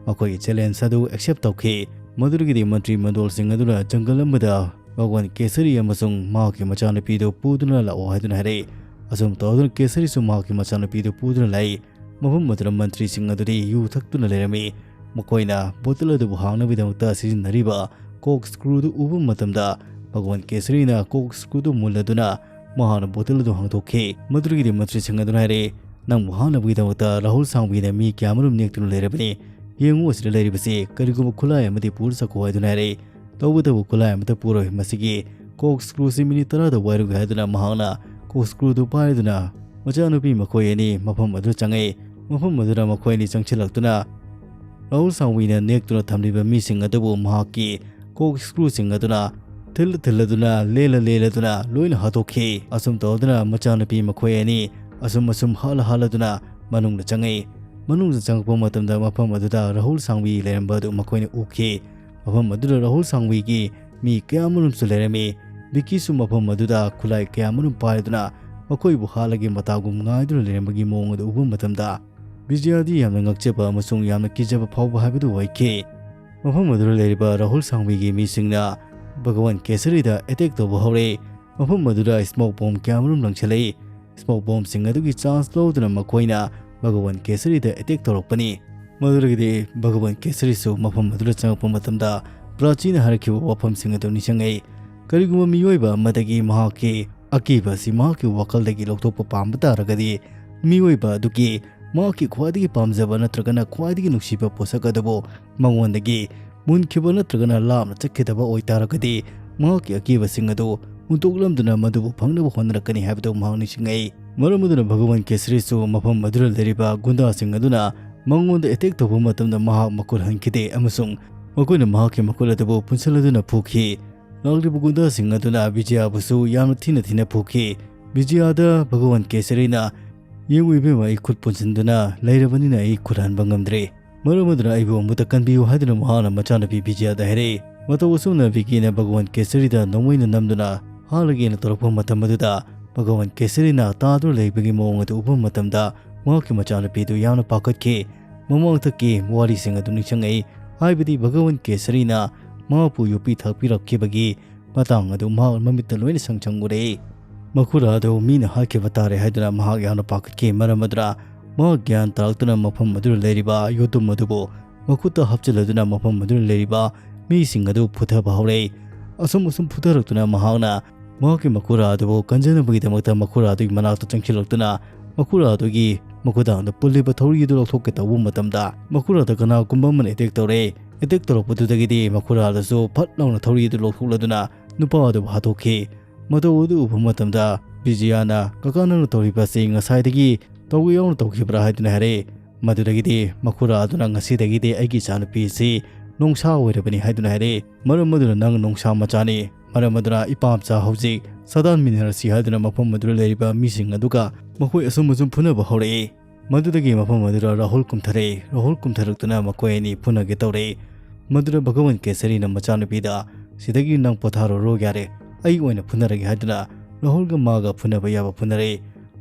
ꯃꯈꯣꯏꯒꯤ ꯆꯦꯂꯦꯟꯖ ꯑꯗꯨ ꯑꯦꯛꯁꯦꯞ ꯇꯧꯈꯤ꯫ ꯃꯗꯨꯗꯒꯤꯗꯤ ꯃꯟꯇ꯭ꯔꯤ ꯃꯟꯗꯣꯜꯁꯤꯡ ꯑꯗꯨꯅ ꯖꯪꯒꯜ ꯑꯃꯗ ꯚꯒꯋꯥꯟ ꯀꯦꯁꯔꯤ ꯑꯃꯁꯨꯡ ꯃꯍꯥꯛꯀꯤ ꯃꯆꯥꯅꯨꯄꯤꯗꯨ ꯄꯨꯗꯨꯅ ꯂꯥꯛꯑꯣ ꯍꯥꯏꯗꯨꯅ ꯍꯥꯏꯔꯛꯏ꯫ ꯑꯁꯨꯝ ꯇꯧꯗꯨꯅ ꯀꯦꯁꯔꯤꯁꯨ ꯃꯍꯥꯛꯀꯤ ꯃꯆꯥꯅꯨꯄꯤꯗꯨ ꯄꯨꯗꯨꯅ ꯂꯥꯛꯏ꯫ ꯃꯐꯝ ꯑꯗꯨꯗ ꯃꯟꯇ꯭ꯔꯤꯁꯤꯡ ꯑꯗꯨꯗꯤ ꯌꯨ ꯊꯛꯇꯨꯅ ꯂꯩꯔꯝꯃꯤ꯫ ꯃꯈꯣꯏꯅ ꯕꯣꯇꯜ ꯑꯗꯨꯕꯨ ꯍꯥꯡꯅꯕꯒꯤꯗꯃꯛꯇ ꯁꯤꯖꯤꯟꯅꯔꯤꯕ ꯀꯣꯛ ꯁ꯭ꯀ꯭ꯔꯨꯗꯨ ꯎꯕ ꯃꯇꯝꯗ ꯚꯒꯋꯥꯟ ꯀꯦꯁꯔꯤꯅ ꯀꯣꯛ ꯁ꯭ꯀ꯭ꯔꯨꯗꯨ ꯃꯨꯜꯂꯗꯨꯅ ꯃꯍꯥꯛꯅ ꯕꯣꯇꯜ ꯑꯗꯨ ꯍꯥꯡꯗꯣꯛꯈꯤ꯫ ꯃꯗꯨꯗꯒꯤꯗꯤ ꯃꯟꯇ꯭ꯔꯤꯁꯤꯡ ꯑꯗꯨꯅ ꯍꯥꯏꯔꯛꯏ, "ꯅꯪꯕꯨ ꯍꯥꯠꯅꯕꯒꯤꯗꯃꯛꯇ ꯔꯥꯍꯨꯜ ꯁꯥꯡꯕꯤꯅ ꯃꯤ ꯀꯌꯥꯃꯔꯨꯝ ꯅꯦꯛꯇꯨꯅ ꯂꯩꯔꯕꯅꯤ꯫ ꯌꯦꯡꯉꯨ, ꯑꯁꯤꯗ ꯂꯩꯔꯤꯕꯁꯤ ꯀꯔꯤꯒꯨꯝꯕ ꯈꯨꯠꯂꯥꯏ ꯑꯃꯗꯤ ꯄꯨꯔ ꯆꯠꯈꯣ" ꯍꯥꯏꯗꯨꯅ ꯍꯥꯏꯔꯛꯏ꯫ ꯇꯧꯕꯇꯕꯨ ꯈꯨꯠꯂꯥꯏ ꯑꯃꯠꯇ ꯄꯨꯔꯣꯏ꯫ ꯃꯁꯤꯒꯤ ꯀꯣꯛ ꯁ꯭ꯀ꯭ꯔꯨꯁꯤ ꯃꯤꯅꯤꯠ ꯇꯔꯥꯗ ꯋꯥꯏꯔꯨꯒꯦ ꯍꯥꯏꯗꯨꯅ ꯃꯍꯥꯛꯅ ꯀꯣꯛ ꯁ꯭ꯀ꯭ꯔꯨꯗꯨ ꯄꯥꯏꯗꯨꯅ ꯃꯆꯥꯅꯨꯄꯤ ꯃꯈꯣꯏ ꯑꯅꯤ ꯃꯐꯝ ꯑꯗꯨꯗ ꯆꯪꯉꯛꯏ꯫ ꯃꯐꯝ ꯑꯗꯨꯗ ꯃꯈꯣꯏ ꯑꯅꯤ ꯆꯪꯁꯤꯜꯂꯛꯇꯨꯅ ꯔꯥꯍꯨꯜ ꯁꯥꯡꯕꯤꯅ ꯅꯦꯛꯇꯨꯅ ꯊꯝꯂꯤꯕ ꯃꯤꯁꯤꯡ ꯑꯗꯨꯕꯨ ꯃꯍꯥꯛꯀꯤ ꯀꯣꯛ ꯁ꯭ꯀ꯭ꯔꯨꯁꯤꯡ ꯑꯗꯨꯅ ꯊꯤꯜꯂ ꯊꯤꯜꯂꯗꯨꯅ, ꯂꯦꯜꯂ ꯂꯦꯜꯂꯗꯨꯅ ꯂꯣꯏꯅ ꯍꯥꯠꯇꯣꯛꯈꯤ꯫ ꯑꯁꯨꯝ ꯇꯧꯗꯨꯅ ꯃꯆꯥꯅꯨꯄꯤ ꯃꯈꯣꯏ ꯑꯅꯤ ꯑꯁꯨꯝ ꯑꯁꯨꯝ ꯍꯥꯠꯂ ꯍꯥꯠꯂꯗꯨꯅ ꯃꯅꯨꯡꯗ ꯆꯪꯉꯛꯏ꯫ ꯃꯅꯨꯡꯗ ꯆꯪꯂꯛꯄ ꯃꯇꯝꯗ ꯃꯐꯝ ꯑꯗꯨꯗ ꯔꯥꯍꯨꯜ ꯁꯥꯡꯕꯤ ꯂꯩꯔꯝꯕ ꯑꯗꯨ ꯃꯈꯣꯏꯅ ꯎꯈꯤ꯫ ꯃꯐꯝ ꯑꯗꯨꯗ ꯔꯥꯍꯨꯜ ꯁꯥꯡꯕꯤꯒꯤ ꯃꯤ ꯀꯌꯥ ꯑꯃꯔꯣꯝꯁꯨ ꯂꯩꯔꯝꯃꯤ꯫ ꯕꯤꯀꯤꯁꯨ ꯃꯐꯝ ꯑꯗꯨꯗ ꯈꯨꯠꯂꯥꯏ ꯀꯌꯥ ꯑꯃꯔꯣꯝ ꯄꯥꯏꯗꯨꯅ ꯃꯈꯣꯏꯕꯨ ꯍꯥꯠꯂꯒꯦ ꯃꯇꯥꯒꯨꯝ ꯉꯥꯏꯗꯨꯅ ꯂꯩꯔꯝꯕꯒꯤ ꯃꯑꯣꯡ ꯑꯗꯨ ꯎꯕ ꯃꯇꯝꯗ ꯕꯤꯖꯌꯥꯗꯤ ꯌꯥꯝꯅ ꯉꯛꯆꯕ ꯑꯃꯁꯨꯡ ꯌꯥꯝꯅ ꯀꯤꯖꯕ ꯐꯥꯎꯕ ꯍꯥꯏꯕꯗꯨ ꯑꯣꯏꯈꯤ꯫ ꯃꯐꯝ ꯑꯗꯨꯗ ꯂꯩꯔꯤꯕ ꯔꯥꯍꯨꯜ ꯁꯥꯡꯕꯤꯒꯤ ꯃꯤꯁꯤꯡꯅ ꯚꯒꯋꯥꯟ ꯀꯦꯁꯔꯤꯗ ꯑꯦꯇꯦꯛ ꯇꯧꯕ ꯍꯧꯔꯦ꯫ ꯃꯐꯝ ꯑꯗꯨꯗ ꯁ꯭ꯃꯣꯛ ꯕꯣꯝ ꯀꯌꯥ ꯑꯃꯔꯣꯝ ꯂꯪꯁꯤꯜꯂꯛꯏ꯫ ꯁ꯭ꯃꯣꯛ ꯕꯣꯝꯁꯤꯡ ꯑꯗꯨꯒꯤ ꯆꯥꯟꯁ ꯂꯧꯗꯨꯅ ꯃꯈꯣꯏꯅ ꯚꯒꯋꯥꯟ ꯀꯦꯁꯔꯤꯗ ꯑꯦꯇꯦꯛ ꯇꯧꯔꯛꯄꯅꯤ꯫ ꯃꯗꯨꯗꯒꯤꯗꯤ ꯚꯒꯋꯥꯟ ꯀꯦꯁꯔꯤꯁꯨ ꯃꯐꯝ ꯑꯗꯨꯗ ꯆꯪꯂꯛꯄ ꯃꯇꯝꯗ ꯄ꯭ꯔꯥꯆꯤꯅ ꯍꯥꯏꯔꯛꯈꯤꯕ ꯋꯥꯐꯝꯁꯤꯡ ꯑꯗꯨ ꯅꯤꯡꯁꯤꯡꯉꯛꯏ꯫ ꯀꯔꯤꯒꯨꯝꯕ ꯃꯤꯑꯣꯏꯕ ꯑꯃꯗꯒꯤ ꯃꯍꯥꯛꯀꯤ ꯑꯀꯤꯕ ꯑꯁꯤ ꯃꯍꯥꯛꯀꯤ ꯋꯥꯈꯜꯗꯒꯤ ꯂꯧꯊꯣꯛꯄ ꯄꯥꯝꯕ ꯇꯥꯔꯒꯗꯤ, ꯃꯤꯑꯣꯏꯕ ꯑꯗꯨꯒꯤ ꯃꯍꯥꯛꯀꯤ ꯈ꯭ꯋꯥꯏꯗꯒꯤ ꯄꯥꯝꯖꯕ ꯅꯠꯇ꯭ꯔꯒꯅ ꯈ꯭ꯋꯥꯏꯗꯒꯤ ꯅꯨꯡꯁꯤꯕ ꯄꯣꯠꯁꯛ ꯑꯗꯨꯕꯨ ꯃꯉꯣꯟꯗꯒꯤ ꯃꯨꯟꯈꯤꯕ ꯅꯠꯇ꯭ꯔꯒꯅ ꯂꯥꯞꯅ ꯆꯠꯈꯤꯗꯕ ꯑꯣꯏꯇꯥꯔꯒꯗꯤ, ꯃꯍꯥꯛꯀꯤ ꯑꯀꯤꯕꯁꯤꯡ ꯑꯗꯨ ꯍꯨꯟꯗꯣꯛꯂꯝꯗꯨꯅ ꯃꯗꯨꯕꯨ ꯐꯪꯅꯕ ꯍꯣꯠꯅꯔꯛꯀꯅꯤ ꯍꯥꯏꯕꯗꯨ ꯃꯍꯥꯛ ꯅꯤꯡꯁꯤꯡꯉꯛꯏ꯫ ꯃꯔꯝ ꯑꯗꯨꯅ ꯚꯒꯋꯥꯟ ꯀꯦꯁꯔꯤꯁꯨ ꯃꯐꯝ ꯑꯗꯨꯗ ꯂꯩꯔꯤꯕ ꯒꯨꯟꯗꯥꯁꯤꯡ ꯑꯗꯨꯅ ꯃꯉꯣꯟꯗ ꯑꯦꯇꯦꯛ ꯇꯧꯕ ꯃꯇꯝꯗ ꯃꯍꯥꯛ ꯃꯈꯨꯠ ꯍꯟꯈꯤꯗꯦ ꯑꯃꯁꯨꯡ ꯃꯈꯣꯏꯅ ꯃꯍꯥꯛꯀꯤ ꯃꯈꯨꯠ ꯑꯗꯨꯕꯨ ꯄꯨꯟꯁꯤꯜꯂꯗꯨꯅ ꯐꯨꯈꯤ꯫ ꯂꯥꯛꯂꯤꯕ ꯒꯨꯟꯗꯥꯁꯤꯡ ꯑꯗꯨꯅ ꯕꯤꯖꯌꯥꯕꯨꯁꯨ ꯌꯥꯝꯅ ꯊꯤꯅ ꯊꯤꯅ ꯐꯨꯈꯤ꯫ ꯕꯤꯖꯌꯥꯗ ꯚꯒꯋꯥꯟ ꯀꯦꯁꯔꯤꯅ, "ꯌꯦꯡꯉꯨ ꯏꯕꯦꯝꯃ, ꯑꯩ ꯈꯨꯠ ꯄꯨꯟꯁꯤꯟꯗꯨꯅ ꯂꯩꯔꯕꯅꯤꯅ ꯑꯩ ꯈꯨꯠ ꯍꯟꯕ ꯉꯝꯗ꯭ꯔꯦ꯫ ꯃꯔꯝ ꯑꯗꯨꯅ ꯑꯩꯕꯨ ꯑꯃꯨꯛꯇ ꯀꯟꯕꯤꯌꯨ" ꯍꯥꯏꯗꯨꯅ ꯃꯍꯥꯛꯅ ꯃꯆꯥꯅꯨꯄꯤ ꯕꯤꯖꯌꯥꯗ ꯍꯥꯏꯔꯛꯏ꯫ ꯃꯇꯧ ꯑꯁꯨꯝꯅ ꯕꯤꯀꯤꯅ ꯚꯒꯋꯥꯟ ꯀꯦꯁꯔꯤꯗ ꯅꯣꯡꯃꯩꯅ ꯅꯝꯗꯨꯅ ꯍꯥꯠꯂꯒꯦꯅ ꯇꯧꯔꯛꯄ ꯃꯇꯝ ꯑꯗꯨꯗ, ꯚꯒꯋꯥꯟ ꯀꯦꯁꯔꯤꯅ ꯇꯥꯗꯨꯅ ꯂꯩꯕꯒꯤ ꯃꯑꯣꯡ ꯑꯗꯨ ꯎꯕ ꯃꯇꯝꯗ ꯃꯍꯥꯛꯀꯤ ꯃꯆꯥꯅꯨꯄꯤꯗꯨ ꯌꯥꯝꯅ ꯄꯥꯈꯠꯈꯤ꯫ ꯃꯃꯥꯡꯊꯛꯀꯤ ꯋꯥꯔꯤꯁꯤꯡ ꯑꯗꯨ ꯅꯤꯡꯁꯤꯡꯉꯛꯏ, ꯍꯥꯏꯕꯗꯤ ꯚꯒꯋꯥꯟ ꯀꯦꯁꯔꯤꯅ ꯃꯍꯥꯛꯄꯨ ꯌꯣꯛꯄꯤ ꯊꯥꯛꯄꯤꯔꯛꯈꯤꯕꯒꯤ ꯃꯇꯥꯡ ꯑꯗꯨ ꯃꯍꯥꯛ ꯃꯃꯤꯠꯇ ꯂꯣꯏꯅ ꯁꯪ ꯁꯪ ꯎꯔꯛꯏ꯫ ꯃꯈꯨꯔꯥ ꯑꯗꯨ ꯃꯤꯅ ꯍꯥꯠꯈꯤꯕ ꯇꯥꯔꯦ ꯍꯥꯏꯗꯨꯅ ꯃꯍꯥꯛ ꯌꯥꯝꯅ ꯄꯥꯈꯠꯈꯤ꯫ ꯃꯔꯝ ꯑꯗꯨꯅ ꯃꯍꯥꯛ ꯒ꯭ꯌꯥꯟ ꯇꯥꯔꯛꯇꯨꯅ ꯃꯐꯝ ꯑꯗꯨꯗ ꯂꯩꯔꯤꯕ ꯌꯣꯇꯨꯝ ꯑꯗꯨꯕꯨ ꯃꯈꯨꯠꯇ ꯍꯥꯞꯆꯤꯜꯂꯗꯨꯅ ꯃꯐꯝ ꯑꯗꯨꯗ ꯂꯩꯔꯤꯕ ꯃꯤꯁꯤꯡ ꯑꯗꯨ ꯐꯨꯊꯕ ꯍꯧꯔꯛꯏ꯫ ꯑꯁꯨꯝ ꯑꯁꯨꯝ ꯐꯨꯊꯔꯛꯇꯨꯅ ꯃꯍꯥꯛꯅ ꯃꯍꯥꯛꯀꯤ ꯃꯈꯨꯔꯥ ꯑꯗꯨꯕꯨ ꯀꯟꯖꯅꯕꯒꯤꯗꯃꯛꯇ ꯃꯈꯨꯔꯥ ꯑꯗꯨꯒꯤ ꯃꯅꯥꯛꯇ ꯆꯪꯁꯤꯜꯂꯛꯇꯨꯅ ꯃꯈꯨꯔꯥ ꯑꯗꯨꯒꯤ ꯃꯈꯨꯗꯥꯡꯗ ꯄꯨꯜꯂꯤꯕ ꯊꯧꯔꯤ ꯑꯗꯨ ꯂꯧꯊꯣꯛꯀꯦ ꯇꯧꯕ ꯃꯇꯝꯗ, ꯃꯈꯨꯔꯥꯗ ꯀꯅꯥꯒꯨꯝꯕ ꯑꯃꯅ ꯑꯦꯇꯦꯛ ꯇꯧꯔꯛꯏ꯫ ꯑꯦꯇꯦꯛ ꯇꯧꯔꯛꯄꯗꯨꯗꯒꯤꯗꯤ ꯃꯈꯨꯔꯥꯗꯁꯨ ꯐꯠ ꯂꯥꯎꯅ ꯊꯧꯔꯤ ꯑꯗꯨ ꯂꯧꯊꯣꯛꯂꯗꯨꯅ ꯅꯨꯄꯥ ꯑꯗꯨꯕꯨ ꯍꯥꯠꯇꯣꯛꯈꯤ꯫ ꯃꯇꯧ ꯑꯗꯨ ꯎꯕ ꯃꯇꯝꯗ ꯕꯤꯖꯤꯌꯥꯅ, "ꯀꯀꯥ, ꯅꯪꯅ ꯇꯧꯔꯤꯕ ꯑꯁꯤ ꯉꯁꯥꯏꯗꯒꯤ ꯇꯧꯒꯦ ꯌꯥꯎꯅ ꯇꯧꯈꯤꯕ꯭ꯔꯥ?" ꯍꯥꯏꯗꯨꯅ ꯍꯥꯏꯔꯛꯏ꯫ ꯃꯗꯨꯗꯒꯤꯗꯤ ꯃꯈꯨꯔꯥ ꯑꯗꯨꯅ, "ꯉꯁꯤꯗꯒꯤꯗꯤ ꯑꯩꯒꯤ ꯏꯆꯥꯅꯨꯄꯤ ꯑꯁꯤ ꯅꯣꯡꯁꯥ ꯑꯣꯏꯔꯕꯅꯤ" ꯍꯥꯏꯗꯨꯅ ꯍꯥꯏꯔꯛꯏ꯫ "ꯃꯔꯝ ꯑꯗꯨꯅ ꯅꯪ ꯅꯣꯡꯁꯥ ꯃꯆꯥꯅꯤ꯫ ꯃꯔꯝ ꯑꯗꯨꯅ ꯏꯄꯥꯝꯆꯥ ꯍꯧꯖꯤꯛ ꯁꯥꯗꯥꯟꯃꯤꯟꯅꯔꯁꯤ" ꯍꯥꯏꯗꯨꯅ ꯃꯐꯝ ꯑꯗꯨꯗ ꯂꯩꯔꯤꯕ ꯃꯤꯁꯤꯡ ꯑꯗꯨꯒ ꯃꯈꯣꯏ ꯑꯁꯨꯝ ꯑꯁꯨꯝ ꯐꯨꯅꯕ ꯍꯧꯔꯛꯏ꯫ ꯃꯗꯨꯗꯒꯤ ꯃꯐꯝ ꯑꯗꯨꯗ ꯔꯥꯍꯨꯜ ꯀꯨꯝꯊꯔꯛꯏ꯫ ꯔꯥꯍꯨꯜ ꯀꯨꯝꯊꯔꯛꯇꯨꯅ ꯃꯈꯣꯏ ꯑꯅꯤ ꯐꯨꯅꯒꯦ ꯇꯧꯔꯛꯏ꯫ ꯃꯗꯨꯗ ꯚꯒꯋꯟ ꯀꯦꯁꯔꯤꯅ ꯃꯆꯥꯅꯨꯄꯤꯗ, "ꯁꯤꯗꯒꯤ ꯅꯪ ꯄꯣꯊꯥꯔꯨꯔꯣ ꯌꯥꯔꯦ, ꯑꯩ ꯑꯣꯏꯅ ꯐꯨꯅꯔꯒꯦ" ꯍꯥꯏꯗꯨꯅ ꯔꯥꯍꯨꯜꯒ ꯃꯥꯒ ꯐꯨꯅꯕ ꯌꯥꯕ ꯐꯨꯅꯔꯛꯏ꯫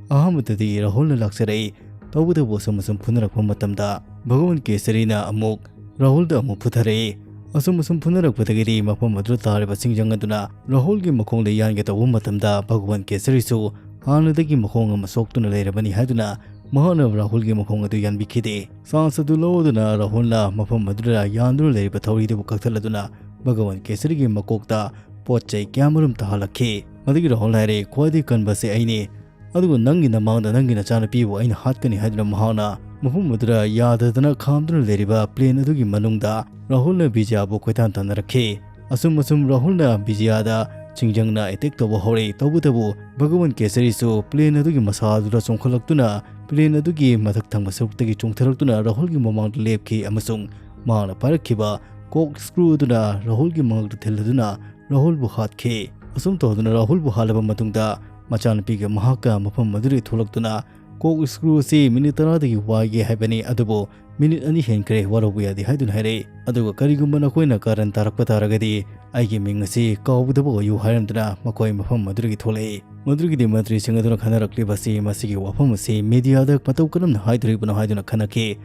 ꯑꯍꯥꯟꯕꯗꯗꯤ ꯔꯥꯍꯨꯜꯅ ꯂꯥꯛꯆꯔꯛꯏ꯫ ꯇꯧꯕꯇꯕꯨ ꯑꯁꯨꯝ ꯑꯁꯨꯝ ꯐꯨꯅꯔꯛꯄ ꯃꯇꯝꯗ ꯚꯒꯋꯟ ꯀꯦꯁꯔꯤꯅ ꯑꯃꯨꯛ ꯔꯥꯍꯨꯜꯗ ꯑꯃꯨꯛ ꯐꯨꯊꯔꯛꯏ꯫ ꯑꯁꯨꯝ ꯑꯁꯨꯝ ꯐꯨꯅꯔꯛꯄꯗꯒꯤꯗꯤ ꯃꯐꯝ ꯑꯗꯨꯗ ꯇꯥꯔꯤꯕ ꯆꯤꯡꯖꯪ ꯑꯗꯨꯅ ꯔꯥꯍꯨꯜꯒꯤ ꯃꯈꯣꯡꯗ ꯌꯥꯟꯒꯦ ꯇꯧꯕ ꯃꯇꯝꯗ ꯚꯒꯋꯟ ꯀꯦꯁꯔꯤꯁꯨ ꯍꯥꯟꯅꯗꯒꯤ ꯃꯈꯣꯡ ꯑꯃ ꯁꯣꯛꯇꯨꯅ ꯂꯩꯔꯕꯅꯤ ꯍꯥꯏꯗꯨꯅ ꯃꯍꯥꯛꯅ ꯔꯥꯍꯨꯜꯒꯤ ꯃꯈꯣꯡ ꯑꯗꯨ ꯌꯥꯟꯕꯤꯈꯤꯗꯦ꯫ ꯆꯥꯟꯁ ꯑꯗꯨ ꯂꯧꯗꯨꯅ ꯔꯥꯍꯨꯜꯅ ꯃꯐꯝ ꯑꯗꯨꯗ ꯌꯥꯟꯗꯨꯅ ꯂꯩꯔꯤꯕ ꯊꯧꯔꯤꯗꯨꯕꯨ ꯀꯛꯊꯠꯂꯗꯨꯅ ꯚꯒꯋꯟ ꯀꯦꯁꯔꯤꯒꯤ ꯃꯀꯣꯛꯇ ꯄꯣꯠ ꯆꯩ ꯀꯌꯥꯃꯔꯨꯝ ꯇꯥꯍꯜꯂꯛꯈꯤ꯫ ꯃꯗꯨꯒꯤ ꯔꯥꯍꯨꯜ ꯍꯥꯏꯔꯦ, "ꯈ꯭ꯋꯥꯏꯗꯒꯤ ꯀꯟꯕꯁꯦ ꯑꯩꯅꯤ, ꯑꯗꯨꯒ ꯅꯪꯒꯤ ꯅꯃꯥꯡꯗ ꯅꯪꯒꯤ ꯅꯆꯥꯅꯨꯄꯤꯕꯨ ꯑꯩꯅ ꯍꯥꯠꯀꯅꯤ" ꯍꯥꯏꯗꯨꯅ ꯃꯍꯥꯛꯅ ꯃꯐꯝ ꯑꯗꯨꯗ ꯌꯥꯗꯗꯅ ꯈꯥꯝꯗꯨꯅ ꯂꯩꯔꯤꯕ ꯄ꯭ꯂꯦꯟ ꯑꯗꯨꯒꯤ ꯃꯅꯨꯡꯗ ꯔꯥꯍꯨꯜꯅ ꯕꯤꯖꯌꯕꯨ ꯀꯣꯏꯇꯥꯟ ꯇꯥꯟꯅꯔꯛꯈꯤ꯫ ꯑꯁꯨꯝ ꯑꯁꯨꯝ ꯔꯥꯍꯨꯜꯅ ꯕꯤꯖꯌꯗ ꯆꯤꯡꯖꯪꯅ ꯑꯦꯇꯦꯛ ꯇꯧꯕ ꯍꯧꯔꯛꯏ꯫ ꯇꯧꯕꯇꯕꯨ ꯚꯒꯋꯟ ꯀꯦꯁꯔꯤꯁꯨ ꯄ꯭ꯂꯦꯟ ꯑꯗꯨꯒꯤ ꯃꯁꯥ ꯑꯗꯨꯗ ꯆꯣꯡꯈꯠꯂꯛꯇꯨꯅ ꯄ꯭ꯂꯦꯟ ꯑꯗꯨꯒꯤ ꯃꯊꯛ ꯊꯪꯕ ꯁꯔꯨꯛꯇꯒꯤ ꯆꯣꯡꯊꯔꯛꯇꯨꯅ ꯔꯥꯍꯨꯜꯒꯤ ꯃꯃꯥꯡꯗ ꯂꯦꯞꯈꯤ ꯑꯃꯁꯨꯡ ꯃꯍꯥꯛꯅ ꯄꯥꯏꯔꯛꯈꯤꯕ ꯀꯣꯛ ꯁ꯭ꯀ꯭ꯔꯨ ꯑꯗꯨꯅ ꯔꯥꯍꯨꯜꯒꯤ ꯃꯉꯛꯇ ꯊꯤꯜꯂꯗꯨꯅ ꯔꯥꯍꯨꯜꯕꯨ ꯍꯥꯠꯈꯤ꯫ ꯑꯁꯨꯝ ꯇꯧꯗꯨꯅ ꯔꯥꯍꯨꯜꯕꯨ ꯍꯥꯠꯂꯕ ꯃꯇꯨꯡꯗ ꯃꯆꯥꯅꯨꯄꯤꯒ ꯃꯍꯥꯛꯀ ꯃꯐꯝ ꯑꯗꯨꯗꯒꯤ ꯊꯣꯛꯂꯛꯇꯨꯅ ꯀꯣꯛ ꯁ꯭ꯀ꯭ꯔꯨ ꯑꯁꯤ ꯃꯤꯅꯤꯠ ꯇꯔꯥꯗꯒꯤ ꯋꯥꯏꯒꯦ ꯍꯥꯏꯕꯅꯤ, ꯑꯗꯨꯕꯨ ꯃꯤꯅꯤꯠ ꯑꯅꯤ ꯍꯦꯟꯈ꯭ꯔꯦ, ꯋꯥꯔꯧꯕ ꯌꯥꯗꯦ ꯍꯥꯏꯗꯨꯅ ꯍꯥꯏꯔꯛꯏ꯫ ꯑꯗꯨꯒ "ꯀꯔꯤꯒꯨꯝꯕ ꯅꯈꯣꯏꯅ ꯀꯥꯔꯟ ꯇꯥꯔꯛꯄ ꯇꯥꯔꯒꯗꯤ ꯑꯩꯒꯤ ꯃꯤꯡ ꯑꯁꯤ ꯀꯥꯎꯕꯗꯕꯨ ꯑꯣꯏꯌꯨ" ꯍꯥꯏꯔꯝꯗꯨꯅ ꯃꯈꯣꯏ ꯃꯐꯝ ꯑꯗꯨꯗꯒꯤ ꯊꯣꯛꯂꯛꯏ꯫ ꯃꯗꯨꯒꯤꯗꯤ ꯃꯟꯇ꯭ꯔꯤꯁꯤꯡ ꯑꯗꯨꯅ ꯈꯟꯅꯔꯛꯂꯤꯕ ꯑꯁꯤ ꯃꯁꯤꯒꯤ ꯋꯥꯐꯝ ꯑꯁꯤ ꯃꯤꯗꯤꯌꯥꯗ ꯃꯇꯧ ꯀꯔꯝꯅ ꯍꯥꯏꯗꯣꯔꯤꯕꯅꯣ ꯍꯥꯏꯗꯨꯅ ꯈꯟꯅꯈꯤ꯫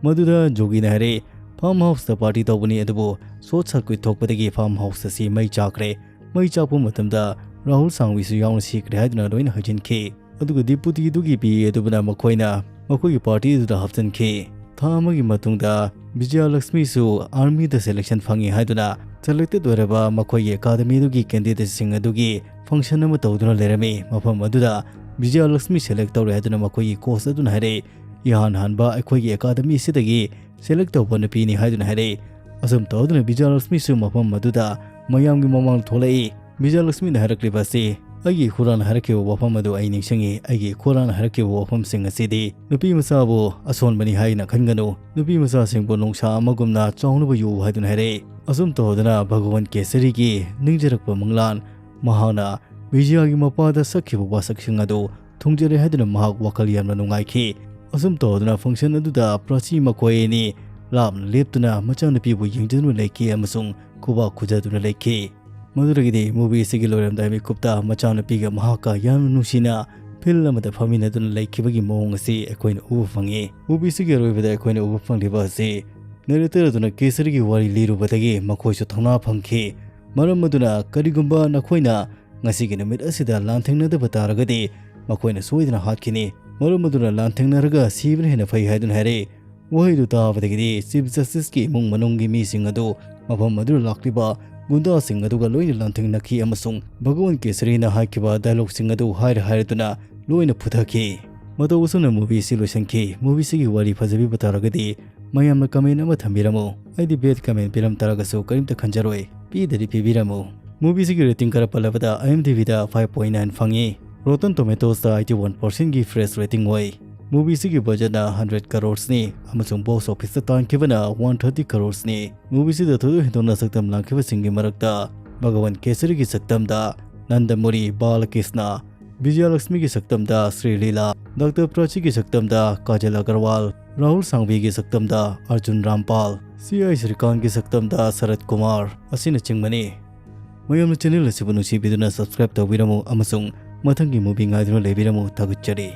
ꯃꯗꯨꯗ ꯖꯣꯒꯤꯅ ꯍꯥꯏꯔꯛꯏ, "ꯐꯥꯔꯝ ꯍꯥꯎꯁꯇ ꯄꯥꯔꯇꯤ ꯇꯧꯕꯅꯤ, ꯑꯗꯨꯕꯨ ꯁꯣꯔꯠ ꯁꯔꯀ꯭ꯋꯤꯠ ꯊꯣꯛꯄꯗꯒꯤ ꯐꯥꯔꯝ ꯍꯥꯎꯁ ꯑꯁꯤ ꯃꯩ ꯆꯥꯛꯈ꯭ꯔꯦ꯫ ꯃꯩ ꯆꯥꯛꯄ ꯃꯇꯝꯗ ꯔꯥꯍꯨꯜ ꯁꯥꯡꯋꯤꯁꯨ ꯌꯥꯎꯅ ꯁꯤꯈ꯭ꯔꯦ" ꯍꯥꯏꯗꯨꯅ ꯂꯣꯏꯅ ꯍꯥꯏꯖꯤꯟꯈꯤ꯫ ꯑꯗꯨꯒ ꯗꯤꯄꯨꯇꯤꯗꯨꯒꯤ ꯄꯤ ꯑꯦ ꯑꯗꯨꯕꯨꯅ ꯃꯈꯣꯏꯅ ꯃꯈꯣꯏꯒꯤ ꯄꯥꯔꯇꯤ ꯑꯗꯨꯗ ꯍꯥꯞꯆꯤꯟꯈꯤ꯫ ꯊꯥ ꯑꯃꯒꯤ ꯃꯇꯨꯡꯗ ꯕꯤꯖꯌꯂꯛꯁꯃꯤꯁꯨ ꯑꯥꯔꯃꯤꯗ ꯁꯦꯂꯦꯛꯁꯟ ꯐꯪꯉꯤ ꯍꯥꯏꯗꯨꯅ ꯁꯦꯂꯦꯛꯇꯦꯗ ꯑꯣꯏꯔꯕ ꯃꯈꯣꯏꯒꯤ ꯑꯦꯀꯥꯗꯃꯤꯗꯨꯒꯤ ꯀꯦꯟꯗꯤꯗꯦꯠꯁꯤꯡ ꯑꯗꯨꯒꯤ ꯐꯪꯁꯟ ꯑꯃ ꯇꯧꯗꯨꯅ ꯂꯩꯔꯝꯃꯤ꯫ ꯃꯐꯝ ꯑꯗꯨꯗ ꯕꯤꯖꯌꯂꯛꯁꯃꯤ ꯁꯦꯂꯦꯛ ꯇꯧꯔꯦ ꯍꯥꯏꯗꯨꯅ ꯃꯈꯣꯏꯒꯤ ꯀꯣꯆ ꯑꯗꯨꯅ ꯍꯥꯏꯔꯛꯏ, "ꯏꯍꯥꯟ ꯍꯥꯟꯕ ꯑꯩꯈꯣꯏꯒꯤ ꯑꯦꯀꯥꯗꯃꯤ ꯑꯁꯤꯗꯒꯤ ꯁꯦꯂꯦꯛ ꯇꯧꯕ ꯅꯨꯄꯤꯅꯤ" ꯍꯥꯏꯗꯨꯅ ꯍꯥꯏꯔꯛꯏ꯫ ꯑꯁꯨꯝ ꯇꯧꯗꯨꯅ ꯕꯤꯖꯌꯂꯛꯁꯃꯤꯁꯨ ꯃꯐꯝ ꯑꯗꯨꯗ ꯃꯌꯥꯝꯒꯤ ꯃꯃꯥꯡꯗ ꯊꯣꯛꯂꯛꯏ꯫ ꯕꯤꯖꯌꯂꯛꯁꯃꯤꯅ ꯍꯥꯏꯔꯛꯂꯤꯕ ꯑꯁꯤ, "ꯑꯩꯒꯤ ꯏꯈꯨꯔꯥꯅ ꯍꯥꯏꯔꯛꯈꯤꯕ ꯋꯥꯐꯝ ꯑꯗꯨ ꯑꯩ ꯅꯤꯡꯁꯤꯡꯉꯤ꯫ ꯑꯩꯒꯤ ꯏꯈꯨꯔꯥꯅ ꯍꯥꯏꯔꯛꯈꯤꯕ ꯋꯥꯐꯝꯁꯤꯡ ꯑꯁꯤꯗꯤ ꯅꯨꯄꯤ ꯃꯆꯥꯕꯨ ꯑꯁꯣꯟꯕꯅꯤ ꯍꯥꯏꯅ ꯈꯟꯒꯅꯨ꯫ ꯅꯨꯄꯤ ꯃꯆꯥꯁꯤꯡꯕꯨ ꯅꯣꯡꯁꯥ ꯑꯃꯒꯨꯝꯅ ꯆꯥꯎꯅꯕ ꯌꯣꯛꯎ" ꯍꯥꯏꯗꯨꯅ ꯍꯥꯏꯔꯛꯏ꯫ ꯑꯁꯨꯝ ꯇꯧꯗꯨꯅ ꯚꯒꯋꯟ ꯀꯦꯁꯔꯤꯒꯤ ꯅꯤꯡꯖꯔꯛꯄ ꯃꯪꯂꯥꯟ, ꯃꯍꯥꯛꯅ ꯕꯤꯖꯌꯒꯤ ꯃꯄꯥꯗ ꯁꯛꯈꯤꯕ ꯋꯥꯁꯛꯁꯤꯡ ꯑꯗꯨ ꯊꯨꯡꯖꯔꯦ ꯍꯥꯏꯗꯨꯅ ꯃꯍꯥꯛ ꯋꯥꯈꯜ ꯌꯥꯝꯅ ꯅꯨꯡꯉꯥꯏꯈꯤ꯫ ꯑꯁꯨꯝ ꯇꯧꯗꯨꯅ function ꯑꯗꯨꯗ ꯄ꯭ꯔꯥꯆꯤ ꯃꯈꯣꯏ ꯑꯅꯤ ꯂꯥꯞꯅ ꯂꯦꯞꯇꯨꯅ ꯃꯆꯥꯅꯨꯄꯤꯕꯨ ꯌꯦꯡꯖꯗꯨꯅ ꯂꯩꯈꯤ ꯑꯃꯁꯨꯡ ꯈꯨꯕꯥꯛ ꯈꯨꯖꯗꯨꯅ ꯂꯩꯈꯤ꯫ ꯃꯗꯨꯗꯒꯤꯗꯤ movie ꯑꯁꯤꯒꯤ ꯂꯣꯏꯔꯝꯗꯥꯏ ꯃꯤꯀꯨꯞꯇ ꯃꯆꯥꯅꯨꯄꯤꯒ ꯃꯍꯥꯛꯀ ꯌꯥꯝꯅ ꯅꯨꯡꯁꯤꯅ field ꯑꯃꯗ ꯐꯝꯃꯤꯟꯅꯗꯨꯅ ꯂꯩꯈꯤꯕꯒꯤ ꯃꯑꯣꯡ ꯑꯁꯤ ꯑꯩꯈꯣꯏꯅ ꯎꯕ ꯐꯪꯉꯤ꯫ Movie ꯑꯁꯤꯒꯤ ꯑꯔꯣꯏꯕꯗ ꯑꯩꯈꯣꯏꯅ ꯎꯕ ꯐꯪꯂꯤꯕ ꯑꯁꯤ narrator ꯑꯗꯨꯅ ꯀꯦꯁꯔꯤꯒꯤ ꯋꯥꯔꯤ ꯂꯤꯔꯨꯕꯗꯒꯤ ꯃꯈꯣꯏꯁꯨ ꯊꯧꯅꯥ ꯐꯪꯈꯤ꯫ ꯃꯔꯝ ꯑꯗꯨꯅ ꯀꯔꯤꯒꯨꯝꯕ ꯅꯈꯣꯏꯅ ꯉꯁꯤꯒꯤ ꯅꯨꯃꯤꯠ ꯑꯁꯤꯗ ꯂꯥꯟꯊꯦꯡꯅꯗꯕ ꯇꯥꯔꯒꯗꯤ ꯃꯈꯣꯏꯅ ꯁꯣꯏꯗꯅ ꯍꯥꯠꯈꯤꯅꯤ꯫ ꯃꯔꯝ ꯑꯗꯨꯅ ꯂꯥꯟꯊꯦꯡꯅꯔꯒ ꯁꯤꯕꯅ ꯍꯦꯟꯅ ꯐꯩ ꯍꯥꯏꯗꯨꯅ ꯍꯥꯏꯔꯛꯏ꯫ ꯋꯥꯍꯩꯗꯨ ꯇꯥꯕꯗꯒꯤꯗꯤ Chief Justiceꯀꯤ ꯏꯃꯨꯡ ꯃꯅꯨꯡꯒꯤ ꯃꯤꯁꯤꯡ ꯑꯗꯨ ꯃꯐꯝ ꯑꯗꯨꯗ ꯂꯥꯛꯂꯤꯕ ꯒꯨꯟꯗꯥꯁꯤꯡ ꯑꯗꯨꯒ ꯂꯣꯏꯅ ꯂꯥꯟꯊꯦꯡꯅꯈꯤ ꯑꯃꯁꯨꯡ ꯚꯒꯋꯟ ꯀꯦꯁꯔꯤꯅ ꯍꯥꯏꯈꯤꯕ dialogueꯁꯤꯡ ꯑꯗꯨ ꯍꯥꯏꯔ ꯍꯥꯏꯔꯗꯨꯅ ꯂꯣꯏꯅ ꯐꯨꯊꯈꯤ꯫ ꯃꯇꯧ ꯑꯁꯨꯝꯅ movie ꯑꯁꯤ ꯂꯣꯏꯁꯤꯟꯈꯤ꯫ Movie ꯑꯁꯤꯒꯤ ꯋꯥꯔꯤ ꯐꯖꯕꯤꯕ ꯇꯥꯔꯒꯗꯤ ꯃꯌꯥꯝꯅ comment ꯑꯃ ꯊꯝꯕꯤꯔꯝꯃꯨ꯫ ꯑꯩꯗꯤ bad comment ꯄꯤꯔꯝ ꯇꯥꯔꯒꯁꯨ ꯀꯔꯤꯝꯇ ꯈꯟꯖꯔꯣꯏ, ꯄꯤꯗꯗꯤ ꯄꯤꯕꯤꯔꯝꯃꯨ꯫ Movie ꯑꯁꯤꯒꯤ rating ꯈꯔ ꯄꯜꯂꯕꯗ IMDbꯗ five point nine ꯐꯪꯉꯤ꯫ Rotten Tomatoesꯇ eighty one percentꯒꯤ fresh rating ꯑꯣꯏ꯫ Movie ꯑꯁꯤꯒꯤ budgetꯅ hundred crores ꯅꯤ ꯑꯃꯁꯨꯡ box officeꯇ ꯇꯥꯟꯈꯤꯕꯅ one thirty crores ꯅꯤ꯫ Movie ꯑꯁꯤꯗ ꯊꯣꯏꯗꯣꯛ ꯍꯦꯟꯗꯣꯛꯅ ꯁꯛꯇꯝ ꯂꯥꯡꯈꯤꯕꯁꯤꯡꯒꯤ ꯃꯔꯛꯇ ꯚꯒꯋꯟ ꯀꯦꯁꯔꯤꯒꯤ ꯁꯛꯇꯝꯗ ꯅꯟꯗꯃꯨꯔꯤ ꯕꯥꯂꯀ꯭ꯔꯤꯁꯅ, ꯕꯤꯖꯌꯂꯛꯁꯃꯤꯒꯤ ꯁꯛꯇꯝꯗ ꯁ꯭ꯔꯤꯂꯤꯂꯥ, ꯗꯥꯛꯇꯔ ꯄ꯭ꯔꯥꯆꯤꯒꯤ ꯁꯛꯇꯝꯗ ꯀꯥꯖꯜ ꯑꯒꯔꯋꯥꯜ, ꯔꯥꯍꯨꯜ ꯁꯥꯡꯕꯤꯒꯤ ꯁꯛꯇꯝꯗ ꯑꯔꯖꯨꯟ ꯔꯥꯝꯄꯥꯜ, ꯁꯤ ꯑꯥꯏ ꯁ꯭ꯔꯤꯀꯥꯟꯠꯒꯤ ꯁꯛꯇꯝꯗ ꯁꯔꯠ ꯀꯨꯃꯥꯔ ꯑꯁꯤꯅꯆꯤꯡꯕꯅꯤ꯫ ꯃꯌꯥꯝꯅ channel ꯑꯁꯤꯕꯨ ꯅꯨꯡꯁꯤꯕꯤꯗꯨꯅ subscribe ꯇꯧꯕꯤꯔꯝꯃꯨ ꯑꯃꯁꯨꯡ ꯃꯊꯪꯒꯤ movie ꯉꯥꯏꯗꯨꯅ ꯂꯩꯕꯤꯔꯝꯃꯨ꯫ ꯊꯥꯒꯠꯆꯔꯤ꯫